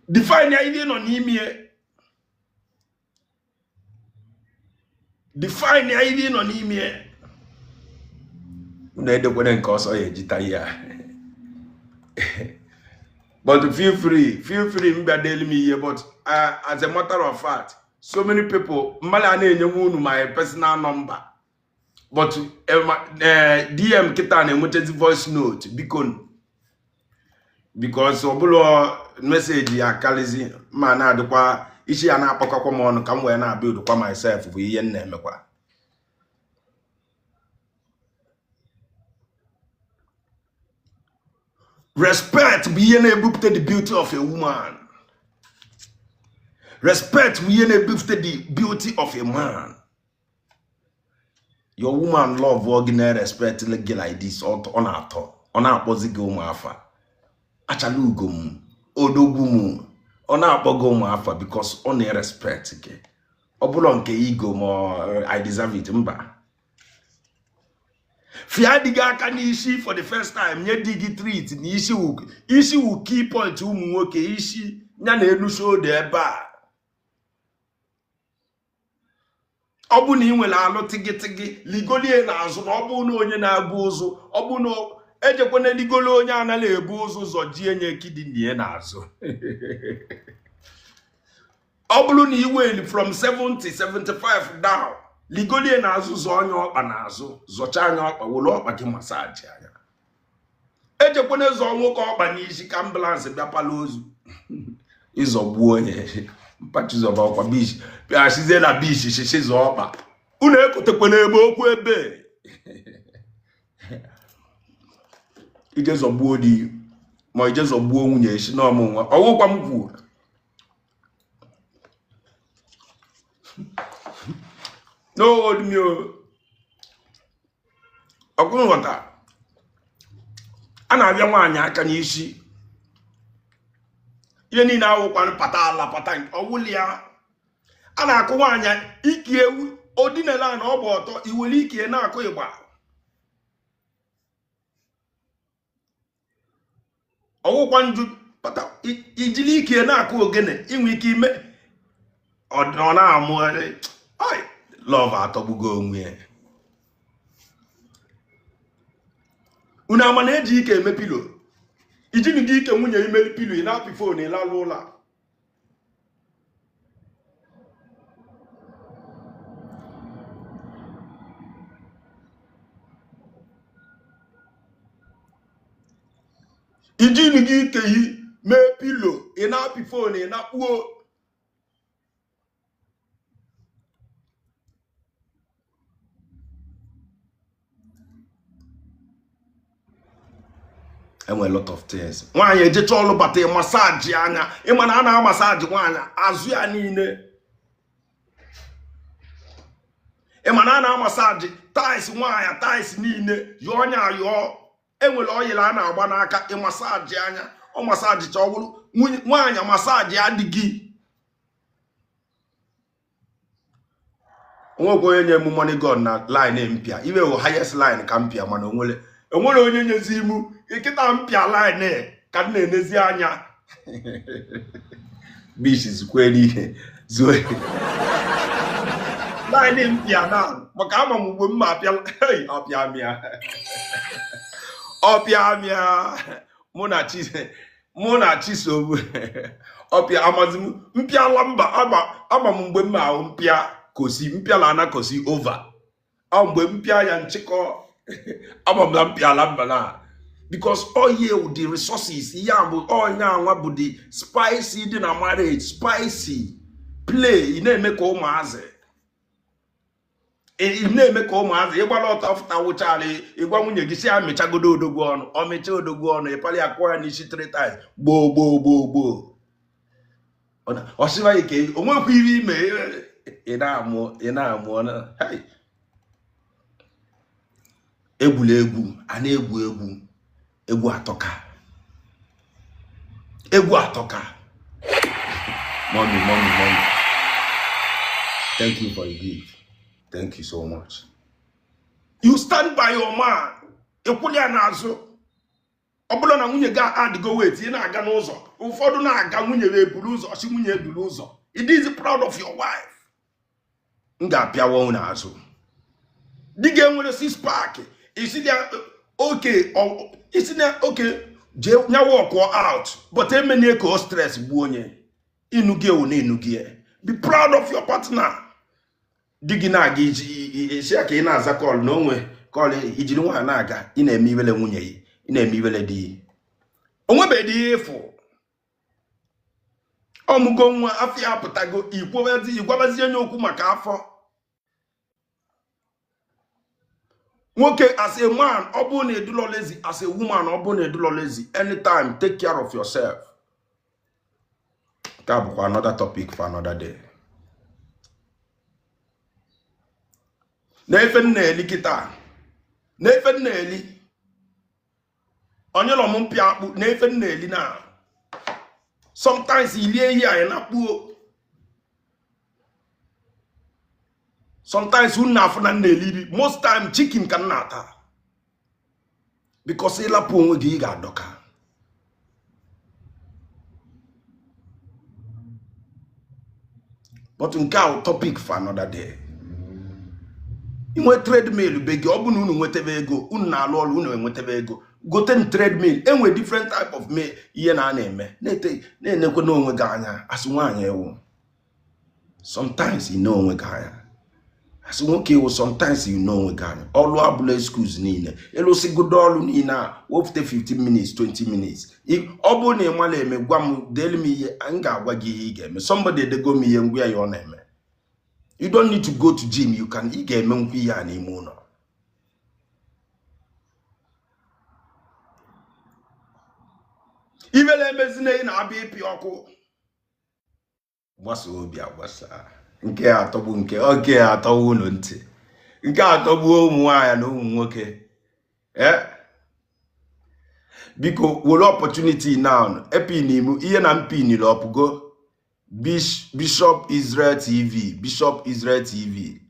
Define ya ihe ị nọ n'ime ya. Define ya ihe ị nọ n'ime ya. Unu edekwere nke ọsọ ya ejita ihe a. But feel free, feel free mbịa delu m ihe. But as a matter of fact, so many people mmadụ a na-enyenwe unu my personal number, but DM kịta na-enwetazi voice note, biko, because ọ bụla message ya akarịzi ma na-adịkwa isi ya na-akpọkọkwa m ọnụ ka m wee na-abuildkwa myself bụ ihe m na-emekwa. Respect bụ ihe na-ebupụta the beauty of a woman. Respect bụ ihe na-ebupụta the beauty of a man. Your woman love gị na respect gị like this, ọ na-atọ, ọ na-akpọzi gị ụmụ afa, achala ugo m, odogwu m, ọ na-akpọ gị ụmụ afa because ọ na-respect gị. Ọ bụrụ nke ego ma I deserve it, mba. Fịa di gị aka n'isi for the first time, nye di gị treat na isi wu, isi wu key point ụmụ nwoke, isi ya na elu shoulder ebe a. Ọ bụ na ị nwere alụ tịgịtịgị, ligolie n'azụ, na ọ bụ na onye na-ebu ụzụ, ọ bụ na ejekwana ligolo onye anaghị ebu ụzụ ụzọ ji enye kidney ya n'azụ. Ọ bụrụ na ị weli from 70 75 down, ligolie n'azụ, zọọ anya ọkpa n'azụ, zọcha anya ọkpa, were ọkpa gị massage anya. Ejekwana zọọ nwoke ọkpa n'isi ka ambulance bịa pala ozu ịzọgbuo onye mpachizọba ọkwa bish bịa sizie na bish shishi zọọ ọkpa. Unu ekotekwana ebe okwu ebe ije zọgbuo di ma ije zọgbuo nwunye esi n'ọmụ nwa ọwụkwa m kwuru. No hold me o. Ọgụrụ nghọta a na-abịa nwaanyị aka n'isi, ihe niile awụkwanụ pata ala pata ọwụli ya. A na-akụ nwaanyị ike ewu odinala na ọ bụ ọtọ iwere ike na-akụ ịgba ọwụkwa nju pata ijiri ike na-akụ ogene inwe ike ime ọ na-amụgharị. Love atọgbugo onwe ya. Unu ama na-eji ike eme pillow? Ijini gị ike nwunye imeri pillow, ị na-apị phone, ịlalụ ụlọ. Ijini gị ike yi mee pillow, ị na-apị phone, ị na-akpuo. Enwere lot of things. Nwaanyị ejecha ọlụ bata, massage anya. Ịma na a na-amassage nwaanyị azụ ya niile? Ịma na a na-amassage thighs nwaanyị, thighs niile, yọọ ọnya ayọọ? Enwere oil a na-agba n'aka, ịmassage anya. Ọ massage cha, ọ bụrụ nwaanyị massage adịghị. Onwekwa onye nye mụ money gun na line mpịa iwe wụ highest line ka mpịa, mana onwere onye nyezi imu nkịta mpịa line ka m na-enezi anya. Bish zukwere ihe zuo line mpịa na maka ama m ugbo mma apịa. Hey, ọpịa mịa, ọpịa mịa. Mụ na chi, mụ na chisom ọpịa amazi m mpịala mba. Ama ama m mgbe m ahụ mpịa kosi mpịala ana kosi over ọ mgbe mpịa ya nchịkọ. Ama m na mpịala mba na because oil, the resources ya bụ ọnya anwa bụ the spicy dị na marriage, spicy play. Ị na-eme ka ụmụazị, ị na-eme ka ụmụazị ịgbara ọtọ fụta wụchara. Ịgwa nwunye gị si ya mechagodo odogwu ọnụ, ọ mechaa odogwu ọnụ, ịpali ya, kụọ ya n'isi three times, gboo gboo gboo gboo. Ọsịwa ike o nwekwa ihe ime, ị na-amụ, ị na-amụ na hey. Egwuregwu a na-egwu egwu, egwu atọka. Egwu atọka. Mommy, mommy, mommy. Thank you for the gift. Thank you so much. You stand by your man. Ịkwụli ya n'azụ. Ọ bụrụ na nwunye gị adịgo weight, ị na-aga n'ụzọ. Ụfọdụ na-aga nwunye ya eburu ụzọ, si nwunye eburu ụzọ. It is proud of your wife. M ga-apịawa unu azụ. Di gị enwere six pack. Isi ya oke, isi na oke jee nyawa ọkụọ out, but emenie ka o stress gbuo onye. Ịnụ gị ewu na ịnụ gị. Be proud of your partner. Di gị na-aga isi ya ka ị na-aza call na onwe call ijiri nwaanyị na-aga, ị na-eme iwele nwunye gị, ị na-eme iwele di gị. O nwebeghị ihe ịfụ. Ọmụgo nwa afọ ya apụtago, ịgwabazi onye okwu maka afọ. Nwoke as a man, ọ bụrụ na edulọ lazy, as a woman, ọ bụrụ na edulọ lazy, anytime take care of yourself. Nke a bụkwa another topic for another day. Na-efe m na-eli kịta, na-efe m na-eli, onye nọ m mpịa akpụ, na-efe m na-eli na. Sometimes ilie ihe anyị na-akpụo. Sometimes unu na-afụ na m na-eli, most time chicken ka m na-ata. Because ịlapụ onwe gị, ị ga-adọka. But nke a topic for another day. Inwe treadmill be gị, ọ bụ na unu nwetebe ego, unu na-alụ ọrụ, unu enwetebe ego, gote n treadmill. Enwe different type of mail ihe na a na-eme. Na-enekwe n'onwe gị anya asị nwaanyị ewu. Sometimes you know onwe gị anya. Asị nwoke ewu, sometimes you know onwe gị anya. Ọlụ abụla excuse niile. Ịlụsịgodo ọlụ niile a, wepụta 15 minutes, 20 minutes. Ọ bụrụ na ị mala eme, gwa m, deelu m ihe, m ga-agwa gị ihe ị ga-eme. Somebody edego m ihe, ngwa ya ọ na-eme. You don't need to go to gym, you can, ị ga-eme nkwa ihe a n'ime ụlọ. Ibele emezina ị na-abịa ịpị ọkụ. Gbasa obi agbasa. Nke atọgbu nke, oke atọgbu unu ntị. Nke atọgbuo ụmụ nwaanyị na ụmụ nwoke. Biko were opportunity now. Epin imu ihe na mpiniri ọpụgo. Bishop Israel TV, Bishop Israel TV.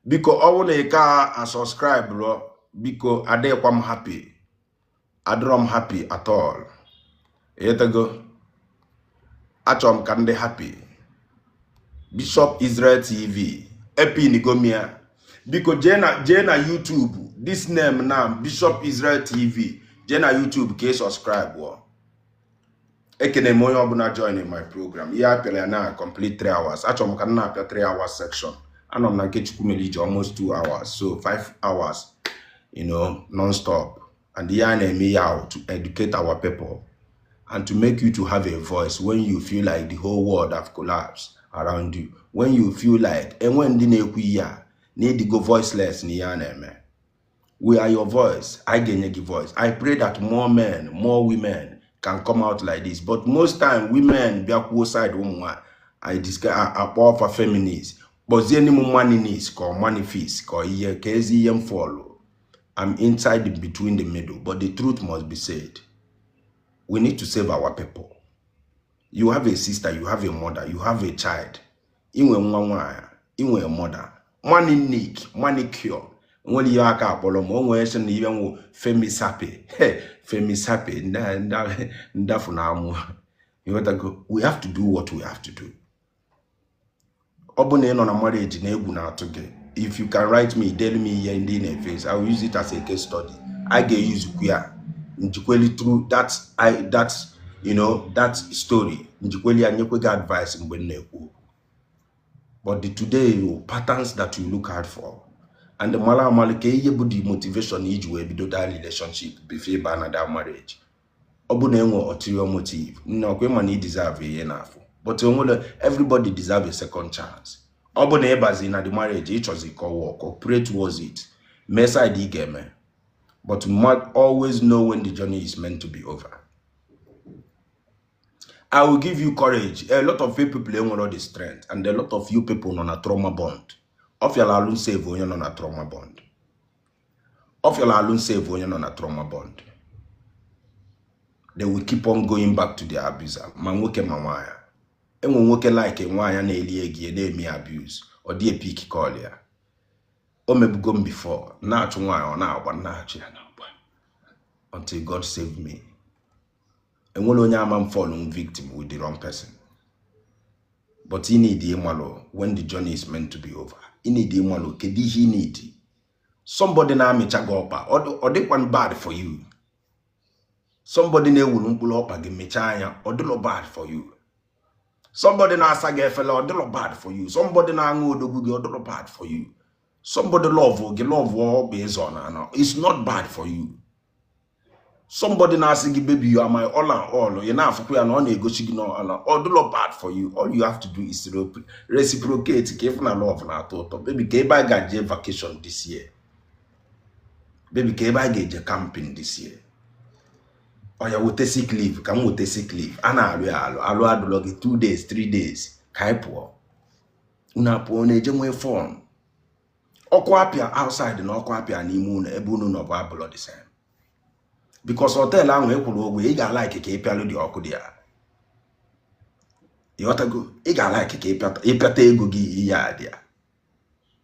Biko ọ bụrụ na ị ka a subscribe rụọ, biko adịkwa m happy. Adịrọ m happy at all. Ịghọtago? Achọrọ m ka ndị happy. Bishop Israel TV, epin gomia. Biko jee na YouTube, this name now, Bishop Israel TV. Jee na YouTube ka ị subscribe ọ. Ekene m onye ọbụla join in my program. Ihe apịara ya na complete 3 hours. Achọrọ m ka m na-apịa 3 hours section. Anọ m na nke Chukwumelije almost 2 hours. So 5 hours, you know, non-stop. And ihe a na-eme ya to educate our people and to make you to have a voice when you feel like the whole world have collapsed around you. When you feel like enwe ndị na-ekwu ihe a, na ịdịgo voiceless na ihe a na-eme. We are your voice. I ga-enye gị voice. I pray that more men, more women can come out like this. But most time, women bịakwuo side ụmụ nwaanyị. I discuss akpọ ọfa feminist. Kpọzie m maninist ka ọ manifest ka ọ ihe ka ezi ihe m follow. I'm inside in between the middle, but the truth must be said. We need to save our people. You have a sister, you have a mother, you have a child. Inwe nwa nwaanyị, inwe mother. Money nick, manicure. Nwere ihe aka akpọrọ ma o nwee sị na ihe nwụ femisapi. Femisapi, ndafu na amụ. We have to do what we have to do. Ọ bụ na ị nọ na marriage na egwu na-atụ gị. If you can write me, tell me ihe ndị na-eface, I will use it as a case study. I ga-use ya njikweli through that, that, you know, that story. Njikweli ya nyekwe gị advice mgbe m na-ekwu. But the today you patterns that you look out for. And the mala amali ka ihe bụ the motivation iji wee bido that relationship before ịba na that marriage. Ọ bụ na enwe ulterior motive. Nne ọkwa ịma na ị deserve ihe n'afọ. But onwere everybody deserve a second chance. Ọ bụ na ịbazi na the marriage ịchọzi ka ọ work, pray towards it. Mee side ị ga-eme. But you must always know when the journey is meant to be over. I will give you courage. A lot of you people enwere the strength, and a lot of you people nọ na trauma bond. Ọ alụ save onye nọ na trauma bond. Ọ fịara alụ save onye nọ na trauma bond. They will keep on going back to their abuser, ma nwoke ma nwaanyị. Enwe nwoke like nwaanyị na-eli ego ya na-eme abuse, ọ dị e-pick call ya. O mebugo m before, na-achụ nwaanyị ọ na-agba, na-achụ ya na-agba until God save me. Enwere onye ama m fall victim with the wrong person. But ị need ịmalụ when the journey is meant to be over. Ị need ịmalụ kedu ihe ị need. Somebody na-amịcha gị ọkpa, ọ dịkwa bad for you. Somebody na-ewuru mkpụrụ ọkpa gị mechaa anya, ọ dịlọ bad for you. Somebody na-asa gị efele, ọ dịlọ bad for you. Somebody na-aṅụ odogwu gị, ọ dịlọ bad for you. Somebody love gị, love ọkpa ịzọ na anọ, it's not bad for you. Somebody na-asị gị, "Baby, you are my all and all," ị na-afụkwa ya na ọ na-egosi gị na ọ dịlọ bad for you. All you have to do is reciprocate ka ịfụ na love na-atọ ụtọ. Baby, ka ebe anyị ga-eje vacation this year? Baby, ka ebe anyị ga-eje camping this year? Ọ ya weta sick leave ka m weta sick leave. A na-alụ ya alụ alụ adụlọ gị 2 days, 3 days, ka anyị pụọ. Unu apụọ na-eje nwee fun. Ọkụ apịa outside na ọkụ apịa n'ime ụlọ ebe unu nọ bụ abụlọ the same, because hotel ahụ ị kwụrụ ụgwọ, ị ga-alike ka ị pịalụ dị ọkụ dị ya. Ịghọtago? Ị ga-alike ka ịpịata ego gị ihe a dị ya.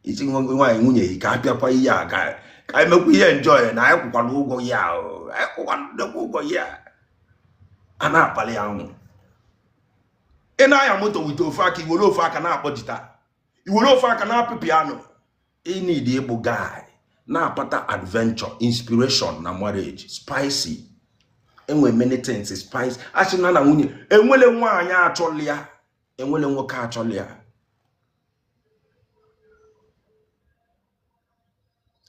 Isi nwaanyị nwunye gị ka a pịakwa ihe a, ka anyị mekwa ihe enjoy na anyị kwụkwara ụgwọ ya o, anyị kwụkwara nnukwu ụgwọ ya. A na-akpali anwụ. Ị na-anya moto wite ofe aka, iwere ofe aka na-akpọ jita, iwere ofe aka na-apị piano. Ị need ịbụ guy na-akpata adventure, inspiration na marriage spicy. Enwe many things spice. Asị na na nwunye enwele, nwaanyị achọla ya, enwele nwoke achọla ya.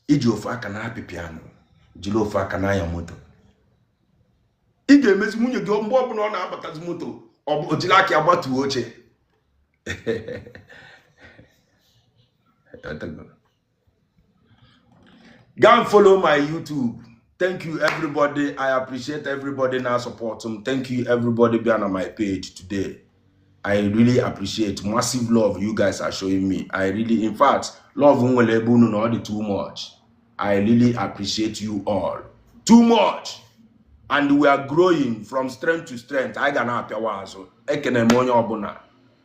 Iji ofu aka na-apị piano, jiri ofu aka na-anya moto, ị ga-emezi nwunye gị mgbe ọbụla ọ na-abatazi moto, ọ jiri aka ya gbatuo oche. Go and follow my YouTube. Thank you, everybody. I appreciate everybody now support them. Thank you, everybody being on my page today. I really appreciate massive love you guys are showing me. I really, in fact, love nwere ebe unu na ọ dị too much. I really appreciate you all. Too much. And we are growing from strength to strength. Anyị ga na-apịawa azụ. Ekene m onye ọbụla.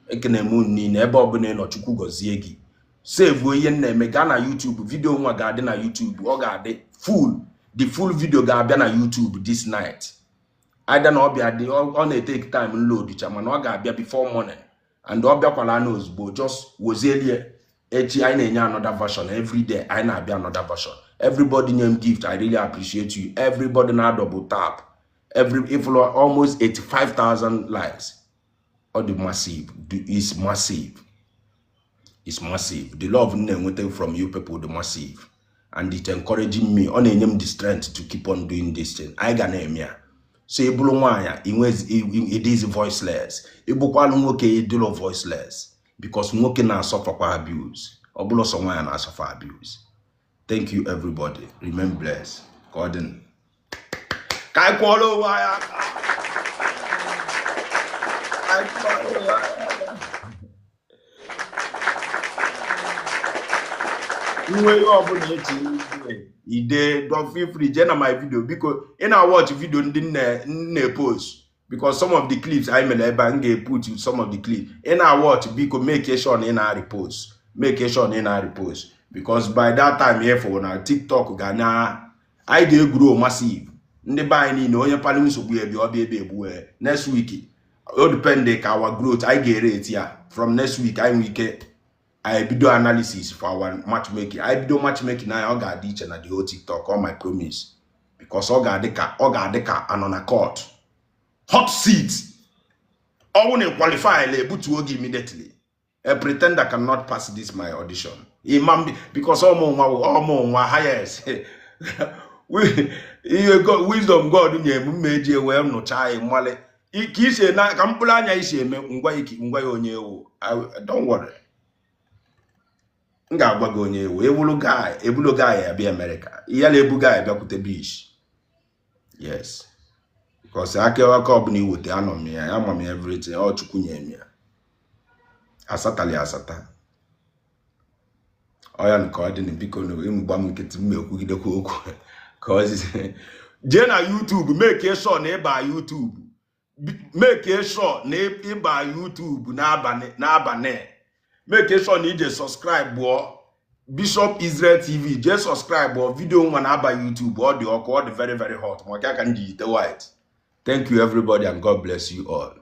Ekene m unu niile ebe ọbụla ị nọ. Chukwu gọzie gị. Save ihe m na-eme, gaa na YouTube. Video nwa ga-adị na YouTube. Ọ ga-adị full. The full video ga-abịa na YouTube this night. Either na ọ bịa dị, ọ na-etake time load cha, mana ọ ga-abịa before morning, and ọ bịakwala na ozugbo, just wozelie. Echi anyị na-enye another version. Every day anyị na-abịa another version. Everybody nye m gift, I really appreciate you. Everybody na double tap, every if almost 85,000 likes. Ọ dị massive, is massive, is massive. The love m na-enweta from you people dị massive, and it encouraging me. Ọ na-enye m the strength to keep on doing this thing. Anyị ga na-eme ya. So ị bụrụ nwaanyị, it is voiceless. Ịbụkwalụ nwoke, ịdịrọ voiceless, because nwoke na-asọfakwa abuse. Ọ bụrụ sọ nwaanyị na-asọfa abuse. Thank you, everybody. Remain blessed. Ka ọ dị, ka anyị kwụọrọ onwe anyị aka. Ka anyị kwụọrọ onwe anyị aka. Nwe ihe ọbụla echi ide, don't feel free. Jee na my video, biko. Ị na-watch video ndị nne post, because some of the clips anyị mere ebe a, m ga-eput some of the clips ị na-watch. Biko, make sure na ị na-repost, make sure na ị na-repost, because by that time ịfụ na TikTok ga na anyị ga-egwuru massive. Ndị be anyị niile, onye kpali nsogbu ya bịa, ọbịa ebe egbuwe. Next week, o depend ka our growth anyị ga-erate ya. From next week, anyị nwee ike anyị bido analysis for our matchmaking. Anyị bido matchmaking anyị, ọ ga-adị iche na the whole TikTok, all my promise, because ọ ga-adị ka anọ na court, hot seat. Ọnwụ na qualify la, ebutuo gị immediately. A pretender cannot pass this my audition. Imam, because ọmụ nwa, ọmụ nwa highest ihe wisdom God nye m, mma eji wee nụchaa anyị mmali ka isi na ka mkpụrụ anya isi eme ngwa ngwa ya onye ewu. Don't worry, m ga-agwa gị onye ewu. Ewulu guy, ebulu guy abịa Amerịka, ya na-ebu guy bịakwute beach. Yes, because aka aka ọbụla iweta, anọ m ya, ama m everything. Ọ Chukwu nye m ya, asatali asata. Ọ ya nke ọ dị na biko na ịmụgba m nkịtị, m ekwugidekwa okwu ka ọ Jee na YouTube, make sure na ịba YouTube, make sure na ịba YouTube n'abalị, make sure na ije subscribe bụọ Bishop Israel TV. Jee subscribe bụọ video nwa na-aba YouTube. Ọ dị ọkụ, ọ dị very very hot, maka ka m ji yite white. Thank you, everybody, and God bless you all.